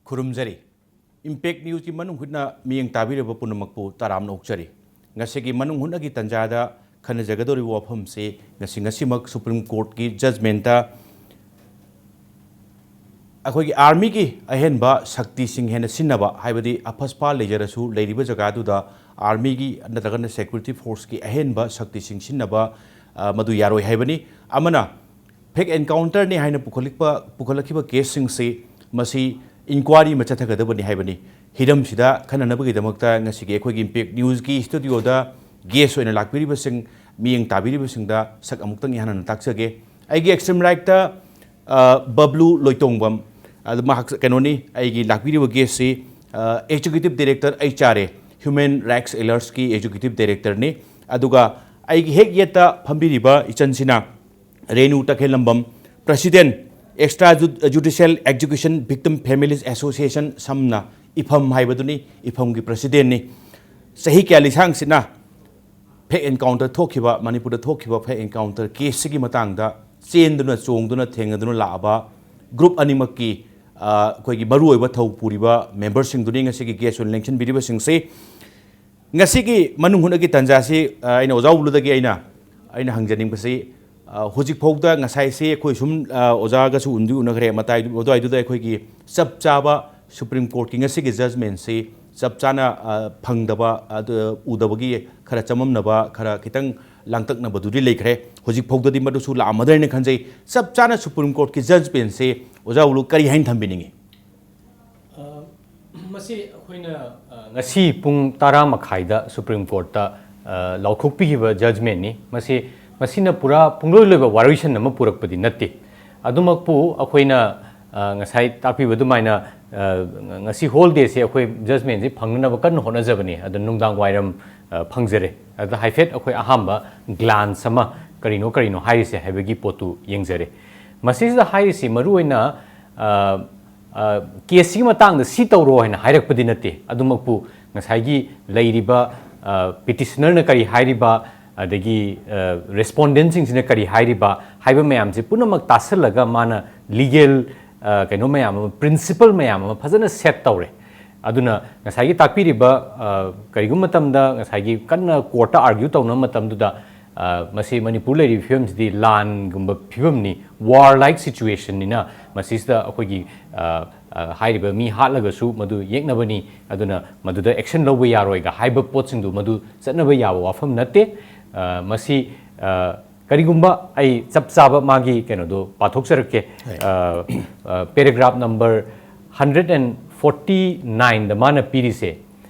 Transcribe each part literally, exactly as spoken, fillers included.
ꯈꯨꯔꯨꯝꯖꯔꯤ꯫ Impact ꯅ꯭ꯌꯨꯁꯀꯤ ꯃꯅꯨꯡ ꯍꯨꯠꯅ ꯃꯤꯠꯌꯦꯡ ꯇꯥꯕꯤꯔꯕ ꯄꯨꯝꯅꯃꯛꯄꯨ ꯇꯔꯥꯝꯅ ꯑꯣꯛꯆꯔꯤ꯫ ꯉꯁꯤꯒꯤ ꯃꯅꯨꯡ ꯍꯨꯠꯅꯒꯤ ꯇꯥꯟꯖꯥꯗ ꯈꯟꯅꯖꯒꯗꯧꯔꯤꯕ ꯋꯥꯐꯝꯁꯤ ꯉꯁꯤ, ꯉꯁꯤꯃꯛ ꯁꯨꯄ꯭ꯔꯤꯝ ꯀꯣꯔꯠꯀꯤ ꯖꯖꯃꯦꯟꯇ ꯑꯩꯈꯣꯏꯒꯤ ꯑꯥꯔꯃꯤꯒꯤ ꯑꯍꯦꯟꯕ ꯁꯛꯇꯤꯁꯤꯡ ꯍꯦꯟꯅ ꯁꯤꯖꯤꯟꯅꯕ, ꯍꯥꯏꯕꯗꯤ ꯑꯐꯁꯄꯥ ꯂꯩꯖꯔꯁꯨ ꯂꯩꯔꯤꯕ ꯖꯒꯥꯗꯨꯗ ꯑꯥꯔꯃꯤꯒꯤ ꯅꯠꯇ꯭ꯔꯒꯅ ꯁꯦꯀ꯭ꯌꯨꯔꯤꯇꯤ ꯐꯣꯔꯁꯀꯤ ꯑꯍꯦꯟꯕ ꯁꯛꯇꯤꯁꯤꯡ ꯁꯤꯖꯤꯟꯅꯕ, ꯑ, ꯃꯗꯨ ꯌꯥꯔꯣꯏ ꯍꯥꯏꯕꯅꯤ꯫ ꯑꯃꯅ ꯐꯦꯛ ꯑꯦꯟꯀꯥꯎꯟꯇꯔꯅꯤ ꯍꯥꯏꯅ ꯄꯨꯈꯠꯂꯛꯄ, ꯄꯨꯈꯠꯂꯛꯈꯤꯕ ꯀꯦꯁꯁꯤꯡꯁꯤ ꯃꯁꯤ ꯏꯟꯀ꯭ꯋꯥꯔꯤ ꯑꯃ ꯆꯠꯊꯒꯗꯕꯅꯤ ꯍꯥꯏꯕꯅꯤ꯫ ꯍꯤꯔꯝꯁꯤꯗ ꯈꯟꯅꯅꯕꯒꯤꯗꯃꯛꯇ ꯉꯁꯤꯒꯤ ꯑꯩꯈꯣꯏꯒꯤ ꯏꯝꯄꯦꯛ ꯅ꯭ꯌꯨꯁꯀꯤ ꯁ꯭ꯇꯨꯗꯤꯑꯣꯗ ꯒꯦꯁ ꯑꯣꯏꯅ ꯂꯥꯛꯄꯤꯔꯤꯕꯁꯤꯡ, ꯃꯤꯠꯌꯦꯡ ꯇꯥꯕꯤꯔꯤꯕꯁꯤꯡꯗ ꯁꯛ ꯑꯃꯨꯛꯇꯪ ꯏꯍꯥꯟ ꯍꯥꯟꯅ ꯇꯥꯛꯆꯒꯦ꯫ ꯑꯩꯒꯤ ꯑꯦꯛꯁꯇ꯭ꯔꯤꯝ ꯔꯥꯏꯠꯇ, ꯑ, ꯕꯕ꯭ꯂꯨ ꯂꯣꯏꯇꯣꯡꯕꯝ, ꯑꯗꯨ ꯃꯍꯥꯛ ꯀꯩꯅꯣꯅꯤ, ꯑꯩꯒꯤ ꯂꯥꯛꯄꯤꯔꯤꯕ ꯒꯦꯁꯁꯤ, ꯑ, executive director, H R A, human rights ꯑꯦꯂꯔꯠꯁꯀꯤ ꯑꯦꯛꯖꯤꯀ꯭ꯌꯨꯇꯤꯚ ꯗꯤꯔꯦꯛꯇꯔꯅꯤ꯫ ꯑꯗꯨꯒ ꯑꯩꯒꯤ ꯍꯦꯛ ꯌꯦꯠꯇ ꯐꯝꯕꯤꯔꯤꯕ ꯏꯆꯟꯁꯤꯅ ꯔꯦꯅꯨ ꯇꯈꯦꯜꯂꯝꯕꯝ, president, extra ju-, judicial execution victim families association, ꯁꯝꯅ ꯏꯐꯝ ꯍꯥꯏꯕꯗꯨꯅꯤ, ꯏꯐꯝꯒꯤ ꯄ꯭ꯔꯁꯤꯗꯦꯟꯅꯤ꯫ ꯆꯍꯤ ꯀꯌꯥ ꯂꯤꯁꯥꯡꯁꯤꯠꯅ ꯐꯦꯛ ꯑꯦꯟꯀꯥꯎꯟꯇꯔ ꯊꯣꯛꯈꯤꯕ, ꯃꯅꯤꯄꯨꯔꯗ ꯊꯣꯛꯈꯤꯕ ꯐꯦꯛ ꯑꯦꯟꯀꯥꯎꯟꯇꯔ ꯀꯦꯁꯁꯤꯒꯤ ꯃꯇꯥꯡꯗ ꯆꯦꯟꯗꯨꯅ, ꯆꯣꯡꯗꯨꯅ, ꯊꯦꯡꯅꯗꯨꯅ ꯂꯥꯛꯑꯕ ꯒ꯭ꯔꯨꯞ ꯑꯅꯤꯃꯛꯀꯤ, ꯑ, ꯑꯩꯈꯣꯏꯒꯤ ꯃꯔꯨꯑꯣꯏꯕ ꯊꯧ ꯄꯨꯔꯤꯕ ꯃꯦꯝꯕꯔꯁꯤꯡꯗꯨꯅꯤ ꯉꯁꯤꯒꯤ ꯒꯦꯁ ꯑꯣꯏꯅ ꯂꯦꯡꯁꯤꯟꯕꯤꯔꯤꯕꯁꯤꯡꯁꯤ꯫ ꯉꯁꯤꯒꯤ ꯃꯅꯨꯡ ꯍꯨꯠꯅꯒꯤ ꯇꯥꯟꯖꯥꯁꯤ, ꯑ, ꯑꯩꯅ ꯑꯣꯖꯥ ꯎꯕꯗꯒꯤ ꯑꯩꯅ, ꯑꯩꯅ ꯍꯪꯖꯅꯤꯡꯕꯁꯤ, ꯑ, ꯍꯧꯖꯤꯛꯐꯥꯎꯗ ꯉꯁꯥꯏꯁꯦ ꯑꯩꯈꯣꯏ ꯁꯨꯝ, ꯑ, ꯑꯣꯖꯥꯒꯁꯨ ꯎꯟꯗꯤ ꯎꯅꯈ꯭ꯔꯦ, ꯃꯇꯥꯏ ꯑꯗꯨꯋꯥꯏꯗꯨꯗ ꯑꯩꯈꯣꯏꯒꯤ ꯆꯞ ꯆꯥꯕ ꯁꯨꯄ꯭ꯔꯤꯝ ꯀꯣꯔꯠꯀꯤ ꯉꯁꯤꯒꯤ ꯖꯖꯃꯦꯟꯁꯤ ꯆꯞ ꯆꯥꯅ, ꯑ, ꯐꯪꯗꯕ, ꯑꯗꯨ ꯎꯗꯕꯒꯤ ꯈꯔ ꯆꯃꯝꯅꯕ, ꯈꯔ ꯈꯤꯇꯪ ꯂꯥꯡꯇꯛꯅꯕꯗꯨꯗꯤ ꯂꯩꯈ꯭ꯔꯦ꯫ ꯍꯧꯖꯤꯛꯐꯥꯎꯗꯗꯤ ꯃꯗꯨꯁꯨ ꯂꯥꯛꯑꯝꯃꯗ꯭ꯔꯦꯅ ꯈꯟꯖꯩ꯫ ꯆꯞ ꯆꯥꯅ ꯁꯨꯄ꯭ꯔꯤꯝ ꯀꯣꯔꯠꯀꯤ ꯖꯖꯃꯦꯟꯁꯤ ꯑꯣꯖꯥ ꯎꯂꯨ ꯀꯔꯤ ꯍꯥꯏꯅ ꯊꯝꯕꯤꯅꯤꯡꯉꯤ? ꯑ, ꯃꯁꯤ ꯑꯩꯈꯣꯏꯅ, ꯑ, ꯉꯁꯤ ꯄꯨꯡ ꯇꯔꯥ ꯃꯈꯥꯏꯗ ꯁꯨꯄ꯭ꯔꯤꯝ ꯀꯣꯔꯠꯇ, ꯑ, ꯂꯥꯎꯊꯣꯛꯄꯤꯈꯤꯕ ꯖꯖꯃꯦꯟꯅꯤ꯫ ꯃꯁꯤ, ꯃꯁꯤꯅ ꯄꯨꯔꯥ ꯄꯨꯡꯂꯣꯏ ꯂꯣꯏꯕ ꯋꯥꯔꯣꯏꯁꯟ ꯑꯃ ꯄꯨꯔꯛꯄꯗꯤ ꯅꯠꯇꯦ꯫ ꯑꯗꯨꯃꯛꯄꯨ ꯑꯩꯈꯣꯏꯅ, ꯑ, ꯉꯁꯥꯏ ꯇꯥꯛꯄꯤꯕ ꯑꯗꯨꯃꯥꯏꯅ, ꯑ, ꯉꯁꯤ ꯍꯣꯜ ꯗꯦꯁꯦ ꯑꯩꯈꯣꯏ ꯖꯖꯃꯦꯟꯁꯤ ꯐꯪꯅꯅꯕ ꯀꯟꯅ ꯍꯣꯠꯅꯖꯕꯅꯤ꯫ ꯑꯗꯨ ꯅꯨꯡꯗꯥꯡ ꯋꯥꯏꯔꯝ, ꯑ, ꯐꯪꯖꯔꯦ꯫ ꯑꯗꯨꯗ ꯍꯥꯏꯐꯦꯠ ꯑꯩꯈꯣꯏ ꯑꯍꯥꯟꯕ ꯒ꯭ꯂꯥꯟꯁ ꯑꯃ, ꯀꯔꯤꯅꯣ ꯀꯔꯤꯅꯣ ꯍꯥꯏꯔꯤꯁꯦ ꯍꯥꯏꯕꯒꯤ ꯄꯣꯠꯇꯨ ꯌꯦꯡꯖꯔꯦ꯫ ꯃꯁꯤꯁꯤꯗ ꯍꯥꯏꯔꯤꯁꯤ ꯃꯔꯨꯑꯣꯏꯅ, ꯑ, ꯑ, ꯀꯦꯁꯁꯤꯒꯤ ꯃꯇꯥꯡꯗ ꯁꯤ ꯇꯧꯔꯣ ꯍꯥꯏꯅ ꯍꯥꯏꯔꯛꯄꯗꯤ ꯅꯠꯇꯦ꯫ ꯑꯗꯨꯃꯛꯄꯨ ꯉꯁꯥꯏꯒꯤ ꯂꯩꯔꯤꯕ, ꯑ, ꯄꯤꯇꯤꯁꯅꯔꯅ ꯀꯔꯤ ꯍꯥꯏꯔꯤꯕ, ꯑꯗꯒꯤ, ꯑ, ꯔꯦꯁꯄꯣꯟꯗꯦꯟꯁꯤꯡꯁꯤꯅ ꯀꯔꯤ ꯍꯥꯏꯔꯤꯕ ꯍꯥꯏꯕ ꯃꯌꯥꯝꯁꯦ ꯄꯨꯝꯅꯃꯛ ꯇꯥꯁꯜꯂꯒ ꯃꯥꯅ ꯂꯤꯒꯦꯜ, ꯑ, ꯀꯩꯅꯣ ꯃꯌꯥꯝ ꯑꯃ, ꯄ꯭ꯔꯤꯟꯁꯤꯄꯜ ꯃꯌꯥꯝ ꯑꯃ ꯐꯖꯅ ꯁꯦꯠ ꯇꯧꯔꯦ꯫ ꯑꯗꯨꯅ ꯉꯁꯥꯏꯒꯤ ꯇꯥꯛꯄꯤꯔꯤꯕ, ꯑ, ꯀꯔꯤꯒꯨꯝꯕ ꯃꯇꯝꯗ ꯉꯁꯥꯏꯒꯤ ꯀꯟꯅ ꯀꯣꯔꯠꯇ ꯑꯥꯔꯒ꯭ꯌꯨ ꯇꯧꯅꯕ ꯃꯇꯝꯗꯨꯗ, ꯑ, ꯃꯁꯤ ꯃꯅꯤꯄꯨꯔ ꯂꯩꯔꯤꯕ ꯐꯤꯕꯝꯁꯤꯗꯤ ꯂꯥꯟꯒꯨꯝꯕ ꯐꯤꯕꯝꯅꯤ, ꯋꯥꯔ ꯂꯥꯏꯛ ꯁꯤꯆꯨꯋꯦꯁꯟꯅꯤꯅ ꯃꯁꯤꯁꯤꯗ ꯑꯩꯈꯣꯏꯒꯤ, ꯑ, ꯑ, ꯍꯥꯏꯔꯤꯕ ꯃꯤ ꯍꯥꯠꯂꯒꯁꯨ ꯃꯗꯨ ꯌꯦꯛꯅꯕꯅꯤ, ꯑꯗꯨꯅ ꯃꯗꯨꯗ ꯑꯦꯛꯁꯟ ꯂꯧꯕ ꯌꯥꯔꯣꯏꯒ ꯍꯥꯏꯕ ꯄꯣꯠꯁꯤꯡꯗꯨ ꯃꯗꯨ ꯆꯠꯅꯕ ꯌꯥꯕ ꯋꯥꯐꯝ ꯅꯠꯇꯦ꯫ ꯑ, ꯃꯁꯤ, ꯑ, ꯀꯔꯤꯒꯨꯝꯕ ꯑꯩ ꯆꯞ ꯆꯥꯕ ꯃꯥꯒꯤ ꯀꯩꯅꯣꯗꯣ ꯄꯥꯊꯣꯛꯆꯔꯛꯀꯦ꯫ ꯍꯣꯏ꯫ Uh, uh, paragraph number hundred and forty ꯅꯥꯏꯟꯗ ꯃꯥꯅ ꯄꯤꯔꯤꯁꯦ,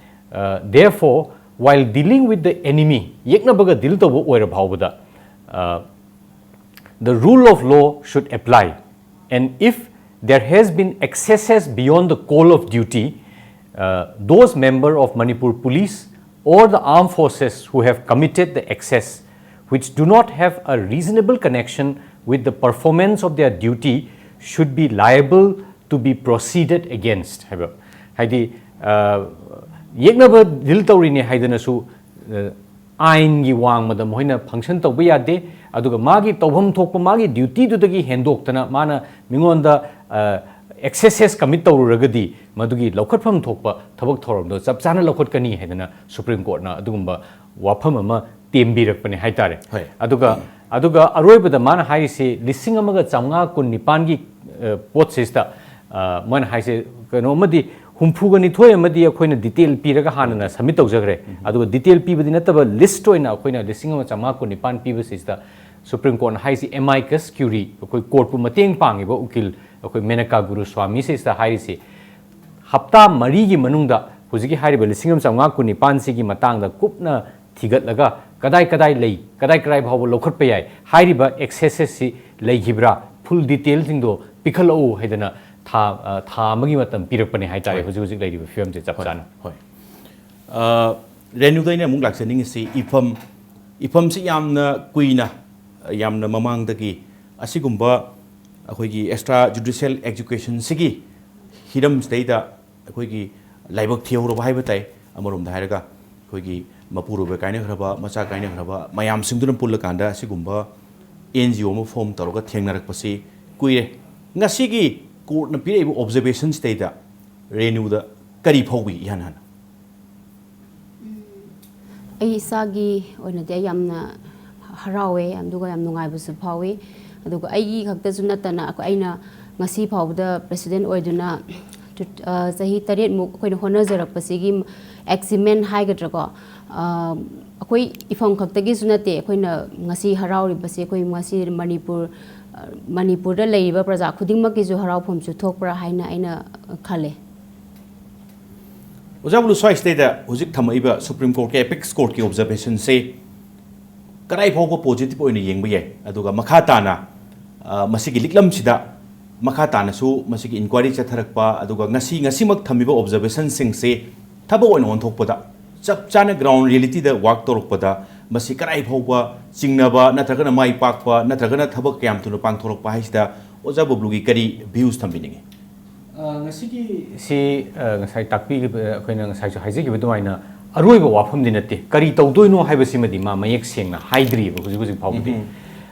ꯑ, "Therefore, while dealing with the enemy, ꯌꯦꯛꯅꯕꯒ ꯗꯤꯜ ꯇꯧꯕ ꯑꯣꯏꯔ ꯐꯥꯎꯕꯗ, ꯑ, the rule of law should apply, and if there has been excesses beyond the call of duty, uh, those member of Manipur Police or the armed forces who have committed the excess, which do not have a reasonable connection with the performance of their duty, should be liable to be proceeded against" ꯍꯥꯏꯕ꯫ ꯍꯥꯏꯗꯤ, ꯑ, ꯌꯦꯛꯅꯕ ꯗꯤꯜ ꯇꯧꯔꯤꯅꯦ ꯍꯥꯏꯗꯅꯁꯨ, ꯑ, ꯑꯥꯏꯟꯒꯤ ꯋꯥꯡꯃꯗ ꯃꯈꯣꯏꯅ ꯐꯪꯁꯟ ꯇꯧꯕ ꯌꯥꯗꯦ꯫ ꯑꯗꯨꯒ ꯃꯥꯒꯤ ꯇꯧꯐꯝ ꯊꯣꯛꯄ, ꯃꯥꯒꯤ ꯗ꯭ꯌꯨꯇꯤꯗꯨꯗꯒꯤ ꯍꯦꯟꯗꯣꯛꯇꯅ ꯃꯥꯅ ꯃꯤꯉꯣꯟꯗ, ꯑ, ꯑꯦꯛꯁꯦꯁꯦꯁ ꯀꯃꯤꯠ ꯇꯧꯔꯨꯔꯒꯗꯤ ꯃꯗꯨꯒꯤ ꯂꯧꯈꯠꯐꯝ ꯊꯣꯛꯄ ꯊꯕꯛ ꯊꯧꯔꯝꯗꯣ ꯆꯞ ꯆꯥꯅ ꯂꯧꯈꯠꯀꯅꯤ ꯍꯥꯏꯗꯅ ꯁꯨꯄ꯭ꯔꯤꯝ ꯀꯣꯔꯠꯅ ꯑꯗꯨꯒꯨꯝꯕ ꯋꯥꯐꯝ ꯑꯃ ꯇꯦꯝꯕꯤꯔꯛꯄꯅꯦ ꯍꯥꯏꯇꯥꯔꯦ꯫ ꯍꯣꯏ꯫ ꯑꯗꯨꯒ, ꯑꯗꯨꯒ ꯑꯔꯣꯏꯕꯗ ꯃꯥꯅ ꯍꯥꯏꯔꯤꯁꯤ ꯂꯤꯁꯤꯡ ꯑꯃꯒ ꯆꯥꯝꯃꯉꯥ ꯀꯨꯟ ꯅꯤꯄꯥꯟꯒꯤ, ꯑ, ꯄꯣꯠꯁꯤꯗ, ꯑ, ꯃꯣꯏꯅ ꯍꯥꯏꯁꯦ ꯀꯩꯅꯣ ꯑꯃꯗꯤ ꯍꯨꯝꯐꯨꯒ ꯅꯤꯊꯣꯏ ꯑꯃꯗꯤ ꯑꯩꯈꯣꯏꯅ ꯗꯤꯇꯦꯜ ꯄꯤꯔꯒ ꯍꯥꯟꯅꯅ ꯁꯕꯃꯤꯠ ꯇꯧꯖꯈ꯭ꯔꯦ꯫ ꯑꯗꯨꯒ ꯗꯤꯇꯦꯜ ꯄꯤꯕꯗꯤ ꯅꯠꯇꯕ, ꯂꯤꯁ꯭ꯠ ꯑꯣꯏꯅ ꯑꯩꯈꯣꯏꯅ ꯂꯤꯁꯤꯡ ꯑꯃ ꯆꯥꯝꯃꯉꯥ ꯀꯨꯟ ꯅꯤꯄꯥꯟ ꯄꯤꯕꯁꯤꯗ ꯁꯨꯄ꯭ꯔꯤꯝ ꯀꯣꯔꯠꯅ ꯍꯥꯏꯁꯤ ꯑꯦꯃꯥꯏꯀꯁ ꯀ꯭ꯌꯨꯔꯤ, ꯑꯩꯈꯣꯏ ꯀꯣꯔꯠꯄꯨ ꯃꯇꯦꯡ ꯄꯥꯡꯉꯤꯕ ꯎꯀꯤꯜ ꯑꯩꯈꯣꯏ ꯃꯦꯅꯀꯥ ꯒꯨꯔꯨꯁ꯭ꯋꯥꯃꯤ ꯁꯤꯁꯤꯗ ꯍꯥꯏꯔꯤꯁꯤ, ꯍꯞꯇꯥ ꯃꯔꯤꯒꯤ ꯃꯅꯨꯡꯗ ꯍꯧꯖꯤꯛꯀꯤ ꯍꯥꯏꯔꯤꯕ ꯂꯤꯁꯤꯡ ꯑꯃ ꯆꯥꯝꯃꯉꯥ ꯀꯨꯟ ꯅꯤꯄꯥꯟꯁꯤꯒꯤ ꯃꯇꯥꯡꯗ ꯀꯨꯞꯅ ꯊꯤꯒꯠꯂꯒ ꯀꯗꯥꯏ ꯀꯗꯥꯏ ꯂꯩ, ꯀꯗꯥꯏ ꯀꯗꯥꯏ ꯐꯥꯎꯕ ꯂꯧꯈꯠꯄ ꯌꯥꯏ, ꯍꯥꯏꯔꯤꯕ ꯑꯦꯛꯁꯦꯁꯦꯁꯁꯤ ꯂꯩꯈꯤꯕ꯭ꯔꯥ, ꯐꯨꯜ ꯗꯤꯇꯦꯜꯁꯤꯡꯗꯣ ꯄꯤꯈꯠꯂꯛꯎ ꯍꯥꯏꯗꯅ ꯊꯥ, ꯑ, ꯊꯥ ꯑꯃꯒꯤ ꯃꯇꯝ ꯄꯤꯔꯛꯄꯅꯦ ꯍꯥꯏꯇꯥꯔꯦ, ꯍꯣꯏ꯫ ꯍꯧꯖꯤꯛ ꯍꯧꯖꯤꯛ ꯂꯩꯔꯤꯕ ꯐꯤꯕꯝꯁꯦ ꯆꯞ ꯍꯣꯏ, ꯆꯥꯅ꯫ ꯍꯣꯏ꯫ ꯑ, ꯔꯦꯅꯨꯗ ꯑꯩꯅ ꯑꯃꯨꯛ ꯂꯥꯛꯆꯅꯤꯡꯉꯤꯁꯤ ꯏꯐꯝ, ꯏꯐꯝꯁꯤ ꯌꯥꯝꯅ ꯀꯨꯏꯅ, ꯌꯥꯝꯅ ꯃꯃꯥꯡꯗꯒꯤ ꯑꯁꯤꯒꯨꯝꯕ ꯑꯩꯈꯣꯏꯒꯤ ꯑꯦꯛꯁꯇ꯭ꯔꯥ ꯖꯨꯗꯤꯁꯤꯌꯦꯜ ꯑꯦꯛꯖꯤꯀ꯭ꯌꯨꯁꯟꯁꯤꯒꯤ ꯍꯤꯔꯝꯁꯤꯗꯩꯗ ꯑꯩꯈꯣꯏꯒꯤ ꯂꯥꯏꯕꯛ ꯊꯤꯍꯧꯔꯕ ꯍꯥꯏꯕ ꯇꯥꯏ꯫ ꯑꯃꯔꯣꯝꯗ ꯍꯥꯏꯔꯒ ꯑꯩꯈꯣꯏꯒꯤ ꯃꯄꯨꯔꯣꯏꯕ ꯀꯥꯏꯅꯈ꯭ꯔꯕ, ꯃꯆꯥ ꯀꯥꯏꯅꯈ꯭ꯔꯕ ꯃꯌꯥꯝꯁꯤꯡꯗꯨꯅ ꯄꯨꯜꯂꯀꯥꯟꯗ ꯑꯁꯤꯒꯨꯝꯕ ꯑꯦꯟ ꯖꯤ ꯑꯣ ꯑꯃ ꯐꯣꯝ ꯇꯧꯔꯒ ꯊꯦꯡꯅꯔꯛꯄꯁꯤ ꯀꯨꯏꯔꯦ꯫ ꯉꯁꯤꯒꯤ ꯀꯣꯔꯠꯅ ꯄꯤꯔꯛꯏꯕ ꯑꯣꯕꯖꯔꯕꯦꯁꯟꯁꯤꯗꯩꯗ ꯔꯦꯅꯨꯗ ꯀꯔꯤ ꯐꯥꯎꯕꯤ ꯏꯍꯥꯟ ꯍꯥꯟꯅ? ꯑꯩ ꯏꯁꯥꯒꯤ ꯑꯣꯏꯅꯗꯤ ꯑꯩ ꯌꯥꯝꯅ ꯍꯔꯥꯎꯋꯦ, ꯑꯗꯨꯒ ꯌꯥꯝ ꯅꯨꯡꯉꯥꯏꯕꯁꯨ ꯐꯥꯎꯏ꯫ ꯑꯗꯨꯒ ꯑꯩꯒꯤ ꯈꯛꯇꯁꯨ ꯅꯠꯇꯅ ꯑꯩꯈꯣꯏ, ꯑꯩꯅ ꯉꯁꯤ ꯐꯥꯎꯕꯗ ꯄ꯭ꯔꯦꯁꯤꯗꯦꯟꯠ ꯑꯣꯏꯗꯨꯅ ꯇꯨ-, ꯑ, ꯆꯍꯤ ꯇꯔꯦꯠꯃꯨꯛ ꯑꯩꯈꯣꯏꯅ ꯍꯣꯠꯅꯖꯔꯛꯄꯁꯤꯒꯤ ꯑꯦꯆꯤꯞꯃꯦꯟꯠ ꯍꯥꯏꯒꯗ꯭ꯔꯥꯀꯣ, ꯑ, ꯑꯩꯈꯣꯏ ꯏꯐꯝ ꯈꯛꯇꯒꯤꯁꯨ ꯅꯠꯇꯦ꯫ ꯑꯩꯈꯣꯏꯅ ꯉꯁꯤ ꯍꯔꯥꯎꯔꯤꯕꯁꯤ ꯑꯩꯈꯣꯏ ꯉꯁꯤ ꯃꯅꯤꯄꯨꯔ, ꯑ, ꯃꯅꯤꯄꯨꯔꯗ ꯂꯩꯔꯤꯕ ꯄ꯭ꯔꯖꯥ ꯈꯨꯗꯤꯡꯃꯛꯀꯤꯁꯨ ꯍꯔꯥꯎꯐꯝꯁꯨ ꯊꯣꯛꯄ꯭ꯔꯥ ꯍꯥꯏꯅ ꯑꯩꯅ ꯈꯜꯂꯦ꯫ ꯑꯣꯖꯥ ꯕ꯭ꯂꯨ, ꯁ꯭ꯋꯥꯏꯁꯤꯗꯩꯗ ꯍꯧꯖꯤꯛ ꯊꯝꯃꯛꯏꯕ ꯁꯨꯄ꯭ꯔꯤꯝ ꯀꯣꯔꯠꯀꯤ ꯑꯦꯄꯦꯛꯁ ꯀꯣꯔꯠꯀꯤ ꯑꯣꯕꯖꯔꯕꯦꯁꯟꯁꯦ ꯀꯗꯥꯏ ꯐꯥꯎꯕ ꯄꯣꯖꯤꯇꯤꯚ ꯑꯣꯏꯅ ꯌꯦꯡꯕ ꯌꯥꯏ, ꯑꯗꯨꯒ ꯃꯈꯥ ꯇꯥꯅ, ꯑ, ꯃꯁꯤꯒꯤ ꯂꯤꯛꯂꯝꯁꯤꯗ ꯃꯈꯥ ꯇꯥꯅꯁꯨ ꯃꯁꯤꯒꯤ ꯏꯟꯀ꯭ꯋꯥꯏꯔꯤ ꯆꯠꯊꯔꯛꯄ, ꯑꯗꯨꯒ ꯉꯁꯤ, ꯉꯁꯤꯃꯛ ꯊꯝꯃꯤꯕ ꯑꯣꯕꯖꯔꯕꯦꯁꯟꯁꯤꯡꯁꯦ ꯊꯕꯛ ꯑꯣꯏꯅ ꯑꯣꯟꯊꯣꯛꯄꯗ, ꯆꯞ ꯆꯥꯅ ꯒ꯭ꯔꯥꯎꯟ ꯔꯤꯌꯦꯂꯤꯇꯤꯗ ꯋꯥꯔꯛ ꯇꯧꯔꯛꯄꯗ ꯃꯁꯤ ꯀꯗꯥꯏ ꯐꯥꯎꯕ ꯆꯤꯡꯅꯕ ꯅꯠꯇ꯭ꯔꯒꯅ ꯃꯥꯏ ꯄꯥꯛꯄ ꯅꯠꯇ꯭ꯔꯒꯅ ꯊꯕꯛ ꯀꯌꯥꯝ ꯊꯨꯅ ꯄꯥꯡꯊꯣꯔꯛꯄ ꯍꯥꯏꯁꯤꯗ ꯑꯣꯖꯥ ꯕꯕ꯭ꯂꯨꯒꯤ ꯀꯔꯤ ꯚ꯭ꯌꯨꯁ ꯊꯝꯕꯤꯅꯤꯡꯉꯤ? ꯑ, ꯉꯁꯤꯒꯤ ꯁꯤ, ꯑ, ꯉꯁꯥꯏ ꯇꯥꯛꯄꯤꯈꯤꯕ, ꯑꯩꯈꯣꯏꯅ ꯉꯁꯥꯏꯁꯨ ꯍꯥꯏꯖꯈꯤꯕ ꯑꯗꯨꯃꯥꯏꯅ ꯑꯔꯣꯏꯕ ꯋꯥꯐꯝꯗꯤ ꯅꯠꯇꯦ꯫ ꯀꯔꯤ ꯇꯧꯗꯣꯏꯅꯣ ꯍꯥꯏꯕꯁꯤꯃꯗꯤ ꯃꯥ ꯃꯌꯦꯛ ꯁꯦꯡꯅ ꯍꯥꯏꯗ꯭ꯔꯤꯑꯕ ꯍꯧꯖꯤꯛ ꯍꯧꯖꯤꯛ ꯐꯥꯎꯕꯗꯤ꯫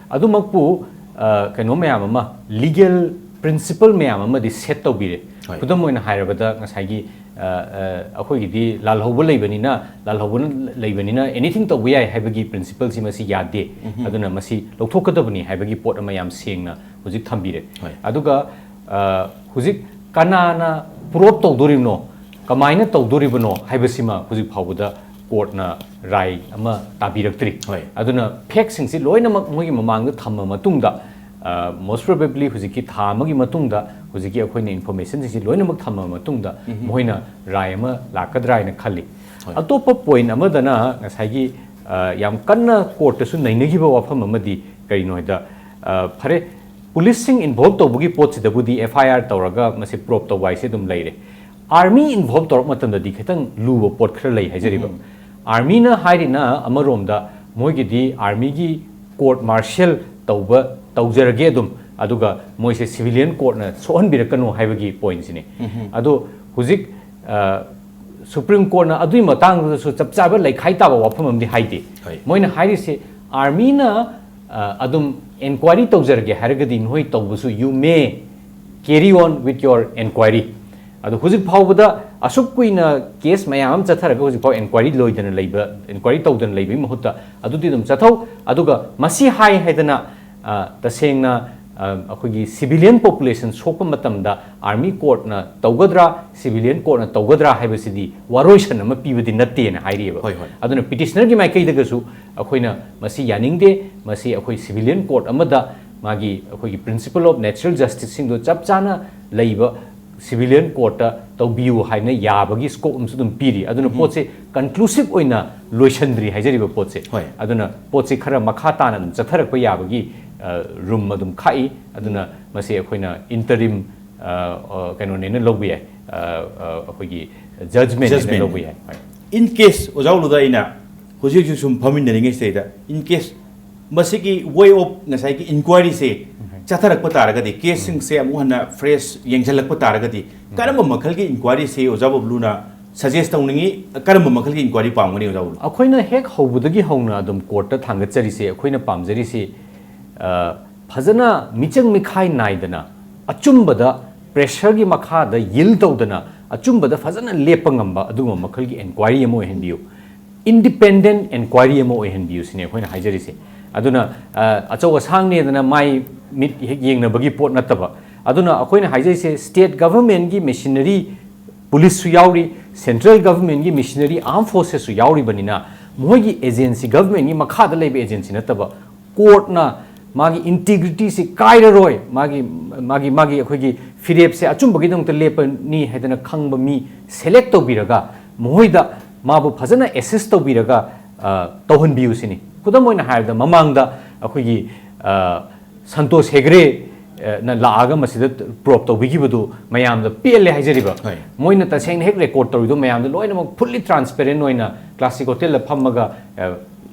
ꯑꯗꯨꯃꯛꯄꯨ, ꯑ, ꯀꯩꯅꯣ ꯃꯌꯥꯝ ꯑꯃ, ꯂꯤꯒꯦꯜ ꯄ꯭ꯔꯤꯟꯁꯤꯄꯜ ꯃꯌꯥꯝ ꯑꯃꯗꯤ ꯁꯦꯠ ꯇꯧꯕꯤꯔꯦ꯫ ꯍꯣꯏ꯫ ꯈꯨꯗꯝ ꯑꯣꯏꯅ ꯍꯥꯏꯔꯕꯗ ꯉꯁꯥꯏꯒꯤ, ꯑ, ꯑ, ꯑꯩꯈꯣꯏꯒꯤꯗꯤ ꯂꯥꯜꯍꯧꯕ ꯂꯩꯕꯅꯤꯅ, ꯂꯥꯜꯍꯧꯕꯅ ꯂꯩꯕꯅꯤꯅ ꯑꯦꯅꯤꯊꯤꯡ ꯇꯧꯕ ꯌꯥꯏ ꯍꯥꯏꯕꯒꯤ ꯄ꯭ꯔꯤꯟꯁꯤꯄꯜꯁꯤ ꯃꯁꯤ ꯌꯥꯗꯦ꯫ ꯑꯗꯨꯅ ꯃꯁꯤ ꯂꯧꯊꯣꯛꯀꯗꯕꯅꯤ ꯍꯥꯏꯕꯒꯤ ꯄꯣꯠ ꯑꯃ ꯌꯥꯝ ꯁꯦꯡꯅ ꯍꯧꯖꯤꯛ ꯊꯝꯕꯤꯔꯦ꯫ ꯍꯣꯏ꯫ ꯑꯗꯨꯒ, ꯑ, ꯍꯧꯖꯤꯛ ꯀꯅꯥꯅ ꯄ꯭ꯔꯨꯞ ꯇꯧꯗꯣꯔꯤꯕꯅꯣ, ꯀꯃꯥꯏꯅ ꯇꯧꯗꯣꯔꯤꯕꯅꯣ ꯍꯥꯏꯕꯁꯤꯃ ꯍꯧꯖꯤꯛ ꯐꯥꯎꯕꯗ ꯀꯣꯔꯠꯅ ꯔꯥꯏ ꯑꯃ ꯇꯥꯕꯤꯔꯛꯇ꯭ꯔꯤ꯫ ꯍꯣꯏ꯫ ꯑꯗꯨꯅ ꯐꯦꯛꯁꯤꯡꯁꯤ ꯂꯣꯏꯅꯃꯛ ꯃꯣꯏꯒꯤ ꯃꯃꯥꯡꯗ ꯊꯝꯃ ꯃꯇꯨꯡꯗ, ꯃꯣꯁ ꯄ꯭ꯔꯣꯕꯦꯕ꯭ꯂꯤ ꯍꯧꯖꯤꯛꯀꯤ ꯊꯥ ꯑꯃꯒꯤ ꯃꯇꯨꯡꯗ ꯍꯧꯖꯤꯛꯀꯤ ꯑꯩꯈꯣꯏꯅ ꯏꯟꯐꯣꯔꯃꯦꯁꯟꯁꯤꯡꯁꯤ ꯂꯣꯏꯅꯃꯛ ꯊꯝꯃ ꯃꯇꯨꯡꯗ ꯃꯈꯣꯏꯅ ꯔꯥꯏ ꯑꯃ ꯂꯥꯛꯀꯗ꯭ꯔꯥ ꯍꯥꯏꯅ ꯈꯜꯂꯤ꯫ ꯍꯣꯏ꯫ ꯑꯇꯣꯞꯄ ꯄꯣꯏꯟꯠ ꯑꯃꯗꯅ ꯉꯁꯥꯏꯒꯤ, ꯑ, ꯌꯥꯝ ꯀꯟꯅ ꯀꯣꯔꯠꯇꯁꯨ ꯅꯩꯅꯈꯤꯕ ꯋꯥꯐꯝ ꯑꯃꯗꯤ ꯀꯔꯤꯅꯣ ꯍꯥꯏꯗ, ꯑ, ꯐꯔꯦ, ꯄꯨꯂꯤꯁꯁꯤꯡ ꯏꯟꯚꯣꯜꯕ ꯇꯧꯕꯒꯤ ꯄꯣꯠꯁꯤꯗꯕꯨꯗꯤ ꯑꯦꯐ ꯑꯥꯏ ꯑꯥꯔ ꯇꯧꯔꯒ ꯃꯁꯤ ꯄ꯭ꯔꯨꯞ ꯇꯧꯕ ꯍꯥꯏꯁꯦ ꯑꯗꯨꯝ ꯂꯩꯔꯦ꯫ ꯑꯥꯔꯃꯤ ꯏꯟꯚꯣꯜꯕ ꯇꯧꯔꯛꯄ ꯃꯇꯝꯗꯗꯤ ꯈꯤꯇꯪ ꯂꯨꯕ ꯄꯣꯠ ꯈꯔ ꯂꯩ ꯍꯥꯏꯖꯔꯤꯕ꯫ ꯑꯥꯔꯃꯤꯅ ꯍꯥꯏꯔꯤꯅ ꯑꯃꯔꯣꯝꯗ ꯃꯣꯏꯒꯤꯗꯤ ꯑꯥꯔꯃꯤꯒꯤ ꯀꯣꯔꯠ ꯃꯥꯔꯁꯤꯌꯦꯜ ꯇꯧꯕ, ꯇꯧꯖꯔꯒꯦ ꯑꯗꯨꯝ, ꯑꯗꯨꯒ ꯃꯣꯏꯁꯦ ꯁꯤꯚꯤꯂꯤꯌꯟ ꯀꯣꯔꯠꯅ ꯁꯣꯛꯍꯟꯕꯤꯔꯛꯀꯅꯨ ꯍꯥꯏꯕꯒꯤ ꯄꯣꯏꯟꯠꯁꯤꯅꯤ꯫ ꯑꯗꯣ ꯍꯧꯖꯤꯛ, ꯑ, ꯁꯨꯄ꯭ꯔꯤꯝ ꯀꯣꯔꯠꯅ ꯑꯗꯨꯒꯤ ꯃꯇꯥꯡꯗꯨꯗꯁꯨ ꯆꯞ ꯆꯥꯕ ꯂꯩꯈꯥꯏ ꯇꯥꯕ ꯋꯥꯐꯝ ꯑꯃꯗꯤ ꯍꯥꯏꯗꯦ꯫ ꯍꯣꯏ꯫ ꯃꯣꯏꯅ ꯍꯥꯏꯔꯤꯁꯦ ꯑꯥꯔꯃꯤꯅ, ꯑ, ꯑꯗꯨꯝ ꯏꯟꯀ꯭ꯋꯥꯏꯔꯤ ꯇꯧꯖꯔꯒꯦ ꯍꯥꯏꯔꯒꯗꯤ ꯅꯣꯏ ꯇꯧꯕꯁꯨ you may carry on with your enquiry. ꯑꯗꯣ ꯍꯧꯖꯤꯛ ꯐꯥꯎꯕꯗ ꯑꯁꯨꯛ ꯀꯨꯏꯅ ꯀꯦꯁ ꯃꯌꯥꯝ ꯑꯃ ꯆꯠꯊꯔꯒ ꯍꯧꯖꯤꯛ ꯐꯥꯎ ꯏꯟꯀ꯭ꯋꯥꯏꯔꯤ ꯂꯣꯏꯗꯅ ꯂꯩꯕ, ꯏꯟꯀ꯭ꯋꯥꯏꯔꯤ ꯇꯧꯗꯅ ꯂꯩꯕꯒꯤ ꯃꯍꯨꯠꯇ ꯑꯗꯨꯗꯤ ꯑꯗꯨꯝ ꯆꯠꯊꯧ꯫ ꯑꯗꯨꯒ ꯃꯁꯤ ꯍꯥꯏ ꯍꯥꯏꯗꯅ, ꯑ, ꯇꯁꯦꯡꯅ, ꯑ, ꯑꯩꯈꯣꯏꯒꯤ ꯁꯤꯚꯤꯂꯤꯌꯟ ꯄꯣꯄꯨꯂꯦꯁꯟ ꯁꯣꯛꯄ ꯃꯇꯝꯗ ꯑꯥꯔꯃꯤ ꯀꯣꯔꯠꯅ ꯇꯧꯒꯗ꯭ꯔꯥ, ꯁꯤꯚꯤꯂꯤꯌꯟ ꯀꯣꯔꯠꯅ ꯇꯧꯒꯗ꯭ꯔꯥ ꯍꯥꯏꯕꯁꯤꯗꯤ ꯋꯥꯔꯣꯏꯁꯟ ꯑꯃ ꯄꯤꯕꯗꯤ ꯅꯠꯇꯦꯅ ꯍꯥꯏꯔꯤꯑꯕ꯫ ꯍꯣꯏ, ꯍꯣꯏ꯫ ꯑꯗꯨꯅ ꯄꯤꯇꯤꯁꯅꯔꯒꯤ ꯃꯥꯏꯀꯩꯗꯒꯁꯨ ꯑꯩꯈꯣꯏꯅ ꯃꯁꯤ ꯌꯥꯅꯤꯡꯗꯦ꯫ ꯃꯁꯤ ꯑꯩꯈꯣꯏ ꯁꯤꯚꯤꯂꯤꯌꯟ ꯀꯣꯔꯠ ꯑꯃꯗ ꯃꯥꯒꯤ ꯑꯩꯈꯣꯏꯒꯤ principle of natural justiceꯁꯤꯡꯗꯣ ꯆꯞ ꯆꯥꯅ ꯂꯩꯕ ꯁꯤꯚꯤꯂꯤꯌꯟ ꯀꯣꯔꯠꯇ ꯇꯧꯕꯤꯌꯨ ꯍꯥꯏꯅ ꯌꯥꯕꯒꯤ ꯁ꯭ꯀꯣꯞ ꯑꯃꯁꯨ ꯑꯗꯨꯝ ꯄꯤꯔꯤ꯫ ꯑꯗꯨꯅ ꯄꯣꯠꯁꯦ ꯀꯟꯀ꯭ꯂꯨꯁꯤꯞ ꯑꯣꯏꯅ ꯂꯣꯏꯁꯟꯗ꯭ꯔꯤ ꯍꯥꯏꯖꯔꯤꯕ ꯄꯣꯠꯁꯦ꯫ ꯍꯣꯏ꯫ ꯑꯗꯨꯅ ꯄꯣꯠꯁꯦ ꯈꯔ ꯃꯈꯥ ꯇꯥꯅ ꯑꯗꯨꯝ ꯆꯠꯊꯔꯛꯄ ꯌꯥꯕꯒꯤ, ꯑ, ꯔꯨꯝ ꯑꯗꯨꯝ ꯈꯥꯛꯏ꯫ ꯑꯗꯨꯅ ꯃꯁꯤ ꯑꯩꯈꯣꯏꯅ ꯏꯟꯇꯔꯤꯝ, ꯑ, ꯑ, ꯀꯩꯅꯣꯅꯦꯅ ꯂꯧꯕ ꯌꯥꯏ, ꯑ, ꯑ, ꯑꯩꯈꯣꯏꯒꯤ ꯖꯖꯃꯦꯟ Judgment. ꯂꯧꯕ ꯌꯥꯏ꯫ ꯍꯣꯏ꯫ In case, ꯑꯣꯖꯥ ꯎꯂꯨꯗ ꯑꯩꯅ ꯍꯧꯖꯤꯛ ꯍꯧꯖꯤꯛ ꯁꯨꯝ ꯐꯝꯃꯤꯟꯅꯔꯤꯉꯩꯁꯤꯗꯩꯗ, in case ꯃꯁꯤꯒꯤ way of ꯉꯁꯥꯏꯒꯤ ꯏꯟꯀ꯭ꯋꯥꯏꯔꯤꯁꯦ ꯆꯠꯊꯔꯛꯄ ꯇꯥꯔꯒꯗꯤ, ꯀꯦꯁꯁꯤꯡꯁꯦ ꯑꯃꯨꯛ ꯍꯟꯅ ꯐ꯭ꯔꯦꯁ ꯌꯦꯡꯁꯤꯜꯂꯛꯄ ꯇꯥꯔꯒꯗꯤ, ꯀꯔꯝꯕ ꯃꯈꯜꯒꯤ ꯏꯟꯀ꯭ꯋꯥꯏꯔꯤꯁꯦ ꯑꯣꯖꯥ ꯕꯕꯂꯨꯅ ꯁꯖꯦꯁ ꯇꯧꯅꯤꯡꯉꯤ? ꯀꯔꯝꯕ ꯃꯈꯜꯒꯤ ꯏꯟꯀ꯭ꯋꯥꯏꯔꯤ ꯄꯥꯝꯒꯅꯤ, ꯑꯣꯖꯥ ꯕꯕꯂꯨ? ꯑꯩꯈꯣꯏꯅ ꯍꯦꯛ ꯍꯧꯕꯗꯒꯤ ꯍꯧꯅ ꯑꯗꯨꯝ ꯀꯣꯔꯠꯇ ꯊꯥꯡꯒꯠꯆꯔꯤꯁꯦ, ꯑꯩꯈꯣꯏꯅ ꯄꯥꯝꯖꯔꯤꯁꯤ, ꯑ, ꯐꯖꯅ ꯃꯤꯆꯪ ꯃꯤꯈꯥꯏ ꯅꯥꯏꯗꯅ, ꯑꯆꯨꯝꯕꯗ ꯄ꯭ꯔꯦꯁꯔꯒꯤ ꯃꯈꯥꯗ ꯌꯤꯜ ꯇꯧꯗꯅ, ꯑꯆꯨꯝꯕꯗ ꯐꯖꯅ ꯂꯦꯞꯄ ꯉꯝꯕ ꯑꯗꯨꯒꯨꯝꯕ ꯃꯈꯜꯒꯤ ꯏꯟꯀ꯭ꯋꯥꯏꯔꯤ ꯑꯃ ꯑꯣꯏꯍꯟꯕꯤꯌꯨ꯫ ꯏꯟꯗꯤꯄꯦꯟꯗꯦꯟ ꯏꯟꯀ꯭ꯋꯥꯏꯔꯤ ꯑꯃ ꯑꯣꯏꯍꯟꯕꯤꯌꯨ ꯁꯤꯅꯤ ꯑꯩꯈꯣꯏꯅ ꯍꯥꯏꯖꯔꯤꯁꯦ꯫ ꯑꯗꯨꯅ, ꯑ, ꯑꯆꯧ ꯑꯁꯥꯡꯅꯦꯗꯅ ꯃꯥꯏ ꯃꯤꯠ ꯍꯦꯛ ꯌꯦꯡꯅꯕꯒꯤ ꯄꯣꯠ ꯅꯠꯇꯕ꯫ ꯑꯗꯨꯅ ꯑꯩꯈꯣꯏꯅ ꯍꯥꯏꯖꯔꯤꯁꯦ, ꯁ꯭ꯇꯦꯠ ꯒꯚꯔꯟꯃꯦꯟꯒꯤ ꯃꯦꯁꯤꯅꯔꯤ, ꯄꯨꯂꯤꯁꯁꯨ ꯌꯥꯎꯔꯤ, ꯁꯦꯟꯇ꯭ꯔꯦꯜ ꯒꯚꯔꯟꯃꯦꯟꯒꯤ ꯃꯦꯁꯤꯅꯔꯤ, ꯑꯥꯔꯝ ꯐꯣꯔꯁꯦꯁꯁꯨ ꯌꯥꯎꯔꯤꯕꯅꯤꯅ, ꯃꯈꯣꯏꯒꯤ ꯑꯦꯖꯦꯟꯁꯤ, ꯒꯚꯔꯟꯃꯦꯟꯒꯤ ꯃꯈꯥꯗ ꯂꯩꯕ ꯑꯦꯖꯦꯟꯁꯤ ꯅꯠꯇꯕ, ꯀꯣꯔꯠꯅ ꯃꯥꯒꯤ ꯏꯟꯇꯤꯒ꯭ꯔꯤꯇꯤꯁꯤ ꯀꯥꯏꯔꯔꯣꯏ, ꯃꯥꯒꯤ, ꯃꯥꯒꯤ, ꯃꯥꯒꯤ ꯑꯩꯈꯣꯏꯒꯤ ꯐꯤꯔꯦꯞꯁꯦ ꯑꯆꯨꯝꯕꯒꯤꯗꯃꯛꯇ ꯂꯦꯞꯄꯅꯤ ꯍꯥꯏꯗꯅ ꯈꯪꯕ ꯃꯤ ꯁꯦꯂꯦꯛ ꯇꯧꯕꯤꯔꯒ, ꯃꯈꯣꯏꯗ ꯃꯥꯕꯨ ꯐꯖꯅ ꯑꯦꯁꯤꯁ ꯇꯧꯕꯤꯔꯒ, ꯑ, ꯇꯧꯍꯟꯕꯤꯌꯨ ꯁꯤꯅꯤ꯫ ꯈꯨꯗꯝ ꯑꯣꯏꯅ ꯍꯥꯏꯔꯕꯗ, ꯃꯃꯥꯡꯗ ꯑꯩꯈꯣꯏꯒꯤ, ꯑ, ꯁꯟꯇꯣꯁ ꯍꯦꯒ꯭ꯔꯦ, ꯑ, ꯅ ꯂꯥꯛꯑꯒ ꯃꯁꯤꯗ ꯄ꯭ꯔꯣꯞ ꯇꯧꯕꯤꯈꯤꯕꯗꯨ ꯃꯌꯥꯝꯗ ꯄꯦꯜꯂꯦ ꯍꯥꯏꯖꯔꯤꯕ꯫ ꯍꯣꯏ꯫ ꯃꯣꯏꯅ ꯇꯁꯦꯡꯅ ꯍꯦꯛ ꯔꯦꯀꯣꯔꯠ ꯇꯧꯔꯤꯗꯣ ꯃꯌꯥꯝꯗ ꯂꯣꯏꯅꯃꯛ ꯐꯨꯜꯂꯤ ꯇ꯭ꯔꯥꯟꯁꯄꯦꯔꯦꯟ ꯑꯣꯏꯅ ꯀ꯭ꯂꯥꯁꯤꯛ ꯍꯣꯇꯦꯜꯗ ꯐꯝꯃꯒ, ꯑ,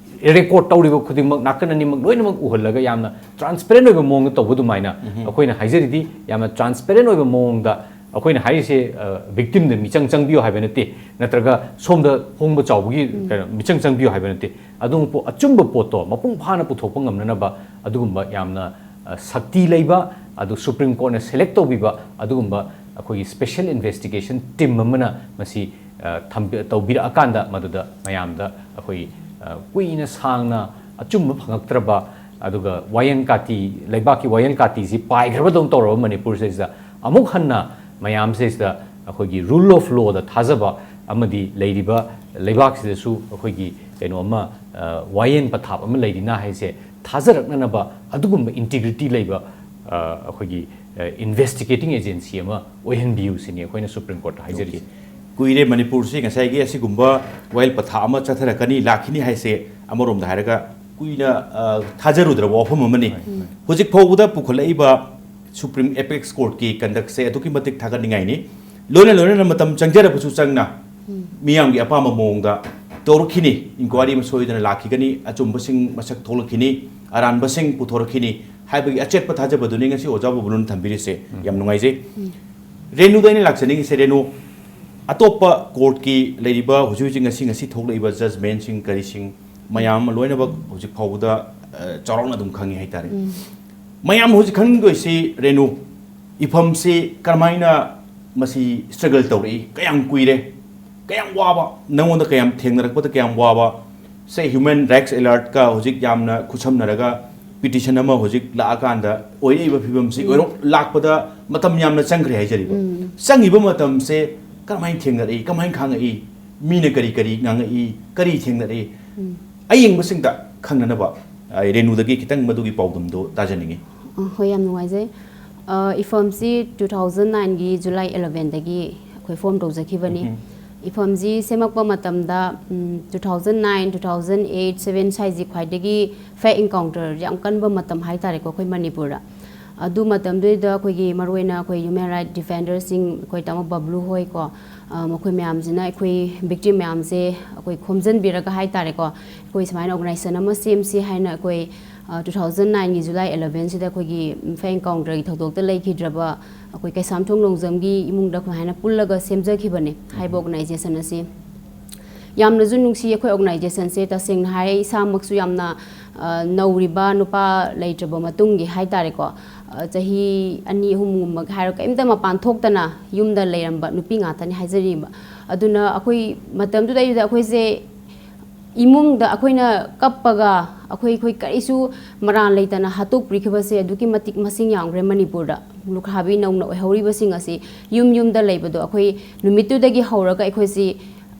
ꯔꯦꯀꯣꯔꯠ ꯇꯧꯔꯤꯕ ꯈꯨꯗꯤꯡꯃꯛ ꯅꯥꯀꯟ ꯑꯅꯤꯃꯛ ꯂꯣꯏꯅꯃꯛ ꯎꯍꯜꯂꯒ ꯌꯥꯝꯅ ꯇ꯭ꯔꯥꯟꯁꯄꯦꯔꯦꯟ ꯑꯣꯏꯕ ꯃꯑꯣꯡꯗ ꯇꯧꯕ ꯑꯗꯨꯃꯥꯏꯅ ꯑꯩꯈꯣꯏꯅ ꯍꯥꯏꯖꯔꯤꯗꯤ ꯌꯥꯝꯅ ꯇ꯭ꯔꯥꯟꯁꯄꯦꯔꯦꯟ ꯑꯣꯏꯕ ꯃꯑꯣꯡꯗ꯫ ꯑꯩꯈꯣꯏꯅ ꯍꯥꯏꯔꯤꯁꯦ, ꯑ, ꯚꯤꯛꯇꯤꯝꯗ ꯃꯤꯆꯪ ꯆꯪꯕꯤꯌꯨ ꯍꯥꯏꯕ ꯅꯠꯇꯦ, ꯅꯠꯇ꯭ꯔꯒ ꯁꯣꯝꯗ ꯍꯣꯡꯕ ꯆꯥꯎꯕꯒꯤ ꯀꯩꯅꯣ ꯃꯤꯆꯪ ꯆꯪꯕꯤꯌꯨ ꯍꯥꯏꯕ ꯅꯠꯇꯦ꯫ ꯑꯗꯨꯝ ꯄꯣ-, ꯑꯆꯨꯝꯕ ꯄꯣꯠꯇꯣ ꯃꯄꯨꯡ ꯐꯥꯅ ꯄꯨꯊꯣꯛꯄ ꯉꯝꯅꯅꯕ ꯑꯗꯨꯒꯨꯝꯕ ꯌꯥꯝꯅ, ꯑ, ꯁꯛꯇꯤ ꯂꯩꯕ, ꯑꯗꯨ ꯁꯨꯄ꯭ꯔꯤꯝ ꯀꯣꯔꯠꯅ ꯁꯦꯂꯦꯛ ꯇꯧꯕꯤꯕ ꯑꯗꯨꯒꯨꯝꯕ ꯑꯩꯈꯣꯏꯒꯤ ꯁ꯭ꯄꯦꯁꯦꯜ ꯏꯟꯚꯦꯁꯇꯤꯒꯦꯁꯟ ꯇꯤꯝ ꯑꯃꯅ ꯃꯁꯤ, ꯑ, ꯊꯝꯕꯤ-, ꯇꯧꯕꯤꯔꯛꯑꯀꯥꯟꯗ ꯃꯗꯨꯗ ꯃꯌꯥꯝꯗ ꯑꯩꯈꯣꯏ, ꯑ, ꯀꯨꯏꯅ ꯁꯥꯡꯅ ꯑꯆꯨꯝꯕ ꯐꯪꯉꯛꯇ꯭ꯔꯕ, ꯑꯗꯨꯒ ꯋꯥꯌꯦꯜ ꯀꯥꯇꯤ, ꯂꯩꯕꯥꯛꯀꯤ ꯋꯥꯌꯦꯜ ꯀꯥꯇꯤꯁꯤ ꯄꯥꯏꯈ꯭ꯔꯕꯗꯧꯅ ꯇꯧꯔꯕ ꯃꯅꯤꯄꯨꯔꯁꯤꯗ ꯑꯃꯨꯛ ꯍꯟꯅ ꯃꯌꯥꯝꯁꯤꯗ ꯑꯩꯈꯣꯏꯒꯤ rule of lawꯗ ꯊꯥꯖꯕ ꯑꯃꯗꯤ ꯂꯩꯔꯤꯕ ꯂꯩꯕꯥꯛꯁꯤꯗꯁꯨ ꯑꯩꯈꯣꯏꯒꯤ ꯀꯩꯅꯣ ꯑꯃ, ꯑ, ꯋꯥꯌꯦꯜ ꯄꯊꯥꯞ ꯑꯃ ꯂꯩꯔꯤꯅ ꯍꯥꯏꯁꯦ ꯊꯥꯖꯔꯛꯅꯅꯕ ꯑꯗꯨꯒꯨꯝꯕ ꯏꯟꯇꯤꯒ꯭ꯔꯤꯇꯤ ꯂꯩꯕ, ꯑ, ꯑꯩꯈꯣꯏꯒꯤ, ꯑ, ꯏꯟꯚꯦꯁꯇꯤꯒꯦꯇꯤꯡ ꯑꯦꯖꯦꯟꯁꯤ ꯑꯃ ꯑꯣꯏꯍꯟꯕꯤꯌꯨ ꯁꯤꯅꯤ ꯑꯩꯈꯣꯏꯅ ꯁꯨꯄ꯭ꯔꯤꯝ ꯀꯣꯔꯠꯇ ꯍꯥꯏꯖꯔꯤꯁꯦ꯫ ꯀꯨꯏꯔꯦ ꯃꯅꯤꯄꯨꯔꯁꯤ ꯉꯁꯥꯏꯒꯤ ꯑꯁꯤꯒꯨꯝꯕ ꯋꯥꯌꯦꯜ ꯄꯊꯥꯞ ꯑꯃ ꯆꯠꯊꯔꯛꯀꯅꯤ, ꯂꯥꯛꯈꯤꯅꯤ ꯍꯥꯏꯁꯦ ꯑꯃꯔꯣꯝꯗ ꯍꯥꯏꯔꯒ ꯀꯨꯏꯅ, ꯑ, ꯊꯥꯖꯔꯨꯗ꯭ꯔꯕ ꯋꯥꯐꯝ ꯑꯃꯅꯤ꯫ ꯍꯣꯏ, ꯍꯣꯏ꯫ ꯍꯧꯖꯤꯛ ꯐꯥꯎꯕꯗ ꯄꯨꯈꯠꯂꯛꯏꯕ ꯁꯨꯄ꯭ꯔꯤꯝ ꯑꯦꯄꯦꯛꯁ ꯀꯣꯔꯠꯀꯤ ꯀꯟꯗꯛꯁꯦ ꯑꯗꯨꯛꯀꯤ ꯃꯇꯤꯛ ꯊꯥꯒꯠꯅꯤꯡꯉꯥꯏꯅꯤ꯫ ꯂꯣꯏꯅ ꯂꯣꯏꯅꯅ ꯃꯇꯝ ꯆꯪꯖꯔꯕꯁꯨ ꯆꯪꯅ ꯃꯤꯌꯥꯝꯒꯤ ꯑꯄꯥꯝꯕ ꯃꯑꯣꯡꯗ ꯇꯧꯔꯛꯈꯤꯅꯤ, ꯏꯟꯀ꯭ꯋꯥꯏꯔꯤ ꯑꯃ ꯁꯣꯏꯗꯅ ꯂꯥꯛꯈꯤꯒꯅꯤ, ꯑꯆꯨꯝꯕꯁꯤꯡ ꯃꯁꯛ ꯊꯣꯛꯂꯛꯈꯤꯅꯤ, ꯑꯔꯥꯟꯕꯁꯤꯡ ꯄꯨꯊꯣꯔꯛꯈꯤꯅꯤ ꯍꯥꯏꯕꯒꯤ ꯑꯆꯦꯠꯄ ꯊꯥꯖꯕꯗꯨꯅꯤ ꯉꯁꯤ ꯑꯣꯖꯥ ꯕꯕꯂꯨꯅ ꯊꯝꯕꯤꯔꯤꯁꯦ꯫ ꯎꯝ꯫ ꯌꯥꯝ ꯅꯨꯡꯉꯥꯏꯖꯩ꯫ ꯔꯦꯅꯨꯗ ꯑꯩꯅ ꯂꯥꯛꯆꯅꯤꯡꯉꯤꯁꯦ, ꯔꯦꯅꯨ, ꯑꯇꯣꯞꯄ ꯀꯣꯔꯠꯀꯤ ꯂꯩꯔꯤꯕ ꯍꯧꯖꯤꯛ ꯍꯧꯖꯤꯛ ꯉꯁꯤ ꯉꯁꯤ ꯊꯣꯛꯂꯛꯏꯕ ꯖꯖꯃꯦꯟꯁꯤꯡ ꯀꯔꯤꯁꯤꯡ ꯃꯌꯥꯝ ꯑꯃ ꯂꯣꯏꯅꯃꯛ ꯍꯧꯖꯤꯛ ꯐꯥꯎꯕꯗ, ꯑ, ꯆꯥꯎꯔꯥꯛꯅ ꯑꯗꯨꯝ ꯈꯪꯉꯤ ꯍꯥꯏꯇꯥꯔꯦ꯫ ꯎꯝ꯫ ꯃꯌꯥꯝ ꯍꯧꯖꯤꯛ ꯈꯪꯅꯤꯡꯗꯣꯏꯁꯤ, ꯔꯦꯅꯨ, ꯏꯐꯝꯁꯤ ꯀꯔꯝꯍꯥꯏꯅ ꯃꯁꯤ ꯁ꯭ꯇ꯭ꯔꯒꯜ ꯇꯧꯔꯛꯏ, ꯀꯌꯥꯝ ꯀꯨꯏꯔꯦ, ꯀꯌꯥꯝ ꯋꯥꯕ, ꯅꯪꯉꯣꯟꯗ ꯀꯌꯥꯝ ꯊꯦꯡꯅꯔꯛꯄꯗ ꯀꯌꯥꯝ ꯋꯥꯕ, ꯁꯦ ꯍ꯭ꯌꯨꯃꯦꯟ ꯔꯥꯏꯠꯁ ꯑꯦꯂꯔꯠꯀ ꯍꯧꯖꯤꯛ ꯌꯥꯝꯅ ꯈꯨꯠꯁꯝꯅꯔꯒ ꯄꯤꯇꯤꯁꯟ ꯑꯃ ꯍꯧꯖꯤꯛ ꯂꯥꯛꯑꯀꯥꯟꯗ ꯑꯣꯏꯔꯛꯏꯕ ꯐꯤꯕꯝꯁꯤ ꯎꯝ꯫ ꯑꯣꯏꯔꯛ-, ꯂꯥꯛꯄꯗ ꯃꯇꯝ ꯌꯥꯝꯅ ꯆꯪꯈ꯭ꯔꯦ ꯍꯥꯏꯖꯔꯤꯕ꯫ ꯎꯝ꯫ ꯆꯪꯉꯤꯕ ꯃꯇꯝꯁꯦ ꯀꯔꯝꯍꯥꯏꯅ ꯊꯦꯡꯅꯔꯛꯏ, ꯀꯃꯥꯏꯅ ꯈꯥꯡꯉꯛꯏ, ꯃꯤꯅ ꯀꯔꯤ ꯀꯔꯤ ꯉꯥꯡꯉꯛꯏ, ꯀꯔꯤ ꯊꯦꯡꯅꯔꯛꯏ, ꯎꯝ꯫ ꯑꯌꯦꯡꯕꯁꯤꯡꯗ ꯈꯪꯅꯅꯕ, ꯑ, ꯔꯦꯅꯨꯗꯒꯤ ꯈꯤꯇꯪ ꯃꯗꯨꯒꯤ ꯄꯥꯎꯗꯝꯗꯣ ꯇꯥꯖꯅꯤꯡꯉꯤ꯫ ꯑ, ꯍꯣꯏ, ꯌꯥꯝ ꯅꯨꯡꯉꯥꯏꯖꯩ꯫ ꯑ, ꯏꯐꯝꯁꯤ two thousand nineꯒꯤ July elevenꯗꯒꯤ ꯑꯩꯈꯣꯏ ꯐꯣꯔꯝ ꯇꯧꯖꯈꯤꯕꯅꯤ꯫ ꯎꯝ꯫ ꯏꯐꯝꯁꯤ ꯁꯦꯝꯃꯛꯄ ꯃꯇꯝꯗ, ꯎꯝ, two thousand nine, two thousand eight, seven ꯁ꯭ꯋꯥꯏꯁꯤ ꯈ꯭ꯋꯥꯏꯗꯒꯤ ꯐꯦꯛ ꯏꯟꯀꯥꯎꯟꯇꯔ ꯌꯥꯝ ꯀꯟꯕ ꯃꯇꯝ ꯍꯥꯏꯇꯥꯔꯦꯀꯣ ꯑꯩꯈꯣꯏ ꯃꯅꯤꯄꯨꯔꯗ꯫ ꯑꯗꯨ ꯃꯇꯝꯗꯨꯗ ꯑꯩꯈꯣꯏꯒꯤ ꯃꯔꯨꯑꯣꯏꯅ ꯑꯩꯈꯣꯏ ꯍ꯭ꯌꯨꯃꯦꯟ ꯔꯥꯏꯠ ꯗꯤꯐꯦꯟꯗꯔꯁꯤꯡ, ꯑꯩꯈꯣꯏ ꯇꯥꯃꯣ ꯕꯕ꯭ꯂꯨ ꯍꯣꯏꯀꯣ, ꯑ, ꯃꯈꯣꯏ ꯃꯌꯥꯝꯁꯤꯅ ꯑꯩꯈꯣꯏ ꯚꯤꯛꯇꯤꯝ ꯃꯌꯥꯝꯁꯦ ꯑꯩꯈꯣꯏ ꯈꯣꯝꯖꯤꯟꯕꯤꯔꯒ ꯍꯥꯏꯇꯥꯔꯦꯀꯣ, ꯑꯩꯈꯣꯏ ꯁꯨꯃꯥꯏꯅ ꯑꯣꯔꯒꯅꯥꯏꯖꯦꯁꯟ ꯑꯃ ꯁꯦꯝꯁꯤ ꯍꯥꯏꯅ ꯑꯩꯈꯣꯏ, ꯑ, two thousand nineꯒꯤ July elevenꯁꯤꯗ ꯑꯩꯈꯣꯏꯒꯤ ꯐꯦꯛ ꯏꯟꯀꯥꯎꯟꯇꯔꯒꯤ ꯊꯧꯗꯣꯛꯇ ꯂꯩꯈꯤꯗ꯭ꯔꯕ ꯑꯩꯈꯣꯏ ꯀꯩꯁꯥꯝꯊꯣꯡ ꯅꯣꯡꯖꯝꯒꯤ ꯏꯃꯨꯡꯗ ꯑꯩꯈꯣꯏ ꯍꯥꯏꯅ ꯄꯨꯜꯂꯒ ꯁꯦꯝꯖꯈꯤꯕꯅꯦ ꯍꯥꯏꯕ ꯑꯣꯔꯒꯅꯥꯏꯖꯦꯁꯟ ꯑꯁꯤ꯫ ꯌꯥꯝꯅꯁꯨ ꯅꯨꯡꯁꯤ ꯑꯩꯈꯣꯏ ꯑꯣꯔꯒꯅꯥꯏꯖꯦꯁꯟꯁꯦ꯫ ꯇꯁꯦꯡꯅ ꯍꯥꯏꯔꯦ, ꯏꯁꯥꯃꯛꯁꯨ ꯌꯥꯝꯅ, ꯑ, ꯅꯧꯔꯤꯕ ꯅꯨꯄꯥ ꯂꯩꯇ꯭ꯔꯕ ꯃꯇꯨꯡꯒꯤ ꯍꯥꯏ ꯇꯥꯔꯦꯀꯣ, ꯑ, ꯆꯍꯤ ꯑꯅꯤ ꯑꯍꯨꯝꯒꯨꯝꯕ ꯍꯥꯏꯔꯣ, ꯀꯔꯤꯝꯇ ꯃꯄꯥꯟ ꯊꯣꯛꯇꯅ ꯌꯨꯝꯗ ꯂꯩꯔꯝꯕ ꯅꯨꯄꯤ ꯉꯥꯛꯇꯅꯤ ꯍꯥꯏꯖꯔꯤꯕ꯫ ꯑꯗꯨꯅ ꯑꯩꯈꯣꯏ ꯃꯇꯝꯗꯨꯗꯩꯗꯨꯗ ꯑꯩꯈꯣꯏꯁꯦ ꯏꯃꯨꯡꯗ ꯑꯩꯈꯣꯏꯅ ꯀꯞꯄꯒ, ꯑꯩꯈꯣꯏ, ꯑꯩꯈꯣꯏ ꯀꯔꯤꯁꯨ ꯃꯔꯥꯜ ꯂꯩꯇꯅ ꯍꯥꯠꯇꯣꯛꯄꯤꯈꯤꯕꯁꯦ ꯑꯗꯨꯛꯀꯤ ꯃꯇꯤꯛ ꯃꯁꯤꯡ ꯌꯥꯝꯈ꯭ꯔꯦ ꯃꯅꯤꯄꯨꯔꯗ꯫ ꯂꯨꯈ꯭ꯔꯥꯕꯤ ꯅꯧꯅ ꯑꯣꯏꯍꯧꯔꯤꯕꯁꯤꯡ ꯑꯁꯤ ꯌꯨꯝ ꯌꯨꯝꯗ ꯂꯩꯕꯗꯣ, ꯑꯩꯈꯣꯏ ꯅꯨꯃꯤꯠꯇꯨꯗꯒꯤ ꯍꯧꯔꯒ ꯑꯩꯈꯣꯏꯁꯤ,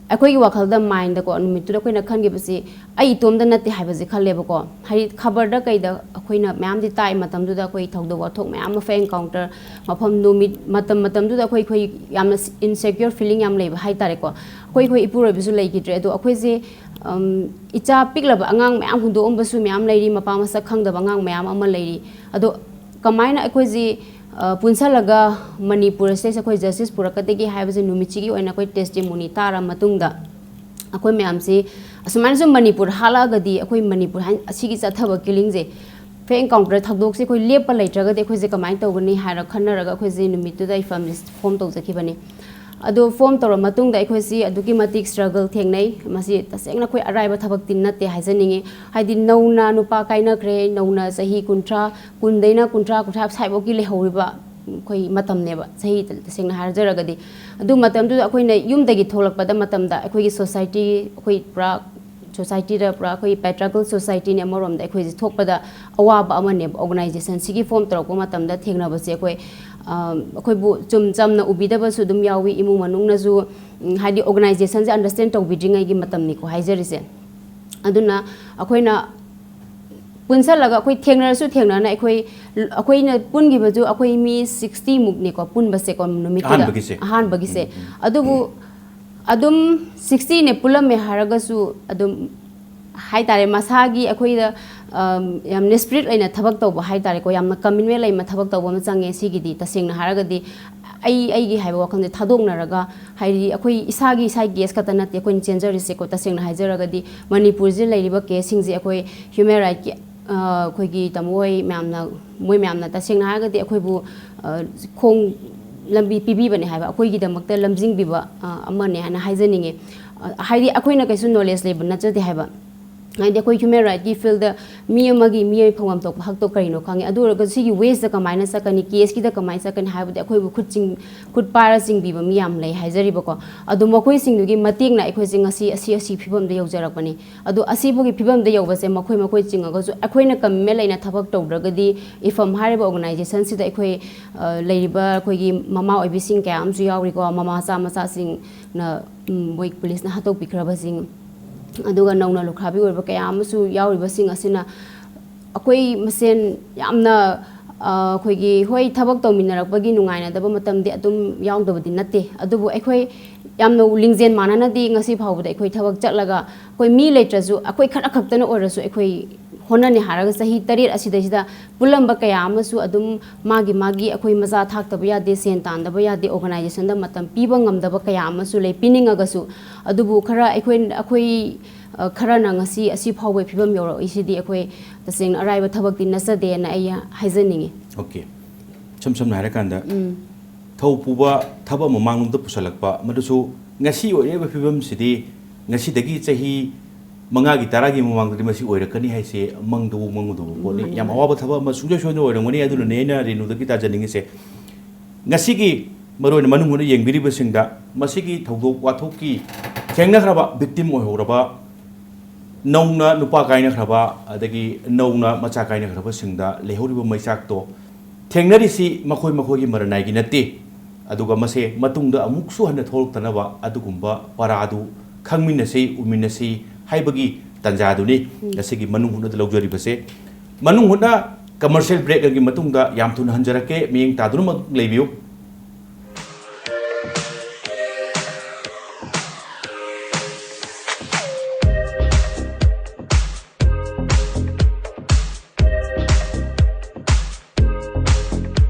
ꯑꯩꯈꯣꯏꯒꯤ ꯋꯥꯈꯜꯗ, ꯃꯥꯏꯟꯗꯀꯣ, ꯅꯨꯃꯤꯠꯇꯨꯗ ꯑꯩꯈꯣꯏꯅ ꯈꯟꯈꯤꯕꯁꯤ ꯑꯩ ꯏꯇꯣꯝꯗ ꯅꯠꯇꯦ ꯍꯥꯏꯕꯁꯦ ꯈꯜꯂꯦꯕꯀꯣ꯫ ꯍꯥꯏꯗꯤ ꯈꯕꯔꯗ ꯀꯩꯗ ꯑꯩꯈꯣꯏꯅ ꯃꯌꯥꯝꯗꯤ ꯇꯥꯏ ꯃꯇꯝꯗꯨꯗ, ꯑꯩꯈꯣꯏ ꯊꯧꯗꯣꯛ ꯋꯥꯊꯣꯛ ꯃꯌꯥꯝ ꯑꯃ, ꯐꯦꯡ ꯀꯥꯎꯟꯇꯔ ꯃꯐꯝ, ꯅꯨꯃꯤꯠ, ꯃꯇꯝ ꯃꯇꯝꯗꯨꯗ ꯑꯩꯈꯣꯏ, ꯑꯩꯈꯣꯏ ꯌꯥꯝꯅ ꯏꯟꯁꯦꯀ꯭ꯌꯣꯔ ꯐꯤꯂꯤꯡ ꯌꯥꯝ ꯂꯩꯕ ꯍꯥꯏ ꯇꯥꯔꯦꯀꯣ꯫ ꯑꯩꯈꯣꯏ, ꯑꯩꯈꯣꯏ ꯏꯄꯨꯔꯣꯏꯕꯁꯨ ꯂꯩꯈꯤꯗ꯭ꯔꯦ꯫ ꯑꯗꯣ ꯑꯩꯈꯣꯏꯁꯦ, ꯑꯝ, ꯏꯆꯥ ꯄꯤꯛꯂꯕ ꯑꯉꯥꯡ ꯃꯌꯥꯝ ꯍꯨꯟꯗꯣꯛꯑꯝꯕꯁꯨ ꯃꯌꯥꯝ ꯂꯩꯔꯤ, ꯃꯄꯥ ꯃꯁꯛ ꯈꯪꯗꯕ ꯑꯉꯥꯡ ꯃꯌꯥꯝ ꯑꯃ ꯂꯩꯔꯤ꯫ ꯑꯗꯣ ꯀꯃꯥꯏꯅ ꯑꯩꯈꯣꯏꯁꯤ, ꯑ, ꯄꯨꯟꯁꯜꯂꯒ ꯃꯅꯤꯄꯨꯔ ꯁꯤꯗꯩꯁꯤꯗ ꯑꯩꯈꯣꯏ ꯖꯁꯇꯤꯁ ꯄꯨꯔꯛꯀꯗꯒꯦ ꯍꯥꯏꯕꯁꯦ ꯅꯨꯃꯤꯠꯁꯤꯒꯤ ꯑꯣꯏꯅ ꯑꯩꯈꯣꯏ ꯇꯦꯁꯇꯤꯃꯣꯅꯤ ꯇꯥꯔ ꯃꯇꯨꯡꯗ ꯑꯩꯈꯣꯏ ꯃꯌꯥꯝꯁꯤ ꯑꯁꯨꯃꯥꯏꯅ ꯁꯨꯝ ꯃꯅꯤꯄꯨꯔ ꯍꯥꯠꯂꯛꯑꯒꯗꯤ, ꯑꯩꯈꯣꯏ ꯃꯅꯤꯄꯨꯔ ꯍꯥꯏ-, ꯑꯁꯤꯒꯤ ꯆꯠꯊꯕ ꯀꯤꯂꯤꯡꯁꯦ, ꯐꯦꯡ ꯀꯥꯎꯟꯇꯔ ꯊꯧꯗꯣꯛꯁꯦ ꯑꯩꯈꯣꯏ ꯂꯦꯞꯄ ꯂꯩꯇ꯭ꯔꯒꯗꯤ ꯑꯩꯈꯣꯏꯁꯦ ꯀꯃꯥꯏꯅ ꯇꯧꯒꯅꯤ ꯍꯥꯏꯔ ꯈꯟꯅꯔꯒ ꯑꯩꯈꯣꯏꯁꯦ ꯅꯨꯃꯤꯠꯇꯨꯗ ꯑꯩ ꯐꯦꯃꯤꯂꯤ ꯐꯣꯝ ꯇꯧꯖꯈꯤꯕꯅꯤ꯫ ꯑꯗꯣ ꯐꯣꯝ ꯇꯧꯔ ꯃꯇꯨꯡꯗ ꯑꯩꯈꯣꯏꯁꯤ ꯑꯗꯨꯛꯀꯤ ꯃꯇꯤꯛ ꯁ꯭ꯇ꯭ꯔꯒꯜ ꯊꯦꯡꯅꯩ꯫ ꯃꯁꯤ ꯇꯁꯦꯡꯅ ꯑꯩꯈꯣꯏ ꯑꯔꯥꯏꯕ ꯊꯕꯛꯇꯤ ꯅꯠꯇꯦ ꯍꯥꯏꯖꯅꯤꯡꯉꯤ꯫ ꯍꯥꯏꯗꯤ ꯅꯧꯅ ꯅꯨꯄꯥ ꯀꯥꯏꯅꯈ꯭ꯔꯦ, ꯅꯧꯅ ꯆꯍꯤ ꯀꯨꯟꯊ꯭ꯔꯥ, ꯀꯨꯟꯗꯩꯅ ꯀꯨꯟꯊ꯭ꯔꯥ, ꯀꯨꯟꯊ꯭ꯔꯥ ꯁ꯭ꯋꯥꯏꯐꯥꯎꯒꯤ ꯂꯩꯍꯧꯔꯤꯕ ꯑꯩꯈꯣꯏ ꯃꯇꯝꯅꯦꯕ, ꯆꯍꯤ, ꯇꯁꯦꯡꯅ ꯍꯥꯏꯖꯔꯒꯗꯤ꯫ ꯑꯗꯨ ꯃꯇꯝꯗꯨꯗ ꯑꯩꯈꯣꯏꯅ ꯌꯨꯝꯗꯒꯤ ꯊꯣꯛꯂꯛꯄꯗ ꯃꯇꯝꯗ ꯑꯩꯈꯣꯏꯒꯤ ꯁꯣꯁꯥꯏꯇꯤ, ꯑꯩꯈꯣꯏ ꯄꯨꯔꯥ ꯁꯣꯁꯥꯏꯇꯤꯗ ꯄꯨꯔꯥ ꯑꯩꯈꯣꯏ ꯄꯦꯇ꯭ꯔꯤꯌꯥꯔꯀꯦꯜ ꯁꯣꯁꯥꯏꯇꯤꯅꯤ꯫ ꯑꯃꯔꯣꯝꯗ ꯑꯩꯈꯣꯏꯁꯦ ꯊꯣꯛꯄꯗ ꯑꯋꯥꯕ ꯑꯃꯅꯦꯕ꯫ ꯑꯣꯔꯒꯅꯥꯏꯖꯦꯁꯟꯁꯤꯒꯤ ꯐꯣꯝ ꯇꯧꯔꯛꯄ ꯃꯇꯝꯗ ꯊꯦꯡꯅꯕꯁꯦ ꯑꯩꯈꯣꯏ, ꯑ, ꯑꯩꯈꯣꯏꯕꯨ ꯆꯨꯝ ꯆꯝꯅ ꯎꯕꯤꯗꯕꯁꯨ ꯑꯗꯨꯝ ꯌꯥꯎꯏ꯫ ꯏꯃꯨꯡ ꯃꯅꯨꯡꯅꯁꯨ, ꯎꯝ, ꯍꯥꯏꯗꯤ ꯑꯣꯔꯒꯅꯥꯏꯖꯦꯁꯟꯁꯦ ꯑꯟꯗꯔꯁ꯭ꯇꯦꯟ ꯇꯧꯕꯤꯗ꯭ꯔꯤꯉꯩꯒꯤ ꯃꯇꯝꯅꯤꯀꯣ ꯍꯥꯏꯖꯔꯤꯁꯦ꯫ ꯑꯗꯨꯅ ꯑꯩꯈꯣꯏꯅ ꯄꯨꯟꯁꯜꯂꯒ ꯑꯩꯈꯣꯏ ꯊꯦꯡꯅꯔꯁꯨ ꯊꯦꯡꯅꯅ ꯑꯩꯈꯣꯏ, ꯑꯩꯈꯣꯏꯅ ꯄꯨꯟꯈꯤꯕꯗꯨ ꯑꯩꯈꯣꯏ ꯃꯤ ꯁꯤꯛꯁꯇꯤ ꯃꯨꯛꯅꯤꯀꯣ ꯄꯨꯟꯕꯁꯦꯀꯣ ꯅꯨꯃꯤꯠꯇꯨꯗ꯫ ꯑꯍꯥꯟꯕꯒꯤꯁꯦ? ꯑꯍꯥꯟꯕꯒꯤꯁꯦ꯫ ꯎꯝ, ꯎꯝ, ꯎꯝ꯫ ꯑꯗꯨꯕꯨ ꯑꯗꯨꯝ ꯁꯤꯛꯁꯇꯤꯅꯦ ꯄꯨꯜꯂꯝꯃꯦ ꯍꯥꯏꯔꯒꯁꯨ, ꯑꯗꯨꯝ ꯍꯥꯏ ꯇꯥꯔꯦ, ꯃꯁꯥꯒꯤ ꯑꯩꯈꯣꯏꯗ, ꯑꯝ, ꯌꯥꯝꯅ ꯁ꯭ꯄꯤꯔꯤꯠ ꯂꯩꯅ ꯊꯕꯛ ꯇꯧꯕ ꯍꯥꯏ ꯇꯥꯔꯦꯀꯣ, ꯌꯥꯝꯅ ꯀꯃꯤꯠꯃꯦꯟ ꯂꯩꯅ ꯊꯕꯛ ꯇꯧꯕ ꯑꯃ ꯆꯪꯉꯦ꯫ ꯁꯤꯒꯤꯗꯤ ꯇꯁꯦꯡꯅ ꯍꯥꯏꯔꯒꯗꯤ ꯑꯩ ꯑꯩꯒꯤ ꯍꯥꯏꯕ ꯋꯥꯈꯜꯁꯦ ꯊꯥꯗꯣꯛꯅꯔꯒ, ꯍꯥꯏꯗꯤ ꯑꯩꯈꯣꯏ ꯏꯁꯥꯒꯤ, ꯏꯁꯥꯒꯤ ꯀꯦꯁ ꯈꯛꯇ ꯅꯠꯇꯦ ꯑꯩꯈꯣꯏꯅ ꯆꯦꯟꯖꯔꯤꯁꯦꯀꯣ꯫ ꯇꯁꯦꯡꯅ ꯍꯥꯏꯖꯔꯒꯗꯤ ꯃꯅꯤꯄꯨꯔꯁꯤꯗ ꯂꯩꯔꯤꯕ ꯀꯦꯁꯁꯤꯡꯁꯦ ꯑꯩꯈꯣꯏ ꯍ꯭ꯌꯨꯃꯦꯟ ꯔꯥꯏꯠꯀꯤ, ꯑ, ꯑꯩꯈꯣꯏꯒꯤ ꯇꯥꯃꯣ ꯍꯣꯏ ꯃꯌꯥꯝꯅ, ꯃꯣꯏ ꯃꯌꯥꯝꯅ ꯇꯁꯦꯡꯅ ꯍꯥꯏꯔꯒꯗꯤ ꯑꯩꯈꯣꯏꯕꯨ, ꯑ, ꯈꯣꯡ ꯂꯝꯕꯤ ꯄꯤꯕꯤꯕꯅꯦ ꯍꯥꯏꯕ, ꯑꯩꯈꯣꯏꯒꯤꯗꯃꯛꯇ ꯂꯝꯖꯤꯡꯕꯤꯕ, ꯑ, ꯑꯃꯅꯦ ꯍꯥꯏꯅ ꯍꯥꯏꯖꯅꯤꯡꯉꯤ꯫ ꯍꯥꯏꯗꯤ ꯑꯩꯈꯣꯏꯅ ꯀꯩꯁꯨ ꯅꯣꯂꯦꯖ ꯂꯩꯕ ꯅꯠꯆꯗꯦ ꯍꯥꯏꯕ꯫ ꯍꯥꯏꯗꯤ ꯑꯩꯈꯣꯏ ꯍ꯭ꯌꯨꯃꯦꯟ ꯔꯥꯏꯠꯀꯤ ꯐꯤꯜꯗ ꯃꯤ ꯑꯃꯒꯤ ꯃꯤꯑꯣꯏ ꯐꯪꯐꯝ ꯊꯣꯛꯄ ꯍꯛꯇꯣ ꯀꯔꯤꯅꯣ ꯈꯪꯉꯦ, ꯑꯗꯨ ꯑꯣꯏꯔꯒꯁꯨ ꯁꯤꯒꯤ ꯋꯦꯁꯇ ꯀꯃꯥꯏꯅ ꯆꯠꯀꯅꯤ, ꯀꯦꯁꯀꯤꯗ ꯀꯃꯥꯏꯅ ꯆꯠꯀꯅꯤ ꯍꯥꯏꯕꯗꯤ ꯑꯩꯈꯣꯏꯕꯨ ꯈꯨꯠ ꯆꯤꯡ-, ꯈꯨꯠ ꯄꯥꯏꯔ ꯆꯤꯡꯕꯤꯕ ꯃꯤ ꯌꯥꯝ ꯂꯩ ꯍꯥꯏꯖꯔꯤꯕꯀꯣ꯫ ꯑꯗꯣ ꯃꯈꯣꯏꯁꯤꯡꯗꯨꯒꯤ ꯃꯇꯦꯡꯅ ꯑꯩꯈꯣꯏꯁꯦ ꯉꯁꯤ ꯑꯁꯤ, ꯑꯁꯤ ꯐꯤꯕꯝꯗ ꯌꯧꯖꯔꯛꯄꯅꯤ꯫ ꯑꯗꯣ ꯑꯁꯤꯐꯥꯎꯒꯤ ꯐꯤꯕꯝꯗ ꯌꯧꯕꯁꯦ ꯃꯈꯣꯏ, ꯃꯈꯣꯏ ꯆꯤꯡꯉꯒꯁꯨ ꯑꯩꯈꯣꯏꯅ ꯀꯝꯃꯤꯠꯃꯦꯟ ꯂꯩꯅ ꯊꯕꯛ ꯇꯧꯗ꯭ꯔꯒꯗꯤ, ꯏꯐꯝ ꯍꯥꯏꯔꯤꯕ ꯑꯣꯔꯒꯅꯥꯏꯖꯦꯁꯟꯁꯤꯗ ꯑꯩꯈꯣꯏ, ꯑ, ꯂꯩꯔꯤꯕ ꯑꯩꯈꯣꯏꯒꯤ ꯃꯃꯥ ꯑꯣꯏꯕꯤꯁꯤꯡ ꯀꯌꯥ ꯑꯃꯁꯨ ꯌꯥꯎꯔꯤꯀꯣ, ꯃꯃꯥ ꯃꯆꯥ ꯃꯆꯥꯁꯤꯡꯅ, ꯎꯝ, ꯃꯣꯏ ꯄꯨꯂꯤꯁꯅ ꯍꯥꯠꯇꯣꯛꯄꯤꯈ꯭ꯔꯕꯁꯤꯡ, ꯑꯗꯨꯒ ꯅꯧꯅ ꯂꯨꯈ꯭ꯔꯥꯕꯤ ꯑꯣꯏꯕ ꯀꯌꯥ ꯑꯃꯁꯨ ꯌꯥꯎꯔꯤꯕꯁꯤꯡ ꯑꯁꯤꯅ ꯑꯩꯈꯣꯏ ꯃꯁꯦꯟ ꯌꯥꯝꯅ, ꯑ, ꯑꯩꯈꯣꯏꯒꯤ, ꯍꯣꯏ, ꯊꯕꯛ ꯇꯧꯃꯤꯟꯅꯔꯛꯄꯒꯤ ꯅꯨꯡꯉꯥꯏꯅꯗꯕ ꯃꯇꯝꯗꯤ ꯑꯗꯨꯝ ꯌꯥꯎꯗꯕꯗꯤ ꯅꯠꯇꯦ, ꯑꯗꯨꯕꯨ ꯑꯩꯈꯣꯏ ꯌꯥꯝꯅ ꯂꯤꯡꯖꯦꯜ ꯃꯥꯟꯅꯅꯗꯤ ꯉꯁꯤ ꯐꯥꯎꯕꯗ ꯑꯩꯈꯣꯏ ꯊꯕꯛ ꯆꯠꯂꯒ, ꯑꯩꯈꯣꯏ ꯃꯤ ꯂꯩꯇ꯭ꯔꯁꯨ, ꯑꯩꯈꯣꯏ ꯈꯔ ꯈꯛꯇꯅ ꯑꯣꯏꯔꯁꯨ ꯑꯩꯈꯣꯏ ꯍꯣꯠꯅꯅꯤ ꯍꯥꯏꯔꯒ ꯆꯍꯤ ꯇꯔꯦꯠ ꯑꯁꯤꯗꯩꯁꯤꯗ ꯄꯨꯜꯂꯝꯕ ꯀꯌꯥ ꯑꯃꯁꯨ ꯑꯗꯨꯝ ꯃꯥꯒꯤ ꯃꯥꯒꯤ ꯑꯩꯈꯣꯏ ꯃꯆꯥ ꯊꯥꯛꯇꯕ ꯌꯥꯗꯦ, ꯁꯦꯟ ꯇꯥꯟꯗꯕ ꯌꯥꯗꯦ, ꯑꯣꯔꯒꯅꯥꯏꯖꯦꯁꯟꯗ ꯃꯇꯝ ꯄꯤꯕ ꯉꯝꯗꯕ ꯀꯌꯥ ꯑꯃꯁꯨ ꯂꯩ, ꯄꯤꯅꯤꯡꯉꯒꯁꯨ꯫ ꯑꯗꯨꯕꯨ ꯈꯔ ꯑꯩꯈꯣꯏ, ꯑꯩꯈꯣꯏ, ꯑ, ꯈꯔꯅ ꯉꯁꯤ ꯑꯁꯤ ꯐꯥꯎꯕꯒꯤ ꯐꯤꯕꯝ ꯌꯧꯔꯛꯏꯁꯤꯗꯤ ꯑꯩꯈꯣꯏ ꯇꯁꯦꯡꯅ ꯑꯔꯥꯏꯕ ꯊꯕꯛꯇꯤ ꯅꯠꯆꯗꯦꯅ ꯑꯩ ꯍꯥꯏꯖꯅꯤꯡꯉꯤ꯫ ꯑꯣꯀꯦ꯫ ꯏꯁꯝ ꯁꯝꯅ ꯍꯥꯏꯔꯀꯥꯟꯗ, ꯎꯝ꯫ ꯊꯧ ꯄꯨꯕ ꯊꯕꯛ ꯑꯃ ꯃꯥꯡꯂꯣꯝꯗ ꯄꯨꯁꯜꯂꯛꯄ, ꯃꯗꯨꯁꯨ ꯉꯁꯤ ꯑꯣꯏꯔꯤꯕ ꯐꯤꯕꯝꯁꯤꯗꯤ ꯉꯁꯤꯗꯒꯤ ꯆꯍꯤ ꯃꯉꯥꯒꯤ, ꯇꯔꯥꯒꯤ ꯃꯃꯥꯡꯗꯗꯤ ꯃꯁꯤ ꯑꯣꯏꯔꯛꯀꯅꯤ ꯍꯥꯏꯁꯦ ꯃꯪꯗꯕꯨ ꯃꯪꯉꯨꯗꯕ ꯄꯣꯠꯅꯤ꯫ ꯃꯥꯅꯤ, ꯌꯥꯝ ꯃꯥꯅꯤ꯫ ꯑꯋꯥꯕ ꯊꯕꯛ ꯑꯃ ꯁꯨꯡꯁꯣꯏ ꯁꯣꯏꯗꯅ ꯑꯣꯏꯔꯝꯒꯅꯤ꯫ ꯑꯗꯨꯅꯅꯦ ꯑꯩꯅ ꯔꯦꯅꯨꯗꯒꯤ ꯇꯥꯖꯅꯤꯡꯉꯤꯁꯦ, ꯉꯁꯤꯒꯤ ꯃꯔꯨꯑꯣꯏꯅ ꯃꯅꯨꯡ ꯍꯨꯠꯅ ꯌꯦꯡꯕꯤꯔꯤꯕꯁꯤꯡꯗ ꯃꯁꯤꯒꯤ ꯊꯧꯗꯣꯛ ꯋꯥꯊꯣꯛꯀꯤ ꯊꯦꯡꯅꯈ꯭ꯔꯕ, ꯚꯤꯛꯇꯤꯝ ꯑꯣꯏꯍꯧꯔꯕ, ꯅꯧꯅ ꯅꯨꯄꯥ ꯀꯥꯏꯅꯈ꯭ꯔꯕ, ꯑꯗꯒꯤ ꯅꯧꯅ ꯃꯆꯥ ꯀꯥꯏꯅꯈ꯭ꯔꯕꯁꯤꯡꯗ ꯂꯩꯍꯧꯔꯤꯕ ꯃꯩꯆꯥꯛꯇꯣ, ꯊꯦꯡꯅꯔꯤꯁꯤ ꯃꯈꯣꯏ ꯃꯈꯣꯏꯒꯤ ꯃꯔꯟꯅꯥꯏꯒꯤ ꯅꯠꯇꯦ꯫ ꯑꯗꯨꯒ ꯃꯁꯦ ꯃꯇꯨꯡꯗ ꯑꯃꯨꯛꯁꯨ ꯍꯟꯅ ꯊꯣꯛꯂꯛꯇꯅꯕ ꯑꯗꯨꯒꯨꯝꯕ ꯄꯔꯥꯗꯨ ꯈꯪꯃꯤꯟꯅꯁꯤ, ꯎꯃꯤꯟꯅꯁꯤ ꯍꯥꯏꯕꯒꯤ ꯇꯥꯟꯖꯥꯗꯨꯅꯤ ꯉꯁꯤꯒꯤ ꯃꯅꯨꯡ ꯍꯨꯠꯅꯗ ꯂꯧꯖꯔꯤꯕꯁꯦ꯫ ꯃꯅꯨꯡ ꯍꯨꯠꯅ ꯀꯃꯔꯁꯤꯌꯦꯜ ꯕ꯭ꯔꯦꯛ ꯑꯃꯒꯤ ꯃꯇꯨꯡꯗ ꯌꯥꯝ ꯊꯨꯅ ꯍꯟꯖꯔꯛꯀꯦ꯫ ꯃꯤꯠꯌꯦꯡ ꯇꯥꯗꯨꯅꯃꯛ ꯂꯩꯕꯤꯌꯨ꯫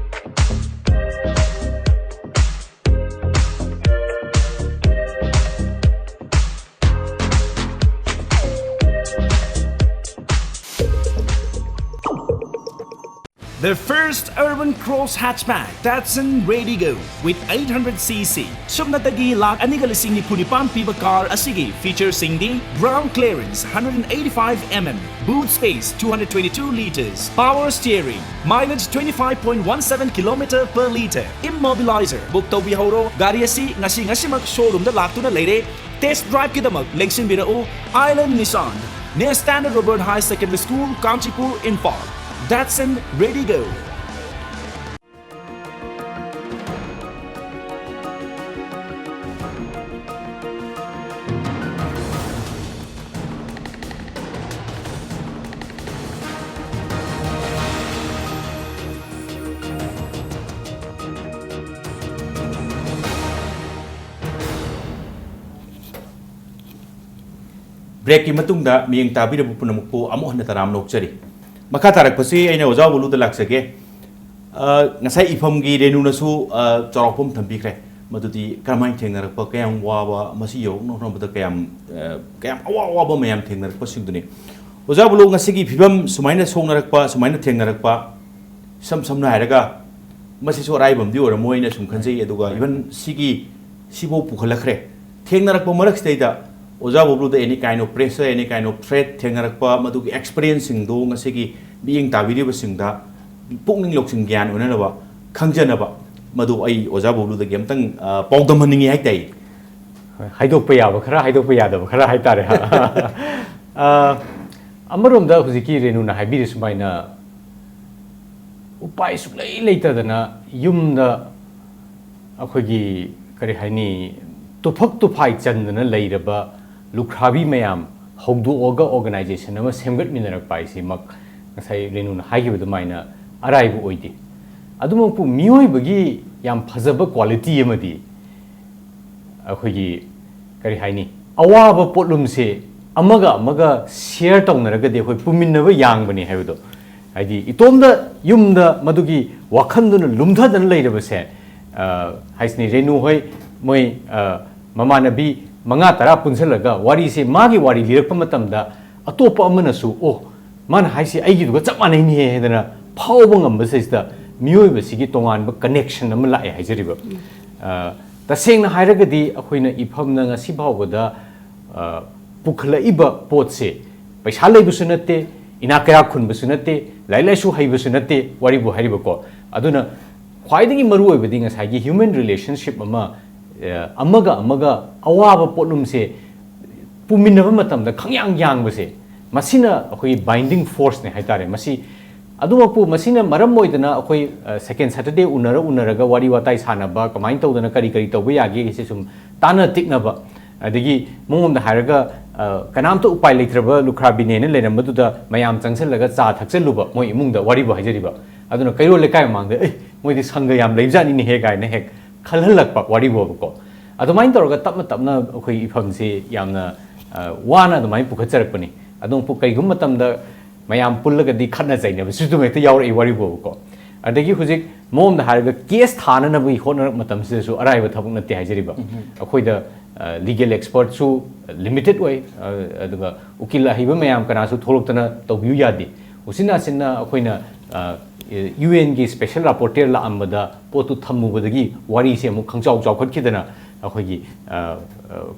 The first urban cross hatchback, Datsun Redigo, with eight hundred C C. ꯁꯨꯞꯅꯇꯒꯤ ꯂꯥꯈ ꯑꯅꯤꯒ ꯂꯤꯁꯤꯡ ꯅꯤꯐꯨ ꯅꯤꯄꯥꯟ ꯄꯤꯕ car ꯑꯁꯤꯒꯤ featureꯁꯤꯡꯗꯤ: ground clearance one hundred eighty-five mm, boot space two hundred twenty-two liters, power steering, mileage twenty-five point one seven kilometer per liter, immobilizer. Book ꯇꯧꯕꯤꯍꯧꯔꯣ꯫ ꯒꯥꯔꯤ ꯑꯁꯤ ꯉꯁꯤ ꯉꯁꯤꯃꯛ showroomꯗ ꯂꯥꯛꯇꯨꯅ ꯂꯩꯔꯦ꯫ Test driveꯀꯤꯗꯃꯛ ꯂꯦꯡꯁꯤꯟꯕꯤꯔꯛꯎ Island Nissan, near Standard Robert High Secondary School, Kanchipur, Imphal. Datsun Redigo. Breakꯀꯤ ꯃꯇꯨꯡꯗ ꯃꯤꯠꯌꯦꯡ ꯇꯥꯕꯤꯔꯕ ꯄꯨꯝꯅꯃꯛꯄꯨ ꯑꯃꯨꯛ ꯍꯟꯅ ꯇꯔꯥꯝꯅ ꯑꯣꯛꯆꯔꯤ꯫ ꯃꯈꯥ ꯇꯥꯔꯛꯄꯁꯤ ꯑꯩꯅ ꯑꯣꯖꯥ ꯕꯣꯂꯨꯗ ꯂꯥꯛꯆꯒꯦ꯫ ꯑ, ꯉꯁꯥꯏ ꯏꯐꯝꯒꯤ ꯔꯦꯅꯨꯅꯁꯨ, ꯑ, ꯆꯥꯎꯔꯥꯛꯄ ꯑꯃ ꯊꯝꯕꯤꯈ꯭ꯔꯦ꯫ ꯃꯗꯨꯗꯤ ꯀꯔꯝꯍꯥꯏꯅ ꯊꯦꯡꯅꯔꯛꯄ, ꯀꯌꯥꯝ ꯋꯥꯕ, ꯃꯁꯤ ꯌꯧꯔꯛꯅꯕ ꯍꯣꯠꯅꯕꯗ ꯀꯌꯥꯝ, ꯑ, ꯀꯌꯥꯝ ꯑꯋꯥ ꯑꯋꯥꯕ ꯃꯌꯥꯝ ꯊꯦꯡꯅꯔꯛꯄꯁꯤꯡꯗꯨꯅꯤ꯫ ꯑꯣꯖꯥ ꯕꯣꯂꯨ, ꯉꯁꯤꯒꯤ ꯐꯤꯕꯝ ꯁꯨꯃꯥꯏꯅ ꯁꯣꯛꯅꯔꯛꯄ, ꯁꯨꯃꯥꯏꯅ ꯊꯦꯡꯅꯔꯛꯄ, ꯏꯁꯝ ꯁꯝꯅ ꯍꯥꯏꯔꯒ, ꯃꯁꯤꯁꯨ ꯑꯔꯥꯏꯕ ꯑꯃꯗꯤ ꯑꯣꯏꯔꯝꯃꯣꯏꯅ ꯁꯨꯝ ꯈꯟꯖꯩ꯫ ꯑꯗꯨꯒ even ꯁꯤꯒꯤ, ꯁꯤꯐꯥꯎ ꯄꯨꯈꯠꯂꯛꯈ꯭ꯔꯦ꯫ ꯊꯦꯡꯅꯔꯛꯄ ꯃꯔꯛꯁꯤꯗꯩꯗ ꯑꯣꯖꯥ ꯕꯣꯕ꯭ꯂꯨꯗ any kind of pressure, any kind of threat ꯊꯦꯡꯅꯔꯛꯄ, ꯃꯗꯨꯒꯤ experienceꯁꯤꯡꯗꯨ ꯉꯁꯤꯒꯤ ꯃꯤꯠꯌꯦꯡ ꯇꯥꯕꯤꯔꯤꯕꯁꯤꯡꯗ ꯄꯨꯛꯅꯤꯡ ꯂꯧꯁꯤꯡ ꯒ꯭ꯌꯥꯟ ꯑꯣꯏꯅꯅꯕ, ꯈꯪꯖꯅꯕ, ꯃꯗꯨ ꯑꯩ ꯑꯣꯖꯥ ꯕꯣꯕ꯭ꯂꯨꯗꯒꯤ ꯑꯝꯇꯪ, ꯑ, ꯄꯥꯎꯗꯝꯍꯟꯅꯤꯡꯉꯤ ꯍꯥꯏꯇꯥꯏ꯫ ꯍꯣꯏ, ꯍꯥꯏꯗꯣꯛꯄ ꯌꯥꯕ ꯈꯔ, ꯍꯥꯏꯗꯣꯛꯄ ꯌꯥꯗꯕ ꯈꯔ ꯍꯥꯏꯇꯥꯔꯦ꯫ ꯑ, ꯑꯃꯔꯣꯝꯗ ꯍꯧꯖꯤꯛꯀꯤ ꯔꯦꯅꯨꯅ ꯍꯥꯏꯕꯤꯔꯤ ꯁꯨꯃꯥꯏꯅ ꯎꯄꯥꯏ ꯁꯨꯡꯂꯩ ꯂꯩꯇꯗꯅ ꯌꯨꯝꯗ ꯑꯩꯈꯣꯏꯒꯤ, ꯀꯔꯤ ꯍꯥꯏꯅꯤ, ꯇꯨꯐꯛ ꯇꯨꯐꯥꯏ ꯆꯟꯗꯅ ꯂꯩꯔꯕ ꯂꯨꯈ꯭ꯔꯥꯕꯤ ꯃꯌꯥꯝ ꯍꯧꯗꯣꯛꯑꯒ organization ꯑꯃ ꯁꯦꯝꯒꯠꯃꯤꯟꯅꯔꯛꯄ ꯍꯥꯏꯁꯤꯃꯛ ꯉꯁꯥꯏ ꯔꯦꯅꯨꯅ ꯍꯥꯏꯈꯤꯕ ꯑꯗꯨꯃꯥꯏꯅ ꯑꯔꯥꯏꯕ ꯑꯣꯏꯗꯦ꯫ ꯑꯗꯨꯃꯛꯄꯨ ꯃꯤꯑꯣꯏꯕꯒꯤ ꯌꯥꯝ ꯐꯖꯕ quality ꯑꯃꯗꯤ ꯑꯩꯈꯣꯏꯒꯤ, ꯀꯔꯤ ꯍꯥꯏꯅꯤ, ꯑꯋꯥꯕ ꯄꯣꯠꯂꯨꯝꯁꯦ ꯑꯃꯒ ꯑꯃꯒ share ꯇꯧꯅꯔꯒꯗꯤ ꯑꯩꯈꯣꯏ ꯄꯨꯃꯤꯟꯅꯕ ꯌꯥꯡꯕꯅꯤ ꯍꯥꯏꯕꯗꯣ꯫ ꯍꯥꯏꯗꯤ ꯏꯇꯣꯝꯗ ꯌꯨꯝꯗ ꯃꯗꯨꯒꯤ ꯋꯥꯈꯜꯗꯨꯅ ꯂꯨꯝꯊꯗꯅ ꯂꯩꯔꯕꯁꯦ, ꯑ, ꯍꯥꯏꯁꯤꯅꯤ, ꯔꯦꯅꯨ ꯍꯣꯏ, ꯃꯣꯏ, ꯑ, ꯃꯃꯥꯟꯅꯕꯤ ꯃꯉꯥ ꯇꯔꯥ ꯄꯨꯟꯁꯤꯜꯂꯒ ꯋꯥꯔꯤꯁꯦ, ꯃꯥꯒꯤ ꯋꯥꯔꯤ ꯂꯤꯔꯛꯄ ꯃꯇꯝꯗ ꯑꯇꯣꯞꯄ ꯑꯃꯅꯁꯨ, "ꯑꯣ, ꯃꯥꯅ ꯍꯥꯏꯁꯤ ꯑꯩꯒꯤꯗꯨꯒ ꯆꯞ ꯃꯥꯟꯅꯩꯅꯦꯍꯦ" ꯍꯥꯏꯗꯅ ꯐꯥꯎꯕ ꯉꯝꯕꯁꯤꯗ ꯃꯤꯑꯣꯏꯕꯁꯤꯒꯤ ꯇꯣꯉꯥꯟꯕ connection ꯑꯃ ꯂꯥꯛꯑꯦ ꯍꯥꯏꯖꯔꯤꯕ꯫ ꯑ, ꯇꯁꯦꯡꯅ ꯍꯥꯏꯔꯒꯗꯤ ꯑꯩꯈꯣꯏꯅ ꯏꯐꯝꯅ ꯉꯁꯤ ꯐꯥꯎꯕꯗ, ꯑ, ꯄꯨꯈꯠꯂꯛꯏꯕ ꯄꯣꯠꯁꯦ ꯄꯩꯁꯥ ꯂꯩꯕꯁꯨ ꯅꯠꯇꯦ, ꯏꯅꯥꯛ ꯀꯩꯔꯥꯛ ꯈꯨꯟꯕꯁꯨ ꯅꯠꯇꯦ, ꯂꯥꯏꯔꯤꯛ ꯂꯥꯏꯁꯨ ꯍꯩꯕꯁꯨ ꯅꯠꯇꯦ, ꯋꯥꯔꯤꯕꯨ ꯍꯥꯏꯔꯤꯕꯀꯣ꯫ ꯑꯗꯨꯅ ꯈ꯭ꯋꯥꯏꯗꯒꯤ ꯃꯔꯨ ꯑꯣꯏꯕꯗꯤ ꯉꯁꯥꯏꯒꯤ human relationship ꯑꯃ, ꯑ, ꯑꯃꯒ ꯑꯃꯒ ꯑꯋꯥꯕ ꯄꯣꯠꯂꯨꯝꯁꯦ ꯄꯨꯃꯤꯟꯅꯕ ꯃꯇꯝꯗ ꯈꯪꯌꯥꯡ ꯌꯥꯡꯕꯁꯦ, ꯃꯁꯤꯅ ꯑꯩꯈꯣꯏꯒꯤ binding force ꯅꯦ ꯍꯥꯏꯇꯥꯔꯦ꯫ ꯃꯁꯤ ꯑꯗꯨꯃꯛꯄꯨ, ꯃꯁꯤꯅ ꯃꯔꯝ ꯑꯣꯏꯗꯅ ꯑꯩꯈꯣꯏ, ꯑ, second Saturday ꯎꯅꯔ ꯎꯅꯔꯒ ꯋꯥꯔꯤ ꯋꯥꯇꯥꯏ ꯁꯥꯟꯅꯕ, ꯀꯃꯥꯏꯅ ꯇꯧꯗꯅ ꯀꯔꯤ ꯀꯔꯤ ꯇꯧꯕ ꯌꯥꯒꯦ ꯍꯥꯏꯁꯦ ꯁꯨꯝ ꯇꯥꯟꯅ ꯇꯤꯛꯅꯕ, ꯑꯗꯒꯤ ꯃꯉꯣꯟꯗ ꯍꯥꯏꯔꯒ, ꯑ, ꯀꯅꯥꯝꯇ ꯎꯄꯥꯏ ꯂꯩꯇ꯭ꯔꯕ ꯂꯨꯈ꯭ꯔꯥꯕꯤꯅꯦꯅ ꯂꯩꯔꯝꯕꯗꯨꯗ ꯃꯌꯥꯝ ꯆꯪꯁꯤꯜꯂꯒ ꯆꯥ ꯊꯛꯆꯜꯂꯨꯕ, ꯃꯣꯏ ꯏꯃꯨꯡꯗ ꯋꯥꯔꯤꯕꯨ ꯍꯥꯏꯖꯔꯤꯕ꯫ ꯑꯗꯨꯅ ꯀꯩꯔꯣꯜ ꯂꯩꯀꯥꯏ ꯃꯃꯥꯡꯗ, "ꯑꯦ, ꯃꯣꯏꯗꯤ ꯁꯪꯒ ꯌꯥꯝ ꯂꯩꯕꯖꯥꯠꯅꯤꯅꯦꯍꯦ" ꯀꯥꯏꯅ ꯍꯦꯛ ꯈꯜꯍꯜꯂꯛꯄ ꯋꯥꯔꯤꯕꯨꯕꯀꯣ꯫ ꯑꯗꯨꯃꯥꯏꯅ ꯇꯧꯔꯒ ꯇꯞꯅ ꯇꯞꯅ ꯑꯩꯈꯣꯏ ꯏꯐꯝꯁꯤ ꯌꯥꯝꯅ, ꯑ, ꯋꯥꯅ ꯑꯗꯨꯃꯥꯏꯅ ꯄꯨꯈꯠꯆꯔꯛꯄꯅꯤ꯫ ꯑꯗꯨꯝ ꯄꯨ-, ꯀꯩꯒꯨꯝꯕ ꯃꯇꯝꯗ ꯃꯌꯥꯝ ꯄꯨꯜꯂꯒꯗꯤ ꯈꯠꯅ ꯆꯩꯅꯕꯁꯨ ꯑꯗꯨꯝ ꯍꯦꯛꯇ ꯌꯥꯎꯔꯛꯏ ꯋꯥꯔꯤꯕꯨꯕꯀꯣ꯫ ꯑꯗꯒꯤ ꯍꯧꯖꯤꯛ ꯃꯑꯣꯡꯗ ꯍꯥꯏꯔꯒ case ꯊꯥꯅꯅꯕꯒꯤ ꯍꯣꯠꯅꯔꯛꯄ ꯃꯇꯝꯁꯤꯗꯁꯨ ꯑꯔꯥꯏꯕ ꯊꯕꯛ ꯅꯠꯇꯦ ꯍꯥꯏꯖꯔꯤꯕ꯫ ꯑꯩꯈꯣꯏꯗ, ꯑ, legal expert ꯁꯨ limited ꯑꯣꯏ, ꯑ, ꯑꯗꯨꯒ ꯎꯀꯤꯜ ꯑꯍꯩꯕ ꯃꯌꯥꯝ ꯀꯅꯥꯁꯨ ꯊꯣꯛꯂꯛꯇꯅ ꯇꯧꯕꯤꯌꯨ ꯌꯥꯗꯦ꯫ ꯎꯆꯤꯟ ꯅꯥꯆꯤꯟꯅ ꯑꯩꯈꯣꯏꯅ, ꯑ, UN ꯒꯤ special rapporteur ꯂꯥꯛꯑꯝꯕꯗ ꯄꯣꯠꯇꯨ ꯊꯝꯃꯨꯕꯗꯒꯤ ꯋꯥꯔꯤꯁꯦ ꯑꯃꯨꯛ ꯈꯪꯆꯥꯎ ꯆꯥꯎꯈꯠꯈꯤꯗꯅ ꯑꯩꯈꯣꯏꯒꯤ, ꯑ, ꯑ,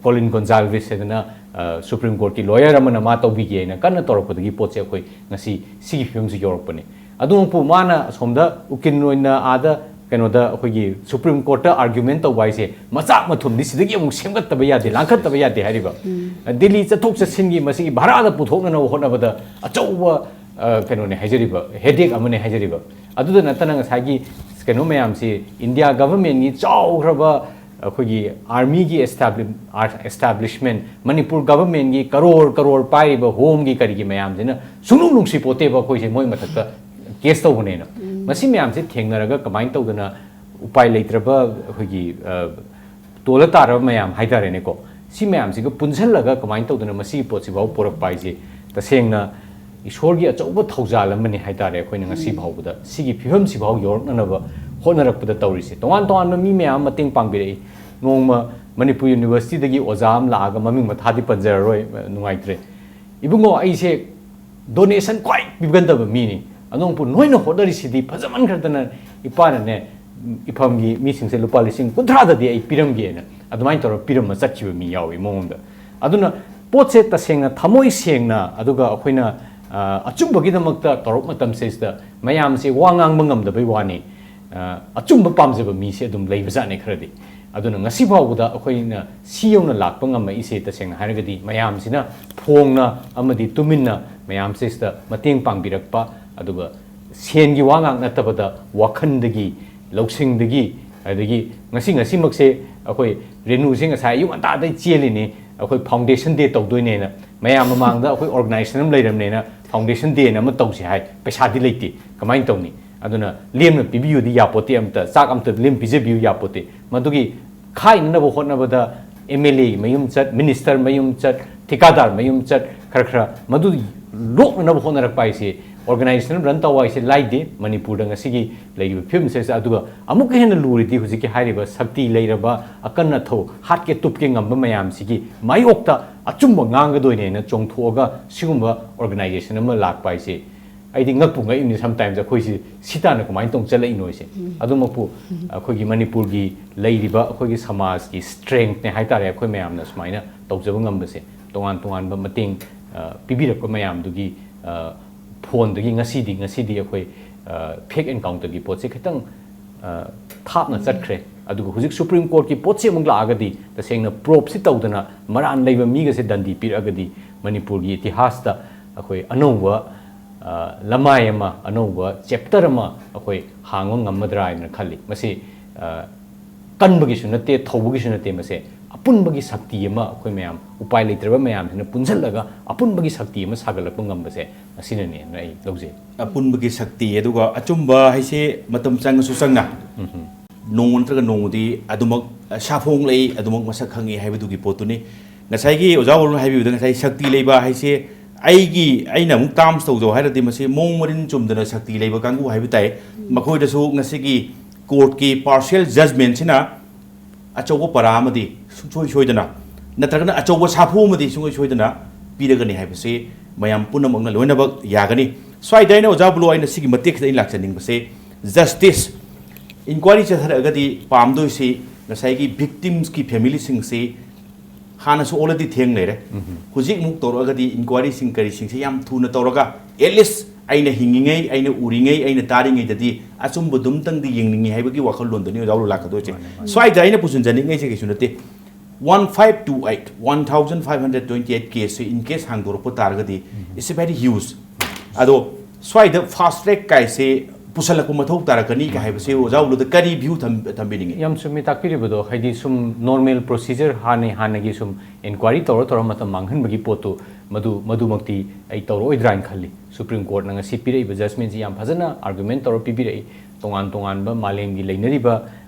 ꯀꯣꯂꯤꯟ ꯒꯣꯟꯖꯥꯜꯚꯤꯁ ꯍꯥꯏꯗꯅ, ꯑ, Supreme Court ꯀꯤ lawyer ꯑꯃꯅ ꯃꯥ ꯇꯧꯕꯤꯒꯦꯅ ꯀꯟꯅ ꯇꯧꯔꯛꯄꯗꯒꯤ ꯄꯣꯠꯁꯦ ꯑꯩꯈꯣꯏ ꯉꯁꯤ ꯁꯤꯒꯤ ꯐꯤꯕꯝꯁꯤ ꯌꯧꯔꯛꯄꯅꯤ꯫ ꯑꯗꯨꯃꯛꯄꯨ ꯃꯥꯅ ꯑꯁꯣꯝꯗ ꯎꯀꯤꯜ ꯑꯣꯏꯅ ꯑꯥꯗ ꯀꯩꯅꯣꯗ ꯑꯩꯈꯣꯏꯒꯤ Supreme Court ꯇ argument ꯇꯧꯕ ꯍꯥꯏꯁꯦ ꯃꯆꯥꯛ ꯃꯊꯨꯝꯗꯤ ꯁꯤꯗꯒꯤ ꯑꯃꯨꯛ ꯁꯦꯝꯒꯠꯇꯕ ꯌꯥꯗꯦ, ꯂꯥꯡꯈꯠꯇꯕ ꯌꯥꯗꯦ ꯍꯥꯏꯔꯤꯕ꯫ ꯗꯤꯜꯂꯤ ꯆꯠꯊꯣꯛ ꯆꯠꯁꯤꯟꯒꯤ ꯃꯁꯤꯒꯤ ꯚꯥꯔꯥꯗ ꯄꯨꯊꯣꯛꯅꯅꯕ ꯍꯣꯠꯅꯕꯗ ꯑꯆꯧꯕ, ꯑ, ꯀꯩꯅꯣꯅꯦ ꯍꯥꯏꯖꯔꯤꯕ, headache ꯑꯃꯅꯦ ꯍꯥꯏꯖꯔꯤꯕ꯫ ꯑꯗꯨꯗ ꯅꯠꯇꯅ ꯉꯁꯥꯏꯒꯤ ꯀꯩꯅꯣ ꯃꯌꯥꯝꯁꯤ, India government ꯀꯤ ꯆꯥꯎꯈ꯭ꯔꯕ ꯑꯩꯈꯣꯏꯒꯤ army ꯒꯤ establi-, establishment, ꯃꯅꯤꯄꯨꯔ government ꯀꯤ ꯀꯔꯣꯔ ꯀꯔꯣꯔ ꯄꯥꯏꯔꯤꯕ home ꯒꯤ ꯀꯔꯤꯒꯤ ꯃꯌꯥꯝꯁꯤꯅ ꯁꯨꯡꯅꯨꯡ ꯅꯨꯡꯁꯤ ꯄꯣꯠꯇꯦꯕ ꯑꯩꯈꯣꯏꯁꯦ ꯃꯣꯏ ꯃꯊꯛꯇ case ꯇꯧꯕꯅꯦꯅ꯫ ꯃꯁꯤ ꯃꯌꯥꯝꯁꯦ ꯊꯦꯡꯅꯔꯒ ꯀꯃꯥꯏꯅ ꯇꯧꯗꯅ ꯎꯄꯥꯏ ꯂꯩꯇ꯭ꯔꯕ ꯑꯩꯈꯣꯏꯒꯤ, ꯑ, ꯇꯣꯜꯂ ꯇꯥꯔꯕ ꯃꯌꯥꯝ ꯍꯥꯏꯇꯥꯔꯦꯅꯦꯀꯣ, ꯁꯤ ꯃꯌꯥꯝꯁꯤꯒ ꯄꯨꯟꯁꯤꯜꯂꯒ ꯀꯃꯥꯏꯅ ꯇꯧꯗꯅ ꯃꯁꯤꯒꯤ ꯄꯣꯠꯁꯤꯐꯥꯎ ꯄꯨꯔꯛꯄ ꯍꯥꯏꯁꯦ ꯇꯁꯦꯡꯅ ꯏꯁꯣꯔꯒꯤ ꯑꯆꯧꯕ ꯊꯧꯖꯥꯜ ꯑꯃꯅꯤ ꯍꯥꯏꯇꯥꯔꯦ꯫ ꯑꯩꯈꯣꯏꯅ ꯉꯁꯤ ꯐꯥꯎꯕꯗ ꯁꯤꯒꯤ ꯐꯤꯕꯝꯁꯤꯐꯥꯎ ꯌꯧꯔꯛꯅꯅꯕ ꯍꯣꯠꯅꯔꯛꯄꯗ ꯇꯧꯔꯤꯁꯦ꯫ ꯇꯣꯉꯥꯟ ꯇꯣꯉꯥꯟꯕ ꯃꯤ ꯃꯌꯥꯝ ꯃꯇꯦꯡ ꯄꯥꯡꯕꯤꯔꯛꯏ꯫ ꯅꯣꯡꯃ ꯃꯅꯤꯄꯨꯔ University ꯗꯒꯤ ꯑꯣꯖꯥ ꯑꯃ ꯂꯥꯛꯑꯒ, ꯃꯃꯤꯡ ꯃꯊꯥꯗꯤ ꯄꯟꯖꯔꯔꯣꯏ, ꯅꯨꯡꯉꯥꯏꯇ꯭ꯔꯦ, "ꯏꯕꯨꯡꯉꯣ, ꯑꯩꯁꯦ donation ꯈ꯭ꯋꯥꯏ ꯄꯤꯒꯟꯗꯕ ꯃꯤꯅꯤ, ꯑꯗꯨꯅꯕꯨ ꯅꯣꯏꯅ ꯍꯣꯠꯅꯔꯤꯁꯤꯗꯤ ꯐꯖꯃꯟꯈ꯭ꯔꯗꯅ ꯏꯄꯥꯅꯅꯦ, ꯏꯐꯝꯒꯤ ꯃꯤꯁꯤꯡꯁꯦ ꯂꯨꯄꯥ ꯂꯤꯁꯤꯡ ꯀꯨꯟꯊ꯭ꯔꯥꯗꯗꯤ ꯑꯩ ꯄꯤꯔꯝꯒꯦꯅ ꯑꯗꯨꯃꯥꯏꯅ ꯇꯧꯔꯒ ꯄꯤꯔꯝꯃ ꯆꯠꯈꯤꯕ ꯃꯤ ꯌꯥꯎꯏ ꯃꯉꯣꯟꯗ꯫ ꯑꯗꯨꯅ ꯄꯣꯠꯁꯦ ꯇꯁꯦꯡꯅ ꯊꯃꯣꯏ ꯁꯦꯡꯅ, ꯑꯗꯨꯒ ꯑꯩꯈꯣꯏꯅ, ꯑ, ꯑꯆꯨꯝꯕꯒꯤꯗꯃꯛꯇ ꯇꯧꯔꯛ ꯃꯇꯝꯁꯤꯗꯩꯁꯤꯗ ꯃꯌꯥꯝꯁꯦ ꯋꯥ ꯉꯥꯡꯕ ꯉꯝꯗꯕꯩ ꯋꯥꯅꯤ, ꯑ, ꯑꯆꯨꯝꯕ ꯄꯥꯝꯖꯕ ꯃꯤꯁꯦ ꯑꯗꯨꯝ ꯂꯩꯕꯖꯥꯠꯅꯤ ꯈꯔꯗꯤ꯫ ꯑꯗꯨꯅ ꯉꯁꯤ ꯐꯥꯎꯕꯗ ꯑꯩꯈꯣꯏꯅ ꯁꯤ ꯌꯧꯅ ꯂꯥꯛꯄ ꯉꯝꯃꯛꯏꯁꯦ, ꯇꯁꯦꯡꯅ ꯍꯥꯏꯔꯒꯗꯤ, ꯃꯌꯥꯝꯁꯤꯅ ꯐꯣꯡꯅ ꯑꯃꯗꯤ ꯇꯨꯃꯤꯟꯅ ꯃꯌꯥꯝꯁꯤꯗ ꯃꯇꯦꯡ ꯄꯥꯡꯕꯤꯔꯛꯄ, ꯑꯗꯨꯒ ꯁꯦꯟꯒꯤ ꯋꯥ ꯉꯥꯛ ꯅꯠꯇꯕꯗ ꯋꯥꯈꯜꯗꯒꯤ, ꯂꯧꯁꯤꯡꯗꯒꯤ, ꯑꯗꯒꯤ ꯉꯁꯤ, ꯉꯁꯤꯃꯛꯁꯦ ꯑꯩꯈꯣꯏ ꯔꯦꯅꯨꯁꯦ ꯉꯁꯥꯏ ꯑꯌꯨꯛ ꯉꯟꯇꯥꯗꯩ ꯆꯦꯜꯂꯤꯅꯤ, ꯑꯩꯈꯣꯏ foundation day ꯇꯧꯗꯣꯏꯅꯦꯅ, ꯃꯌꯥꯝ ꯃꯃꯥꯡꯗ ꯑꯩꯈꯣꯏ organization ꯑꯃ ꯂꯩꯔꯝꯅꯦꯅ foundation dayꯅ ꯑꯃ ꯇꯧꯁꯤ ꯍꯥꯏ, ꯄꯩꯁꯥꯗꯤ ꯂꯩꯇꯦ, ꯀꯃꯥꯏꯅ ꯇꯧꯅꯤ? ꯑꯗꯨꯅ ꯂꯦꯝꯅ ꯄꯤꯕꯤꯌꯨꯗꯤ ꯌꯥꯄꯣꯠꯇꯦ, ꯑꯝꯇ ꯆꯥꯛ ꯑꯝꯇ ꯂꯦꯝ ꯄꯤꯖꯕꯤꯌꯨ ꯌꯥꯄꯣꯠꯇꯦ꯫ ꯃꯗꯨꯒꯤ ꯈꯥꯏꯅꯅꯕ ꯍꯣꯠꯅꯕꯗ MLA ꯃꯌꯨꯝ ꯆꯠ, minister ꯃꯌꯨꯝ ꯆꯠ, ꯊꯤꯀꯥꯗꯥꯔ ꯃꯌꯨꯝ ꯆꯠ, ꯈꯔ ꯈꯔ ꯃꯗꯨ ꯂꯣꯛꯅꯅꯕ ꯍꯣꯠꯅꯔꯛꯄ ꯍꯥꯏꯁꯦ, organization ꯑꯃ run ꯇꯧꯕ ꯍꯥꯏꯁꯦ ꯂꯥꯏꯗꯦ꯫ ꯃꯅꯤꯄꯨꯔꯗ ꯉꯁꯤꯒꯤ ꯂꯩꯔꯤꯕ ꯐꯤꯕꯝꯁꯤꯗ, ꯑꯗꯨꯒ ꯑꯃꯨꯛꯀ ꯍꯦꯟꯅ ꯂꯨꯔꯤꯗꯤ ꯍꯧꯖꯤꯛꯀꯤ ꯍꯥꯏꯔꯤꯕ ꯁꯛꯇꯤ ꯂꯩꯔꯕ, ꯑꯀꯟ ꯑꯊꯧ, ꯍꯥꯠꯀꯦ ꯇꯨꯞꯀꯦ ꯉꯝꯕ ꯃꯌꯥꯝꯁꯤꯒꯤ ꯃꯥꯌꯣꯛꯇ ꯑꯆꯨꯝꯕ ꯉꯥꯡꯒꯗꯣꯏꯅꯦꯅ ꯆꯣꯡꯊꯣꯛꯑꯒ ꯁꯤꯒꯨꯝꯕ organization ꯑꯃ ꯂꯥꯛꯄ ꯍꯥꯏꯁꯦ, ꯑꯩꯗꯤ ꯉꯛꯄꯨ ꯉꯛꯏꯅꯤ sometimes, ꯑꯩꯈꯣꯏꯁꯤ ꯁꯤ ꯇꯥꯟꯅ ꯀꯃꯥꯏꯅ ꯇꯧꯅ ꯆꯠꯂꯛꯏꯅꯣ ꯍꯥꯏꯁꯦ꯫ ꯑꯗꯨꯃꯛꯄꯨ ꯑꯩꯈꯣꯏꯒꯤ ꯃꯅꯤꯄꯨꯔꯒꯤ ꯂꯩꯔꯤꯕ ꯑꯩꯈꯣꯏꯒꯤ ꯁꯃꯥꯖꯀꯤ strengthꯅꯦ ꯍꯥꯏꯇꯥꯔꯦ, ꯑꯩꯈꯣꯏ ꯃꯌꯥꯝꯅ ꯁꯨꯃꯥꯏꯅ ꯇꯧꯖꯕ ꯉꯝꯕꯁꯦ꯫ ꯇꯣꯉꯥꯟ ꯇꯣꯉꯥꯟꯕ ꯃꯇꯦꯡ, ꯑ, ꯄꯤꯕꯤꯔꯛꯄ ꯃꯌꯥꯝꯗꯨꯒꯤ, ꯑ, ꯐꯣꯟꯗꯒꯤ ꯉꯁꯤꯗꯤ, ꯉꯁꯤꯗꯤ ꯑꯩꯈꯣꯏ, ꯑ, fake encounterꯒꯤ ꯄꯣꯠꯁꯦ ꯈꯤꯇꯪ, ꯑ, ꯊꯥꯞꯅ ꯆꯠꯈ꯭ꯔꯦ꯫ ꯑꯗꯨꯒ ꯍꯧꯖꯤꯛ Supreme Courtꯀꯤ ꯄꯣꯠꯁꯦ ꯑꯃꯨꯛ ꯂꯥꯛꯑꯒꯗꯤ ꯇꯁꯦꯡꯅ proofꯁꯤ ꯇꯧꯗꯅ ꯃꯔꯥꯟ ꯂꯩꯕ ꯃꯤꯒꯁꯦ ꯗꯟꯗꯤ ꯄꯤꯔꯛꯑꯒꯗꯤ ꯃꯅꯤꯄꯨꯔꯒꯤ ꯏꯇꯤꯍꯥꯁꯇ ꯑꯩꯈꯣꯏ ꯑꯅꯧꯕ, ꯑ, ꯂꯃꯥꯏ ꯑꯃ, ꯑꯅꯧꯕ chapter ꯑꯃ ꯑꯩꯈꯣꯏ ꯍꯥꯡꯕ ꯉꯝꯃꯗ꯭ꯔꯥ ꯍꯥꯏꯅ ꯈꯜꯂꯤ꯫ ꯃꯁꯤ, ꯑ, ꯀꯟꯕꯒꯤꯁꯨ ꯅꯠꯇꯦ, ꯊꯧꯕꯒꯤꯁꯨ ꯅꯠꯇꯦ, ꯃꯁꯦ ꯑꯄꯨꯟꯕꯒꯤ ꯁꯛꯇꯤ ꯑꯃ, ꯑꯩꯈꯣꯏ ꯃꯌꯥꯝ ꯎꯄꯥꯏ ꯂꯩꯇ꯭ꯔꯕ ꯃꯌꯥꯝꯁꯤꯅ ꯄꯨꯟꯁꯤꯜꯂꯒ ꯑꯄꯨꯟꯕꯒꯤ ꯁꯛꯇꯤ ꯑꯃ ꯁꯥꯒꯠꯂꯛꯄ ꯉꯝꯕꯁꯦ ꯃꯁꯤꯅꯅꯦꯅ ꯑꯩ ꯂꯧꯖꯩ꯫ ꯑꯄꯨꯟꯕꯒꯤ ꯁꯛꯇꯤ, ꯑꯗꯨꯒ ꯑꯆꯨꯝꯕ ꯍꯥꯏꯁꯦ ꯃꯇꯝ ꯆꯪꯉꯁꯨ ꯆꯪꯅ, ꯎꯝ꯫ ꯅꯣꯡꯃ ꯅꯠꯇ꯭ꯔꯒ ꯅꯣꯡꯃꯗꯤ ꯑꯗꯨꯃꯛ ꯁꯥꯐꯣꯡꯂꯛꯏ, ꯑꯗꯨꯃꯛ ꯃꯁꯛ ꯈꯪꯉꯤ ꯍꯥꯏꯕꯗꯨꯒꯤ ꯄꯣꯠꯇꯨꯅꯤ꯫ ꯉꯁꯥꯏꯒꯤ ꯑꯣꯖꯥ ꯋꯥꯔꯣꯜ ꯍꯥꯏꯕꯤꯕꯗ, ꯉꯁꯥꯏ ꯁꯛꯇꯤ ꯂꯩꯕ ꯍꯥꯏꯁꯦ, ꯑꯩꯒꯤ, ꯑꯩꯅ ꯑꯃꯨꯛ terms ꯇꯧꯖꯧ ꯍꯥꯏꯔꯗꯤ, ꯃꯁꯤ ꯃꯑꯣꯡ ꯃꯔꯤꯟ ꯆꯨꯝꯗꯅ ꯁꯛꯇꯤ ꯂꯩꯕ ꯀꯥꯡꯕꯨ ꯍꯥꯏꯕ ꯇꯥꯏ꯫ ꯃꯈꯣꯏꯗꯁꯨ ꯉꯁꯤꯒꯤ courtꯀꯤ partial judgmentꯁꯤꯅ ꯑꯆꯧꯕ ꯄꯔꯥ ꯑꯃꯗꯤ ꯁꯨꯡꯁꯣꯏ ꯁꯣꯏꯗꯅ, ꯅꯠꯇ꯭ꯔꯒꯅ ꯑꯆꯧꯕ ꯁꯥꯐꯨ ꯑꯃꯗꯤ ꯁꯨꯡꯁꯣꯏ ꯁꯣꯏꯗꯅ ꯄꯤꯔꯒꯅꯤ ꯍꯥꯏꯕꯁꯤ ꯃꯌꯥꯝ ꯄꯨꯝꯅꯃꯛꯅ ꯂꯣꯏꯅꯃꯛ ꯌꯥꯒꯅꯤ꯫ ꯁ꯭ꯋꯥꯏꯗ ꯑꯩꯅ ꯑꯣꯖꯥ ꯕ꯭ꯂꯣ ꯑꯩꯅ ꯁꯤꯒꯤ ꯃꯇꯦꯛꯁꯤꯗ ꯑꯩꯅ ꯂꯥꯛꯆꯅꯤꯡꯕꯁꯦ, ꯖꯁꯇꯤꯁ ꯏꯟꯀ꯭ꯋꯥꯏꯔꯤ ꯆꯠꯊꯔꯛꯑꯒꯗꯤ ꯄꯥꯝꯗꯣꯏꯁꯤ ꯉꯁꯥꯏꯒꯤ ꯚꯤꯛꯇꯤꯝꯁꯀꯤ ꯐꯦꯃꯤꯂꯤꯁꯤꯡꯁꯤ ꯍꯥꯟꯅꯁꯨ already ꯊꯦꯡ ꯂꯩꯔꯦ꯫ ꯍꯧꯖꯤꯛ ꯑꯃꯨꯛ ꯇꯧꯔꯛꯑꯒꯗꯤ ꯏꯟꯀ꯭ꯋꯥꯏꯔꯤꯁꯤꯡ ꯀꯔꯤꯁꯤꯡꯁꯦ ꯌꯥꯝ ꯊꯨꯅ ꯇꯧꯔꯒ, at least ꯑꯩꯅ ꯍꯤꯡꯉꯤꯉꯩ, ꯑꯩꯅ ꯎꯔꯤꯉꯩ, ꯑꯩꯅ ꯇꯥꯔꯤꯉꯩꯗꯗꯤ ꯑꯆꯨꯝꯕꯗꯨꯝꯇꯪꯗꯤ ꯌꯦꯡꯅꯤꯡꯉꯤ ꯍꯥꯏꯕꯒꯤ ꯋꯥꯈꯜꯂꯣꯟꯗꯨꯅꯤ ꯑꯣꯖꯥ ꯕ꯭ꯂꯣ ꯂꯥꯛꯀꯗꯣꯏꯁꯦ꯫ ꯃꯥꯅꯦ, ꯃꯥꯅꯦ꯫ ꯁ꯭ꯋꯥꯏꯗ ꯑꯩꯅ ꯄꯨꯁꯤꯟꯖꯅꯤꯡꯉꯩꯁꯦ ꯀꯩꯁꯨ ꯅꯠꯇꯦ, one five two eight, one thousand five hundred twenty eight case say in case ꯍꯥꯡꯗꯣꯔꯛꯄ ꯇꯥꯔꯒꯗꯤ, it's a very huge꯫ ꯑꯗꯣ ꯁ꯭ꯋꯥꯏꯗ fast track ꯀꯥꯏꯁꯦ ꯄꯨꯁꯜꯂꯛꯄ ꯃꯊꯧ ꯇꯥꯔꯛꯀꯅꯤ ꯀꯥꯏ ꯍꯥꯏꯕꯁꯦ ꯑꯣꯖꯥ ꯕ꯭ꯂꯣꯗ ꯀꯔꯤ view ꯊꯝ-, ꯊꯝꯕꯤꯅꯤꯡꯉꯤ? ꯌꯥꯝ ꯆꯨꯝꯃꯤ ꯇꯥꯛꯄꯤꯔꯤꯕꯗꯣ, ꯍꯥꯏꯗꯤ ꯁꯨꯝ normal procedure ꯍꯥꯟꯅ, ꯍꯥꯟꯅꯒꯤ ꯁꯨꯝ inquiry ꯇꯧꯔ ꯇꯧꯔ ꯃꯇꯝ ꯃꯥꯡꯍꯟꯕꯒꯤ ꯄꯣꯠꯇꯨ, ꯃꯗꯨ, ꯃꯗꯨꯃꯛꯇꯤ ꯑꯩ ꯇꯧꯔꯛꯑꯣꯏꯗ꯭ꯔꯥ ꯍꯥꯏꯅ ꯈꯜꯂꯤ꯫ Supreme Court ꯅ ꯉꯁꯤ ꯄꯤꯔꯛꯏꯕ judgment ꯁꯤ ꯌꯥꯝ ꯐꯖꯅ argument ꯇꯧꯔ ꯄꯤꯕꯤꯔꯛꯏ꯫ ꯇꯣꯉꯥꯟ ꯇꯣꯉꯥꯟꯕ ꯃꯥꯂꯦꯝꯒꯤ ꯂꯩꯅꯔꯤꯕ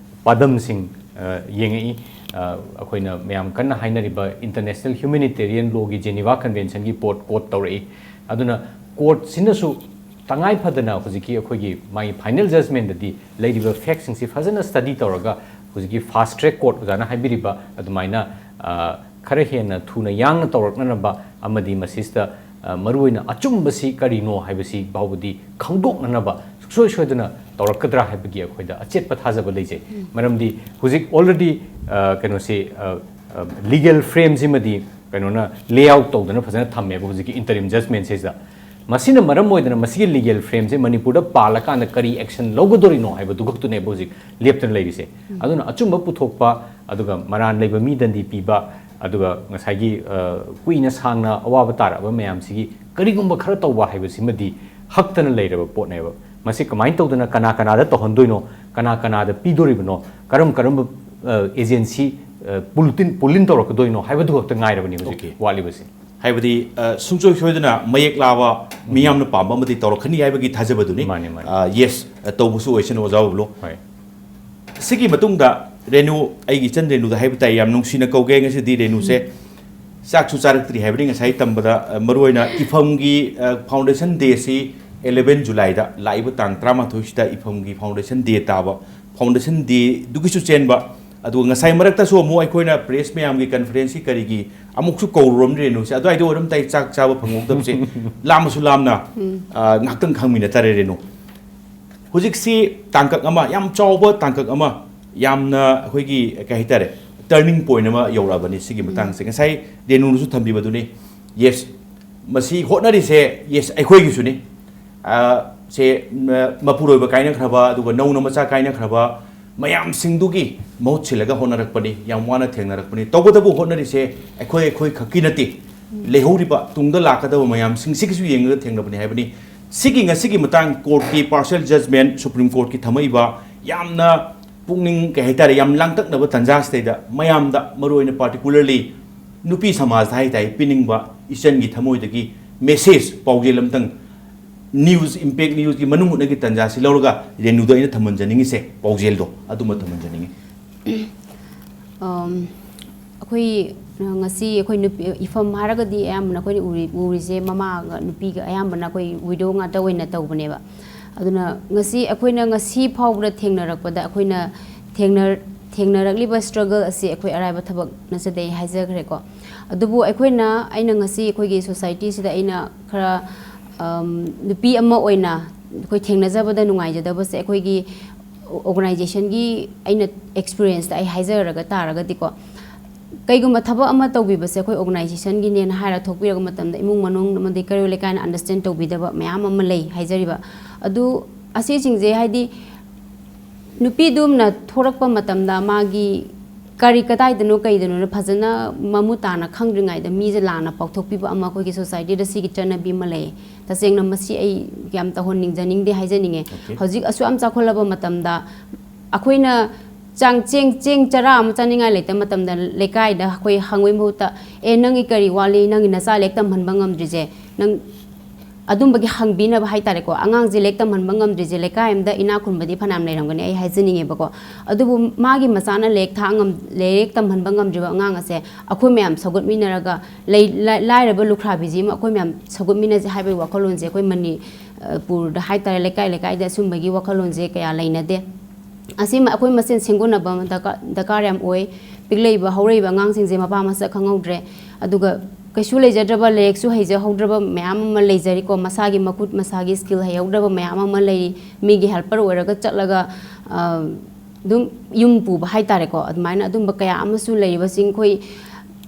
ꯄꯥꯟꯗꯝꯁꯤꯡ, ꯑ, ꯌꯦꯡꯉꯛꯏ꯫ ꯑ, ꯑꯩꯈꯣꯏꯅ ꯃꯌꯥꯝ ꯀꯟꯅ ꯍꯥꯏꯅꯔꯤꯕ international humanitarian law ꯒꯤ Geneva Convention ꯒꯤ ꯄꯣꯠ quote ꯇꯧꯔꯛꯏ꯫ ꯑꯗꯨꯅ court ꯁꯤꯅꯁꯨ ꯇꯉꯥꯏ ꯐꯗꯅ ꯍꯧꯖꯤꯛꯀꯤ ꯑꯩꯈꯣꯏꯒꯤ ꯃꯥꯒꯤ final judgment ꯇꯗꯤ ꯂꯩꯔꯤꯕ fact ꯁꯤꯡꯁꯤ ꯐꯖꯅ study ꯇꯧꯔꯒ, ꯍꯧꯖꯤꯛꯀꯤ fast track court ꯑꯣꯖꯥꯅ ꯍꯥꯏꯕꯤꯔꯤꯕ ꯑꯗꯨꯃꯥꯏꯅ, ꯑ, ꯈꯔ ꯍꯦꯟꯅ ꯊꯨꯅ ꯌꯥꯡꯅ ꯇꯧꯔꯛꯅꯅꯕ ꯑꯃꯗꯤ ꯃꯁꯤꯁꯤꯗ, ꯑ, ꯃꯔꯨꯑꯣꯏꯅ ꯑꯆꯨꯝꯕꯁꯤ ꯀꯔꯤꯅꯣ ꯍꯥꯏꯕꯁꯤ ꯐꯥꯎꯕꯗꯤ ꯈꯪꯗꯣꯛꯅꯅꯕ ꯁꯨꯡꯁꯣꯏ ꯁꯣꯏꯗꯅ ꯇꯧꯔꯛꯀꯗ꯭ꯔꯥ ꯍꯥꯏꯕꯒꯤ ꯑꯩꯈꯣꯏꯗ ꯑꯆꯦꯠꯄ ꯊꯥꯖꯕ ꯂꯩꯖꯩ꯫ ꯃꯔꯝꯗꯤ ꯍꯧꯖꯤꯛ already, ꯑ, ꯀꯩꯅꯣꯁꯤ, ꯑ, ꯑ, legal frame ꯁꯤꯃꯗꯤ ꯀꯩꯅꯣꯅ lay out ꯇꯧꯗꯅ ꯐꯖꯅ ꯊꯝꯃꯦꯕ ꯍꯧꯖꯤꯛꯀꯤ interim judgment ꯁꯤꯗ꯫ ꯃꯁꯤꯅ ꯃꯔꯝ ꯑꯣꯏꯗꯅ ꯃꯁꯤꯒꯤ legal frame ꯁꯦ ꯃꯅꯤꯄꯨꯔꯗ ꯄꯥꯜꯂꯀꯥꯟꯗ ꯀꯔꯤ action ꯂꯧꯒꯗꯣꯔꯤꯅꯣ ꯍꯥꯏꯕꯗꯨ ꯈꯛꯇꯅꯦꯕ ꯍꯧꯖꯤꯛ ꯂꯦꯞꯇꯅ ꯂꯩꯔꯤꯁꯦ꯫ ꯑꯗꯨꯅ ꯑꯆꯨꯝꯕ ꯄꯨꯊꯣꯛꯄ, ꯑꯗꯨꯒ ꯃꯔꯥꯟ ꯂꯩꯕ ꯃꯤ ꯗꯟꯗꯤ ꯄꯤꯕ, ꯑꯗꯨꯒ ꯉꯁꯥꯏꯒꯤ, ꯑ, ꯀꯨꯏꯅ ꯁꯥꯡꯅ ꯑꯋꯥꯕ ꯇꯥꯔꯛꯑꯕ ꯃꯌꯥꯝꯁꯤꯒꯤ ꯀꯔꯤꯒꯨꯝꯕ ꯈꯔ ꯇꯧꯕ ꯍꯥꯏꯕꯁꯤꯃꯗꯤ ꯍꯛꯇꯅ ꯂꯩꯔꯕ ꯄꯣꯠꯅꯦꯕ꯫ ꯃꯁꯤ ꯀꯃꯥꯏꯅ ꯇꯧꯗꯅ ꯀꯅꯥ ꯀꯅꯥꯗ ꯇꯧꯍꯟꯗꯣꯏꯅꯣ, ꯀꯅꯥ ꯀꯅꯥꯗ ꯄꯤꯗꯣꯔꯤꯕꯅꯣ, ꯀꯔꯝ ꯀꯔꯝꯕ, ꯑ, agency, ꯑ, pull in, pull in ꯇꯧꯔꯛꯀꯗꯣꯏꯅꯣ ꯍꯥꯏꯕꯗꯨ ꯈꯛꯇ ꯉꯥꯏꯔꯕꯅꯤ ꯍꯧꯖꯤꯛ Okay. ꯋꯥꯠꯂꯤꯕꯁꯦ꯫ ꯍꯥꯏꯕꯗꯤ, ꯑ, ꯁꯨꯡꯁꯣꯏ ꯁꯣꯏꯗꯅ ꯃꯌꯦꯛ ꯂꯥꯕ, ꯃꯤꯌꯥꯝꯅ ꯄꯥꯝꯕ ꯑꯃꯗꯤ ꯇꯧꯔꯛꯀꯅꯤ ꯍꯥꯏꯕꯒꯤ ꯊꯥꯖꯕꯗꯨꯅꯤ꯫ ꯃꯥꯅꯤ, ꯃꯥꯅꯤ꯫ ꯑ, yes, ꯑ, ꯇꯧꯕꯁꯨ ꯑꯣꯏꯁꯅꯨ ꯑꯣꯖꯥ ꯕꯕ꯭ꯂꯨ꯫ ꯍꯣꯏ꯫ ꯁꯤꯒꯤ ꯃꯇꯨꯡꯗ ꯔꯦꯅꯨ, ꯑꯩꯒꯤ ꯏꯆꯟ ꯔꯦꯅꯨꯗ ꯍꯥꯏꯕ ꯇꯥꯏ, ꯌꯥꯝ ꯅꯨꯡꯁꯤꯅ ꯀꯧꯒꯦ ꯉꯁꯤꯗꯤ ꯔꯦꯅꯨꯁꯦ꯫ ꯆꯥꯛꯁꯨ ꯆꯥꯔꯛꯇ꯭ꯤ ꯍꯥꯏꯕꯅꯤ ꯉꯁꯥꯏ ꯇꯝꯕꯗ, ꯑ, ꯃꯔꯨꯑꯣꯏꯅ ꯏꯐꯝꯒꯤ, ꯑ, foundation day ꯁꯤ eleven July ꯗ, ꯂꯥꯛꯏꯕ ꯇꯥꯡ ꯇꯔꯥꯃꯥꯊꯣꯏꯁꯤꯗ ꯏꯐꯝꯒꯤ foundation day ꯇꯥꯕ꯫ Foundation day ꯗꯨꯒꯤꯁꯨ ꯆꯦꯟꯕ꯫ ꯑꯗꯨꯒ ꯉꯁꯥꯏ ꯃꯔꯛꯇꯁꯨ ꯑꯃꯨꯛ ꯑꯩꯈꯣꯏꯅ press ꯃꯌꯥꯝꯒꯤ conference ꯀꯤ ꯀꯔꯤꯒꯤ ꯑꯃꯨꯛꯁꯨ ꯀꯧꯔꯨꯔꯝꯅꯤ ꯔꯦꯅꯨꯁꯦ꯫ ꯑꯗꯨꯋꯥꯏꯗ ꯑꯣꯏꯔꯝ ꯇꯥꯏ ꯆꯥꯛ ꯆꯥꯕ ꯐꯪꯍꯧꯗꯕꯁꯦ꯫ ꯂꯥꯝꯃꯁꯨ ꯂꯥꯝꯅ, ꯑ, ꯉꯥꯏꯍꯥꯛꯇꯪ ꯈꯪꯃꯤꯟꯅ ꯇꯥꯔꯦ ꯔꯦꯅꯨ꯫ ꯍꯧꯖꯤꯛꯁꯤ ꯇꯥꯡꯀꯛ ꯑꯃ, ꯌꯥꯝ ꯆꯥꯎꯕ ꯇꯥꯡꯀꯛ ꯑꯃ, ꯌꯥꯝꯅ ꯑꯩꯈꯣꯏꯒꯤ, ꯀꯩ ꯍꯥꯏꯇꯥꯔꯦ, turning point ꯑꯃ ꯌꯧꯔꯛꯑꯕꯅꯤ ꯁꯤꯒꯤ ꯃꯇꯥꯡꯁꯦ꯫ ꯉꯁꯥꯏ ꯔꯦꯅꯨꯅꯁꯨ ꯊꯝꯕꯤꯕꯗꯨꯅꯤ꯫ Yes, ꯃꯁꯤ ꯍꯣꯠꯅꯔꯤꯁꯦ, yes, ꯑꯩꯈꯣꯏꯒꯤꯁꯨꯅꯤ꯫ ꯑ, ꯁꯦ, ꯃ-, ꯃꯄꯨꯔꯣꯏꯕ ꯀꯥꯏꯅꯈ꯭ꯔꯕ, ꯑꯗꯨꯒ ꯅꯧꯅ ꯃꯆꯥ ꯀꯥꯏꯅꯈ꯭ꯔꯕ ꯃꯌꯥꯝꯁꯤꯡꯗꯨꯒꯤ ꯃꯍꯨꯠ ꯁꯤꯜꯂꯒ ꯍꯣꯠꯅꯔꯛꯄꯅꯤ, ꯌꯥꯝ ꯋꯥꯅ ꯊꯦꯡꯅꯔꯛꯄꯅꯤ꯫ ꯇꯧꯕꯇꯕꯨ ꯍꯣꯠꯅꯔꯤꯁꯦ ꯑꯩꯈꯣꯏ, ꯑꯩꯈꯣꯏ ꯈꯛꯀꯤ ꯅꯠꯇꯦ, ꯂꯩꯍꯧꯔꯤꯕ ꯇꯨꯡꯗ ꯂꯥꯛꯀꯗꯕ ꯃꯌꯥꯝꯁꯤꯡꯁꯤꯒꯤꯁꯨ ꯌꯦꯡꯂꯒ ꯊꯦꯡꯅꯕꯅꯤ ꯍꯥꯏꯕꯅꯤ꯫ ꯁꯤꯒꯤ, ꯉꯁꯤꯒꯤ ꯃꯇꯥꯡ courtꯀꯤ partial judgment, Supreme Courtꯀꯤ ꯊꯝꯃꯛꯏꯕ ꯌꯥꯝꯅ ꯄꯨꯛꯅꯤꯡ, ꯀꯩ ꯍꯥꯏꯇꯥꯔꯦ, ꯌꯥꯝ ꯂꯥꯡꯇꯛꯅꯕ ꯇꯥꯟꯖꯥꯁꯤꯗꯩꯗ ꯃꯌꯥꯝꯗ, ꯃꯔꯨꯑꯣꯏꯅ particularly ꯅꯨꯄꯤ ꯁꯃꯥꯖꯇ ꯍꯥꯏ ꯇꯥꯏ, ꯄꯤꯅꯤꯡꯕ ꯏꯆꯟꯒꯤ ꯊꯃꯣꯏꯗꯒꯤ message, ꯄꯥꯎꯖꯦꯜ ꯑꯝꯇꯪ news, Impact Newsꯀꯤ ꯃꯅꯨꯡ ꯍꯨꯠꯅꯒꯤ ꯇꯥꯟꯖꯥꯁꯤ ꯂꯧꯔꯒ ꯔꯦꯅꯨꯗ ꯑꯩꯅ ꯊꯝꯍꯟꯖꯅꯤꯡꯉꯤꯁꯦ, ꯄꯥꯎꯖꯦꯜꯗꯣ ꯑꯗꯨꯃ ꯊꯝꯍꯟꯖꯅꯤꯡꯉꯤ꯫ ꯑꯝ, ꯑꯩꯈꯣꯏ, ꯑ, ꯉꯁꯤ ꯑꯩꯈꯣꯏ ꯅꯨꯄꯤ, ꯏꯐꯝ ꯍꯥꯏꯔꯒꯗꯤ ꯑꯌꯥꯝꯕꯅ ꯑꯩꯈꯣꯏꯅ ꯎꯔꯤ-, ꯎꯔꯤꯁꯦ ꯃꯃꯥꯒ ꯅꯨꯄꯤꯒ ꯑꯌꯥꯝꯕꯅ ꯑꯩꯈꯣꯏ widow ꯉꯥꯛꯇ ꯑꯣꯏꯅ ꯇꯧꯕꯅꯦꯕ꯫ ꯑꯗꯨꯅ ꯉꯁꯤ ꯑꯩꯈꯣꯏꯅ ꯉꯁꯤ ꯐꯥꯎꯕꯗ ꯊꯦꯡꯅꯔꯛꯄꯗ ꯑꯩꯈꯣꯏꯅ ꯊꯦꯡꯅ-, ꯊꯦꯡꯅꯔꯛꯂꯤꯕ struggle ꯑꯁꯤ ꯑꯩꯈꯣꯏ ꯑꯔꯥꯏꯕ ꯊꯕꯛ ꯅꯠꯆꯗꯦ ꯑꯩ ꯍꯥꯏꯖꯈ꯭ꯔꯦꯀꯣ꯫ ꯑꯗꯨꯕꯨ ꯑꯩꯈꯣꯏꯅ, ꯑꯩꯅ ꯉꯁꯤ ꯑꯩꯈꯣꯏꯒꯤ societyꯁꯤꯗ ꯑꯩꯅ ꯈꯔ, ꯑꯝ, ꯅꯨꯄꯤ ꯑꯃ ꯑꯣꯏꯅ ꯑꯩꯈꯣꯏ ꯊꯦꯡꯅꯖꯕꯗ ꯅꯨꯡꯉꯥꯏꯖꯗꯕꯁꯦ, ꯑꯩꯈꯣꯏꯒꯤ organizationꯒꯤ ꯑꯩꯅ experienceꯇ ꯑꯩ ꯍꯥꯏꯖꯔꯒ ꯇꯥꯔꯒꯗꯤꯀꯣ, ꯀꯩꯒꯨꯝꯕ ꯊꯕꯛ ꯑꯃ ꯇꯧꯕꯤꯕꯁꯦ ꯑꯩꯈꯣꯏ organizationꯒꯤꯅꯦꯅ ꯍꯥꯏꯔ ꯊꯣꯛꯄꯤꯔꯛꯄ ꯃꯇꯝꯗ ꯏꯃꯨꯡ ꯃꯅꯨꯡ ꯑꯃꯗꯤ ꯀꯩꯔꯣꯏ ꯂꯩꯀꯥꯏꯅ understand ꯇꯧꯕꯤꯗꯕ ꯃꯌꯥꯝ ꯑꯃ ꯂꯩ ꯍꯥꯏꯖꯔꯤꯕ꯫ ꯑꯗꯨ ꯑꯁꯤꯁꯤꯡꯁꯦ ꯍꯥꯏꯗꯤ ꯅꯨꯄꯤꯗꯨꯝꯅ ꯊꯣꯔꯛꯄ ꯃꯇꯝꯗ ꯃꯥꯒꯤ ꯀꯔꯤ ꯀꯗꯥꯏꯗꯅꯣ ꯀꯩꯗꯅꯣꯅ ꯐꯖꯅ ꯃꯃꯨꯠ ꯇꯥꯅ ꯈꯪꯗ꯭ꯔꯤꯉꯩꯗ ꯃꯤꯁꯦ ꯂꯥꯟꯅ ꯄꯥꯎꯊꯣꯛꯄꯤꯕ ꯑꯃ ꯑꯩꯈꯣꯏꯒꯤ societyꯗ ꯁꯤꯒꯤ ꯆꯠꯅꯕꯤ ꯑꯃ ꯂꯩ꯫ ꯇꯁꯦꯡꯅ ꯃꯁꯤ ꯑꯩ ꯌꯥꯝ ꯇꯧꯍꯟꯅꯤꯡꯖꯅꯤꯡꯗꯦ ꯍꯥꯏꯖꯅꯤꯡꯉꯦ꯫ Okay. ꯍꯧꯖꯤꯛ ꯑꯁꯨꯛ ꯌꯥꯝ ꯆꯥꯎꯈꯠꯂꯕ ꯃꯇꯝꯗ ꯑꯩꯈꯣꯏꯅ ꯆꯥꯡ ꯆꯦꯡ, ꯆꯦꯡ ꯆꯔꯥ ꯑꯃ ꯆꯥꯅꯤꯡꯉꯥꯏ ꯂꯩꯇꯕ ꯃꯇꯝꯗ ꯂꯩꯀꯥꯏꯗ ꯑꯩꯈꯣꯏ ꯍꯪꯕꯒꯤ ꯃꯍꯨꯠꯇ, "ꯑꯦ, ꯅꯪꯒꯤ ꯀꯔꯤ ꯋꯥꯠꯂꯤ? ꯅꯪꯒꯤ ꯅꯆꯥ ꯂꯥꯏꯔꯤꯛ ꯇꯝꯍꯟꯕ ꯉꯝꯗ꯭ꯔꯤꯁꯦ?" ꯅꯪ ꯑꯗꯨꯝꯕꯒꯤ ꯍꯪꯕꯤꯅꯕ ꯍꯥꯏꯇꯥꯔꯦꯀꯣ꯫ ꯑꯉꯥꯡꯁꯦ ꯂꯥꯏꯔꯤꯛ ꯇꯝꯍꯟꯕ ꯉꯝꯗ꯭ꯔꯤꯁꯦ ꯂꯩꯀꯥꯏ ꯑꯃꯗ ꯏꯅꯥꯛ ꯈꯨꯟꯕꯗꯤ ꯐꯅꯌꯥꯝ ꯂꯩꯔꯝꯒꯅꯤ ꯑꯩ ꯍꯥꯏꯖꯅꯤꯡꯉꯦꯕꯀꯣ꯫ ꯑꯗꯨꯕꯨ ꯃꯥꯒꯤ ꯃꯆꯥꯅ ꯂꯥꯏꯔꯤꯛ ꯊꯥ ꯉꯝ-, ꯂꯥꯏꯔꯤꯛ ꯇꯝꯍꯟꯕ ꯉꯝꯗ꯭ꯔꯤꯕ ꯑꯉꯥꯡ ꯑꯁꯦ ꯑꯩꯈꯣꯏ ꯃꯌꯥꯝ ꯁꯧꯒꯠꯃꯤꯟꯅꯔꯒ ꯂꯩ-, ꯂꯥꯏ-, ꯂꯥꯏꯔꯕ ꯂꯨꯈ꯭ꯔꯥꯕꯤꯁꯤ ꯑꯃ ꯑꯩꯈꯣꯏ ꯃꯌꯥꯝ ꯁꯧꯒꯠꯃꯤꯟꯅꯁꯦ ꯍꯥꯏꯕꯒꯤ ꯋꯥꯈꯜꯂꯣꯟꯁꯦ ꯑꯩꯈꯣꯏ ꯃꯅꯤ-, ꯑ, ꯄꯨꯔꯗ ꯍꯥꯏꯇꯥꯔꯦ, ꯂꯩꯀꯥꯏ ꯂꯩꯀꯥꯏꯗ ꯑꯁꯨꯝꯕꯒꯤ ꯋꯥꯈꯜꯂꯣꯟꯁꯦ ꯀꯌꯥ ꯂꯩꯅꯗꯦ꯫ ꯑꯁꯤꯃ ꯑꯩꯈꯣꯏ ꯃꯁꯦꯟ ꯁꯦꯝꯒꯠꯅꯕ ꯑꯃ ꯗꯔꯀꯥꯔ, ꯗꯔꯀꯥꯔ ꯌꯥꯝ ꯑꯣꯏ꯫ ꯄꯤꯛꯂꯛꯏꯕ ꯍꯧꯔꯛꯏꯕ ꯑꯉꯥꯡꯁꯤꯡꯁꯦ ꯃꯄꯥ ꯃꯁꯛ ꯈꯪꯍꯧꯗ꯭ꯔꯦ꯫ ꯑꯗꯨꯒ ꯀꯩꯁꯨ ꯂꯩꯖꯗ꯭ꯔꯕ, ꯂꯥꯏꯔꯤꯛꯁꯨ ꯍꯩꯖꯍꯧꯗ꯭ꯔꯕ ꯃꯌꯥꯝ ꯑꯃ ꯂꯩꯖꯔꯤꯀꯣ꯫ ꯃꯁꯥꯒꯤ ꯃꯈꯨꯠ ꯃꯁꯥꯒꯤ ꯁ꯭ꯀꯤꯜ ꯍꯩꯍꯧꯗ꯭ꯔꯕ ꯃꯌꯥꯝ ꯑꯃ ꯂꯩꯔꯤ꯫ ꯃꯤꯒꯤ ꯍꯦꯜꯄꯔ ꯑꯣꯏꯔꯒ ꯆꯠꯂꯒ ꯑꯗꯨꯝ ꯌꯨꯝ ꯄꯨꯕ ꯍꯥꯏꯇꯥꯔꯦꯀꯣ꯫ ꯑꯗꯨꯃꯥꯏꯅ ꯑꯗꯨꯝꯕ ꯀꯌꯥ ꯑꯃꯁꯨ ꯂꯩꯔꯤꯕꯁꯤꯡ ꯑꯩꯈꯣꯏ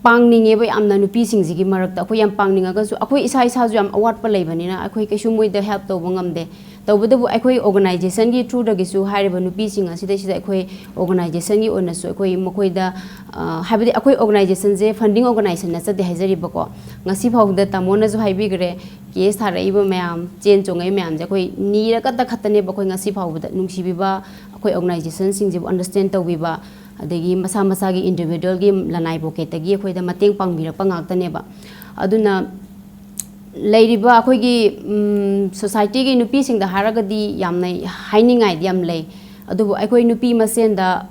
ꯄꯥꯡꯅꯤꯡꯉꯦꯕ ꯌꯥꯝꯅ ꯅꯨꯄꯤꯁꯤꯡꯁꯤꯒꯤ ꯃꯔꯛꯇ꯫ ꯑꯩꯈꯣꯏ ꯌꯥꯝ ꯄꯥꯡꯅꯤꯡꯉꯒꯁꯨ ꯑꯩꯈꯣꯏ ꯏꯁꯥ ꯏꯁꯥꯁꯨ ꯌꯥꯝ ꯑꯋꯥꯠꯄ ꯂꯩꯕꯅꯤꯅ ꯑꯩꯈꯣꯏ ꯀꯩꯁꯨ ꯃꯣꯏꯗ ꯍꯦꯜꯞ ꯇꯧꯕ ꯉꯝꯗꯦ꯫ ꯇꯧꯕꯇꯕꯨ ꯑꯩꯈꯣꯏ ꯑꯣꯔꯒꯅꯥꯏꯖꯦꯁꯟꯒꯤ ꯊ꯭ꯔꯨꯗꯒꯤꯁꯨ ꯍꯥꯏꯔꯤꯕ ꯅꯨꯄꯤꯁꯤꯡ ꯑꯁꯤꯗꯩꯁꯤꯗ ꯑꯩꯈꯣꯏ ꯑꯣꯔꯒꯅꯥꯏꯖꯦꯁꯟꯒꯤ ꯑꯣꯏꯅꯁꯨ ꯑꯩꯈꯣꯏ ꯃꯈꯣꯏꯗ, ꯍꯥꯏꯕꯗꯤ ꯑꯩꯈꯣꯏ ꯑꯣꯔꯒꯅꯥꯏꯖꯦꯁꯟꯁꯦ ꯐꯟꯗꯤꯡ ꯑꯣꯔꯒꯅꯥꯏꯖꯦꯁꯟ ꯅꯠꯆꯗꯦ ꯍꯥꯏꯖꯔꯤꯕꯀꯣ꯫ ꯉꯁꯤ ꯐꯥꯎꯕꯗ ꯇꯥꯃꯣꯅꯁꯨ ꯍꯥꯏꯕꯤꯈ꯭ꯔꯦ, ꯀꯦꯁ ꯊꯥꯔꯛꯏꯕ ꯃꯌꯥꯝ, ꯆꯦꯟ ꯆꯣꯡꯉꯛꯏ ꯃꯌꯥꯝꯁꯦ ꯑꯩꯈꯣꯏ ꯅꯤꯔꯒꯇ ꯈꯛꯇꯅꯦꯕ ꯑꯩꯈꯣꯏ ꯉꯁꯤ ꯐꯥꯎꯕꯗ ꯅꯨꯡꯁꯤꯕꯤꯕ, ꯑꯩꯈꯣꯏ ꯑꯣꯔꯒꯅꯥꯏꯖꯦꯁꯟꯁꯤꯡꯁꯤꯕꯨ ꯑꯟꯗꯔꯁꯇꯦꯟ ꯇꯧꯕꯤꯕ, ꯑꯗꯒꯤ ꯃꯁꯥ ꯃꯁꯥꯒꯤ ꯏꯟꯗꯤꯕꯤꯗꯨꯋꯦꯜꯒꯤ ꯂꯅꯥꯏ ꯄꯣꯀꯦꯠꯇꯒꯤ ꯑꯩꯈꯣꯏꯗ ꯃꯇꯦꯡ ꯄꯥꯡꯕꯤꯔꯛꯄ ꯉꯥꯛꯇꯅꯦꯕ꯫ ꯑꯗꯨꯅ ꯂꯩꯔꯤꯕ ꯑꯩꯈꯣꯏꯒꯤ ꯁꯣꯁꯥꯏꯇꯤꯒꯤ ꯅꯨꯄꯤꯁꯤꯡꯗ ꯍꯥꯏꯔꯒꯗꯤ ꯌꯥꯝꯅ ꯍꯥꯏꯅꯤꯡꯉꯥꯏꯗꯤ ꯌꯥꯝ ꯂꯩ꯫ ꯑꯗꯨꯕꯨ ꯑꯩꯈꯣꯏ ꯅꯨꯄꯤ ꯃꯁꯦꯟꯗ,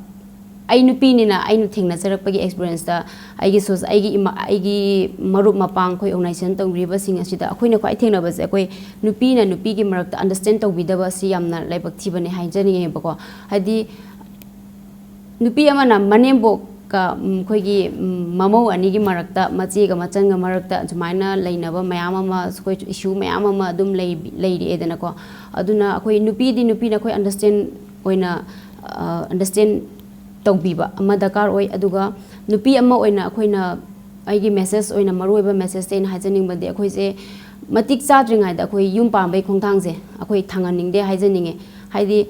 ꯑꯩ ꯅꯨꯄꯤꯅꯤꯅ ꯑꯩꯅ ꯊꯦꯡꯅꯖꯔꯛꯄꯒꯤ ꯑꯦꯛꯁꯄꯤꯔꯤꯌꯦꯟꯁꯇ, ꯑꯩꯒꯤ ꯑꯩꯒꯤ ꯏꯃꯥ, ꯑꯩꯒꯤ ꯃꯔꯨꯞ ꯃꯄꯥꯡ, ꯑꯩꯈꯣꯏ ꯑꯣꯔꯒꯅꯥꯏꯖꯦꯁꯟ ꯇꯧꯔꯤꯕꯁꯤꯡ ꯑꯁꯤꯗ ꯑꯩꯈꯣꯏꯅ ꯈ꯭ꯋꯥꯏ ꯊꯦꯡꯅꯕꯁꯦ ꯑꯩꯈꯣꯏ ꯅꯨꯄꯤꯅ ꯅꯨꯄꯤꯒꯤ ꯃꯔꯛꯇ ꯑꯟꯗꯔꯁꯇꯦꯟ ꯇꯧꯕꯤꯗꯕ ꯑꯁꯤ ꯌꯥꯝꯅ ꯂꯥꯏꯕꯛ ꯊꯤꯕꯅꯦ ꯍꯥꯏꯖꯅꯤꯡꯉꯦꯕꯀꯣ꯫ ꯍꯥꯏꯗꯤ ꯅꯨꯄꯤ ꯑꯃꯅ ꯃꯅꯦꯝꯕꯣꯛꯀ, ꯎꯝ, ꯑꯩꯈꯣꯏꯒꯤ, ꯎꯝ, ꯃꯃꯧ ꯑꯅꯤꯒꯤ ꯃꯔꯛꯇ, ꯃꯆꯦꯒ ꯃꯆꯟꯒ ꯃꯔꯛꯇ ꯁꯨꯃꯥꯏꯅ ꯂꯩꯅꯕ ꯃꯌꯥꯝ ꯑꯃ, ꯑꯩꯈꯣꯏ ꯏꯁꯨ ꯃꯌꯥꯝ ꯑꯃ ꯑꯗꯨꯝ ꯂꯩ-, ꯂꯩꯔꯛꯑꯦꯗꯅꯀꯣ꯫ ꯑꯗꯨꯅ ꯑꯩꯈꯣꯏ ꯅꯨꯄꯤꯗꯤ ꯅꯨꯄꯤꯅ ꯑꯩꯈꯣꯏ ꯑꯟꯗꯔꯁꯇꯦꯟ ꯑꯣꯏꯅ, ꯑ, ꯑꯟꯗꯔꯁꯇꯦꯟ ꯇꯧꯕꯤꯕ ꯑꯃ ꯗꯔꯀꯥꯔ ꯑꯣꯏ꯫ ꯑꯗꯨꯒ ꯅꯨꯄꯤ ꯑꯃ ꯑꯣꯏꯅ ꯑꯩꯈꯣꯏꯅ, ꯑꯩꯒꯤ ꯃꯦꯁꯦꯖ ꯑꯣꯏꯅ, ꯃꯔꯨꯑꯣꯏꯕ ꯃꯦꯁꯦꯖꯇꯤ ꯑꯩꯅ ꯍꯥꯏꯖꯅꯤꯡꯕꯗꯤ, ꯑꯩꯈꯣꯏꯁꯦ ꯃꯇꯤꯛ ꯆꯥꯗ꯭ꯔꯤꯉꯩꯗ ꯑꯩꯈꯣꯏ ꯌꯨꯝ ꯄꯥꯟꯕꯒꯤ ꯈꯣꯡꯊꯥꯡꯁꯦ ꯑꯩꯈꯣꯏ ꯊꯥꯡꯍꯟꯅꯤꯡꯗꯦ ꯍꯥꯏꯖꯅꯤꯡꯉꯦ꯫ ꯍꯥꯏꯗꯤ,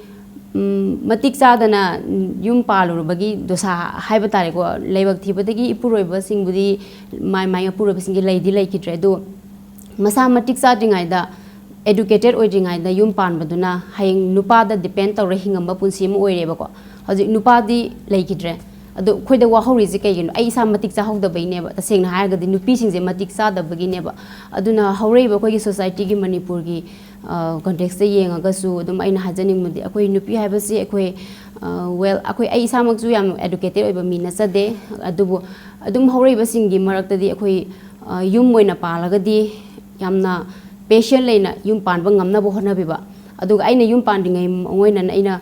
ꯎꯝ, ꯃꯇꯤꯛ ꯆꯥꯗꯅ, ꯎꯝ, ꯌꯨꯝ ꯄꯥꯜꯂꯨꯔꯕꯒꯤ ꯗꯣꯁꯥ ꯍꯥꯏꯕ ꯇꯥꯔꯦꯀꯣ, ꯂꯥꯏꯕꯛ ꯊꯤꯕꯗꯒꯤ ꯏꯄꯨꯔꯣꯏꯕꯁꯤꯡꯕꯨꯗꯤ, ꯃꯥꯏ ꯃꯥꯏ ꯃꯄꯨꯔꯣꯏꯕꯁꯤꯡꯒꯤ ꯂꯩꯗꯤ ꯂꯩꯈꯤꯗ꯭ꯔꯦ꯫ ꯑꯗꯣ ꯃꯁꯥ ꯃꯇꯤꯛ ꯆꯥꯗ꯭ꯔꯤꯉꯩꯗ, ꯑꯦꯗꯨꯀꯦꯇꯦꯠ ꯑꯣꯏꯗ꯭ꯔꯤꯉꯩꯗ ꯌꯨꯝ ꯄꯥꯟꯕꯗꯨꯅ ꯍꯌꯦꯡ ꯅꯨꯄꯥꯗ ꯗꯤꯄꯦꯟ ꯇꯧꯔ ꯍꯤꯡꯉꯝꯕ ꯄꯨꯟꯁꯤ ꯑꯃ ꯑꯣꯏꯔꯦꯕꯀꯣ꯫ ꯍꯧꯖꯤꯛ ꯅꯨꯄꯥꯗꯤ ꯂꯩꯈꯤꯗ꯭ꯔꯦ꯫ ꯑꯗꯣ ꯑꯩꯈꯣꯏꯗ ꯋꯥꯍꯧꯔꯤꯁꯦ ꯀꯩꯒꯤꯅꯣ? ꯑꯩ ꯏꯁꯥ ꯃꯇꯤꯛ ꯆꯥꯍꯧꯗꯕꯩꯅꯦꯕ꯫ ꯇꯁꯦꯡꯅ ꯍꯥꯏꯔꯒꯗꯤ ꯅꯨꯄꯤꯁꯤꯡꯁꯦ ꯃꯇꯤꯛ ꯆꯥꯗꯕꯒꯤꯅꯦꯕ꯫ ꯑꯗꯨꯅ ꯍꯧꯔꯛꯏꯕ ꯑꯩꯈꯣꯏꯒꯤ ꯁꯣꯁꯥꯏꯇꯤꯒꯤ, ꯃꯅꯤꯄꯨꯔꯒꯤ, ꯑ, ꯀꯟꯇꯦꯛꯁꯇ ꯌꯦꯡꯉꯒꯁꯨ ꯑꯗꯨꯝ ꯑꯩꯅ ꯍꯥꯏꯖꯅꯤꯡꯕꯗꯤ, ꯑꯩꯈꯣꯏ ꯅꯨꯄꯤ ꯍꯥꯏꯕꯁꯤ ꯑꯩꯈꯣꯏ, ꯑ, ꯋꯦꯜ, ꯑꯩꯈꯣꯏ, ꯑꯩ ꯏꯁꯥꯃꯛꯁꯨ ꯌꯥꯝ ꯑꯦꯗꯨꯀꯦꯇꯦꯠ ꯑꯣꯏꯕ ꯃꯤ ꯅꯠꯆꯗꯦ꯫ ꯑꯗꯨꯕꯨ ꯑꯗꯨꯝ ꯍꯧꯔꯛꯏꯕꯁꯤꯡꯒꯤ ꯃꯔꯛꯇꯗꯤ ꯑꯩꯈꯣꯏ, ꯑ, ꯌꯨꯝ ꯑꯣꯏꯅ ꯄꯥꯜꯂꯒꯗꯤ ꯌꯥꯝꯅ ꯄꯦꯁꯦꯟ ꯂꯩꯅ ꯌꯨꯝ ꯄꯥꯟꯕ ꯉꯝꯅꯕ ꯍꯣꯠꯅꯕꯤꯕ꯫ ꯑꯗꯨꯒ ꯑꯩꯅ ꯌꯨꯝ ꯄꯥꯟꯗ꯭ꯔꯤꯉꯩ ꯃꯥꯡꯑꯣꯏꯅꯅ ꯑꯩꯅ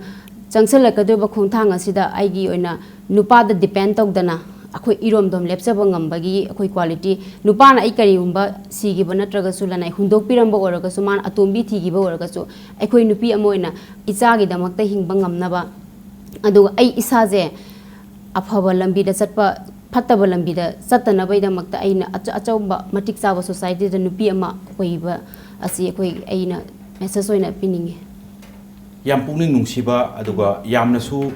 ꯆꯪꯁꯤꯜꯂꯛꯀꯗꯧꯔꯤꯕ ꯈꯣꯡꯊꯥꯡ ꯑꯁꯤꯗ ꯑꯩꯒꯤ ꯑꯣꯏꯅ ꯅꯨꯄꯥꯗ depend ꯇꯧꯗꯅ ꯑꯩꯈꯣꯏ ꯏꯔꯣꯝꯗꯣꯝ ꯂꯦꯞꯆꯕ ꯉꯝꯕꯒꯤ ꯑꯩꯈꯣꯏ quality, ꯅꯨꯄꯥꯅ ꯑꯩ ꯀꯔꯤꯒꯨꯝꯕ ꯁꯤꯈꯤꯕ ꯅꯠꯇ꯭ꯔꯒꯁꯨ ꯂꯅꯥꯏ ꯍꯨꯟꯗꯣꯛꯄꯤꯔꯝꯕ ꯑꯣꯏꯔꯒꯁꯨ, ꯃꯥꯅ ꯑꯇꯣꯝꯕꯤ ꯊꯤꯈꯤꯕ ꯑꯣꯏꯔꯒꯁꯨ, ꯑꯩꯈꯣꯏ ꯅꯨꯄꯤ ꯑꯃ ꯑꯣꯏꯅ ꯏꯆꯥꯒꯤꯗꯃꯛꯇ ꯍꯤꯡꯕ ꯉꯝꯅꯕ, ꯑꯗꯨꯒ ꯑꯩ ꯏꯁꯥꯁꯦ ꯑꯐꯕ ꯂꯝꯕꯤꯗ ꯆꯠꯄ, ꯐꯠꯇꯕ ꯂꯝꯕꯤꯗ ꯆꯠꯇꯅꯕꯒꯤꯗꯃꯛꯇ ꯑꯩꯅ ꯑꯆ-, ꯑꯆꯧꯕ ꯃꯇꯤꯛ ꯆꯥꯕ societyꯗ ꯅꯨꯄꯤ ꯑꯃ ꯑꯣꯏꯕ ꯑꯁꯤ ꯑꯩꯈꯣꯏ, ꯑꯩꯅ message ꯑꯣꯏꯅ ꯄꯤꯅꯤꯡꯉꯤ꯫ ꯌꯥꯝ ꯄꯨꯛꯅꯤꯡ ꯅꯨꯡꯁꯤꯕ ꯑꯗꯨꯒ ꯌꯥꯝꯅꯁꯨ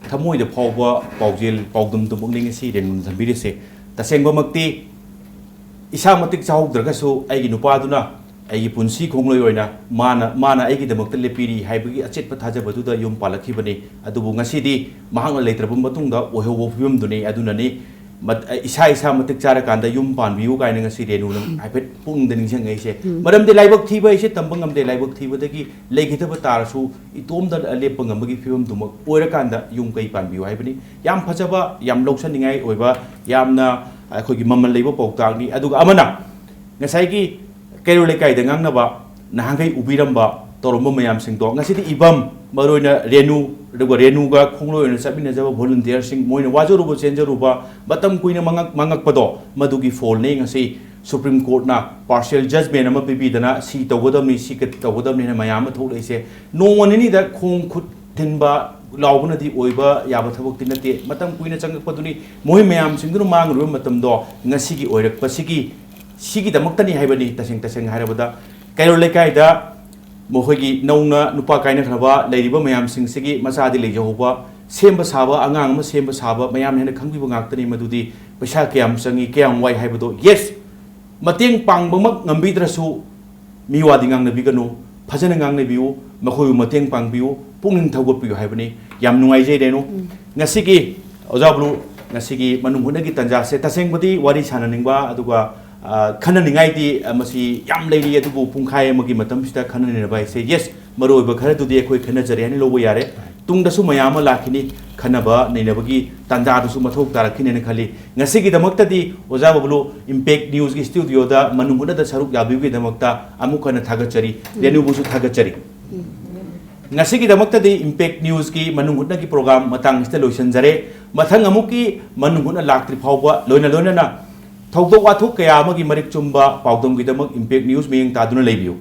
ꯊꯃꯣꯏꯗ ꯐꯥꯎꯕ ꯄꯥꯎꯖꯦꯜ ꯄꯥꯎꯗꯝꯗꯨꯃꯛꯅꯤ ꯉꯁꯤ ꯔꯦꯅꯨꯅ ꯊꯝꯕꯤꯔꯤꯁꯦ꯫ ꯇꯁꯦꯡꯕꯃꯛꯇꯤ ꯏꯁꯥ ꯃꯇꯤꯛ ꯆꯥꯍꯧꯗ꯭ꯔꯒꯁꯨ ꯑꯩꯒꯤ ꯅꯨꯄꯥꯗꯨꯅ ꯑꯩꯒꯤ ꯄꯨꯟꯁꯤ ꯈꯣꯡꯂꯣꯏ ꯑꯣꯏꯅ ꯃꯥꯅ, ꯃꯥꯅ ꯑꯩꯒꯤꯗꯃꯛꯇ ꯂꯦꯞꯄꯤꯔꯤ ꯍꯥꯏꯕꯒꯤ ꯑꯆꯦꯠꯄ ꯊꯥꯖꯕꯗꯨꯗ ꯌꯨꯝ ꯄꯥꯜꯂꯛꯈꯤꯕꯅꯤ꯫ ꯑꯗꯨꯕꯨ ꯉꯁꯤꯗꯤ ꯃꯍꯥꯛꯅ ꯂꯩꯇ꯭ꯔꯕ ꯃꯇꯨꯡꯗ ꯑꯣꯏꯍꯧꯕ ꯐꯤꯕꯝꯗꯨꯅꯤ꯫ ꯑꯗꯨꯅꯅꯤ ꯃꯠ-, ꯏꯁꯥ ꯏꯁꯥ ꯃꯇꯤꯛ ꯆꯥꯔꯀꯥꯟꯗ ꯌꯨꯝ ꯄꯥꯟꯕꯤꯌꯨ ꯀꯥꯏꯅ ꯉꯁꯤ ꯔꯦꯅꯨꯅ ꯍꯥꯏꯐꯦꯠ ꯄꯨꯛꯅꯤꯡꯗ ꯅꯤꯡꯁꯤꯡꯉꯛꯏꯁꯦ꯫ ꯎꯝ꯫ ꯃꯔꯝꯗꯤ ꯂꯥꯏꯕꯛ ꯊꯤꯕ ꯍꯥꯏꯁꯦ ꯇꯝꯕ ꯉꯝꯗꯦ꯫ ꯂꯥꯏꯕꯛ ꯊꯤꯕꯗꯒꯤ ꯂꯩꯈꯤꯗꯕ ꯇꯥꯔꯁꯨ ꯏꯇꯣꯝꯗ ꯂꯦꯞꯄ ꯉꯝꯕꯒꯤ ꯐꯤꯕꯝꯗꯨꯃꯛ ꯑꯣꯏꯔꯀꯥꯟꯗ ꯌꯨꯝ ꯀꯩ ꯄꯥꯟꯕꯤꯌꯨ ꯍꯥꯏꯕꯅꯤ꯫ ꯌꯥꯝ ꯐꯖꯕ, ꯌꯥꯝ ꯂꯧꯁꯟꯅꯤꯡꯉꯥꯏ ꯑꯣꯏꯕ, ꯌꯥꯝꯅ ꯑꯩꯈꯣꯏꯒꯤ ꯃꯃꯜ ꯂꯩꯕ ꯄꯥꯎꯇꯥꯛꯅꯤ꯫ ꯑꯗꯨꯒ ꯑꯃꯅ ꯉꯁꯥꯏꯒꯤ ꯀꯩꯔꯣꯜ ꯂꯩꯀꯥꯏꯗ ꯉꯥꯡꯅꯕ, ꯅꯍꯥꯟꯈꯩ ꯎꯕꯤꯔꯝꯕ, ꯇꯧꯔꯝꯕ ꯃꯌꯥꯝꯁꯤꯡꯗꯣ ꯉꯁꯤꯗꯤ ꯏꯕꯝ, ꯃꯔꯨꯑꯣꯏꯅ ꯔꯦꯅꯨ, ꯑꯗꯨꯒ ꯔꯦꯅꯨꯒ ꯈꯣꯡꯂꯣꯏ ꯑꯣꯏꯅ ꯆꯠꯃꯤꯟꯅꯖꯕ volunteerꯁꯤꯡ, ꯃꯣꯏꯅ ꯋꯥꯖꯔꯨꯕ ꯆꯦꯟꯖꯔꯨꯕ, ꯃꯇꯝ ꯀꯨꯏꯅ ꯃꯉꯛ-, ꯃꯉꯛꯄꯗꯣ, ꯃꯗꯨꯒꯤ ꯐꯣꯜꯅꯤ ꯉꯁꯤ Supreme Courtꯅ partial judgment ꯑꯃ ꯄꯤꯕꯤꯗꯅ ꯁꯤ ꯇꯧꯒꯗꯕꯅꯤ, ꯁꯤ ꯀ-, ꯇꯧꯒꯗꯕꯅꯤꯅ ꯃꯌꯥꯝ ꯑꯃ ꯊꯣꯛꯂꯛꯏꯁꯦ꯫ ꯅꯣꯡꯃ ꯅꯤꯅꯤꯗ ꯈꯣꯡ ꯈꯨꯠ ꯊꯤꯟꯕ ꯂꯥꯎꯕꯅꯗꯤ ꯑꯣꯏꯕ ꯌꯥꯕ ꯊꯕꯛꯇꯤ ꯅꯠꯇꯦ꯫ ꯃꯇꯝ ꯀꯨꯏꯅ ꯆꯪꯉꯛꯄꯗꯨꯅꯤ꯫ ꯃꯣꯏ ꯃꯌꯥꯝꯁꯤꯡꯗꯨꯅ ꯃꯥꯡꯂꯨꯕ ꯃꯇꯝꯗꯣ ꯉꯁꯤꯒꯤ ꯑꯣꯏꯔꯛꯄꯁꯤꯒꯤ, ꯁꯤꯒꯤꯗꯃꯛꯇꯅꯤ ꯍꯥꯏꯕꯅꯤ꯫ ꯇꯁꯦꯡ ꯇꯁꯦꯡꯅ ꯍꯥꯏꯔꯕꯗ, ꯀꯩꯔꯣꯜ ꯂꯩꯀꯥꯏꯗ ꯃꯈꯣꯏꯒꯤ ꯅꯧꯅ ꯅꯨꯄꯥ ꯀꯥꯏꯅꯈ꯭ꯔꯕ ꯂꯩꯔꯤꯕ ꯃꯌꯥꯝꯁꯤꯡꯁꯤꯒꯤ ꯃꯆꯥꯗꯤ ꯂꯩꯖꯍꯧꯕ, ꯁꯦꯝꯕ ꯁꯥꯕ, ꯑꯉꯥꯡ ꯑꯃ ꯁꯦꯝꯕ ꯁꯥꯕ, ꯃꯌꯥꯝꯅ ꯍꯦꯟꯅ ꯈꯪꯕꯤꯕ ꯉꯥꯛꯇꯅꯤ꯫ ꯃꯗꯨꯗꯤ ꯄꯩꯁꯥ ꯀꯌꯥꯝ ꯆꯪꯉꯤ, ꯀꯌꯥꯝ ꯋꯥꯏ ꯍꯥꯏꯕꯗꯣ, yes, ꯃꯇꯦꯡ ꯄꯥꯡꯕꯃꯛ ꯉꯝꯕꯤꯗ꯭ꯔꯁꯨ, ꯃꯤꯋꯥꯗꯤ ꯉꯥꯡꯅꯕꯤꯒꯅꯨ, ꯐꯖꯅ ꯉꯥꯡꯅꯕꯤꯌꯨ, ꯃꯈꯣꯏꯕꯨ ꯃꯇꯦꯡ ꯄꯥꯡꯕꯤꯌꯨ, ꯄꯨꯛꯅꯤꯡ ꯊꯧꯒꯠꯄꯤꯌꯨ ꯍꯥꯏꯕꯅꯤ꯫ ꯌꯥꯝ ꯅꯨꯡꯉꯥꯏꯖꯩ ꯔꯦꯅꯨ꯫ ꯎꯝ꯫ ꯉꯁꯤꯒꯤ ꯑꯣꯖꯥ ꯕ꯭ꯂꯨ, ꯉꯁꯤꯒꯤ ꯃꯅꯨꯡ ꯍꯨꯠꯅꯒꯤ ꯇꯥꯟꯖꯥꯁꯦ ꯇꯁꯦꯡꯕꯗꯤ ꯋꯥꯔꯤ ꯁꯥꯟꯅꯅꯤꯡꯕ, ꯑꯗꯨꯒ, ꯑ, ꯈꯟꯅꯅꯤꯡꯉꯥꯏꯗꯤ, ꯑ, ꯃꯁꯤ ꯌꯥꯝ ꯂꯩꯔꯤ, ꯑꯗꯨꯕꯨ ꯄꯨꯡꯈꯥꯏ ꯑꯃꯒꯤ ꯃꯇꯝꯁꯤꯗ ꯈꯟꯅꯅꯤꯡꯅꯕ ꯍꯥꯏꯁꯦ, yes, ꯃꯔꯨꯑꯣꯏꯕ ꯈꯔꯗꯨꯗꯤ ꯑꯩꯈꯣꯏ ꯈꯟꯅꯖꯔꯦ ꯍꯥꯏꯅ ꯂꯧꯕ ꯌꯥꯔꯦ꯫ ꯇꯨꯡꯗꯁꯨ ꯃꯌꯥꯝ ꯑꯃ ꯂꯥꯛꯈꯤꯅꯤ, ꯈꯟꯅꯕ ꯅꯩꯅꯕꯒꯤ ꯇꯥꯟꯖꯥꯗꯨꯁꯨ ꯃꯊꯧ ꯇꯥꯔꯛꯈꯤꯅꯦꯅ ꯈꯜꯂꯤ꯫ ꯉꯁꯤꯒꯤꯗꯃꯛꯇꯗꯤ ꯑꯣꯖꯥ ꯕꯕꯂꯨ Impact Newsꯀꯤ studioꯗ ꯃꯅꯨꯡ ꯍꯨꯠꯅꯗ ꯁꯔꯨꯛ ꯌꯥꯕꯤꯕꯒꯤꯗꯃꯛꯇ ꯑꯃꯨꯛ ꯍꯟꯅ ꯊꯥꯒꯠꯆꯔꯤ, ꯔꯦꯅꯨꯕꯨꯁꯨ ꯊꯥꯒꯠꯆꯔꯤ꯫ ꯉꯁꯤꯒꯤꯗꯃꯛꯇꯗꯤ Impact Newsꯀꯤ ꯃꯅꯨꯡ ꯍꯨꯠꯅꯒꯤ program ꯃꯇꯥꯡ ꯑꯁꯤꯗ ꯂꯣꯏꯁꯤꯟꯖꯔꯦ꯫ ꯃꯊꯪ ꯑꯃꯨꯛꯀꯤ ꯃꯅꯨꯡ ꯍꯨꯠꯅ ꯂꯥꯛꯇ꯭ꯔꯤ ꯐꯥꯎꯕ ꯂꯣꯏꯅ ꯂꯣꯏꯅꯅ ꯊꯧꯗꯣꯛ ꯋꯥꯊꯣꯛ ꯀꯌꯥ ꯑꯃꯒꯤ ꯃꯔꯤꯛ ꯆꯨꯝꯕ ꯄꯥꯎꯗꯝꯒꯤꯗꯃꯛ Impact News ꯃꯤꯠꯌꯦꯡ ꯇꯥꯗꯨꯅ ꯂꯩꯕꯤꯌꯨ꯫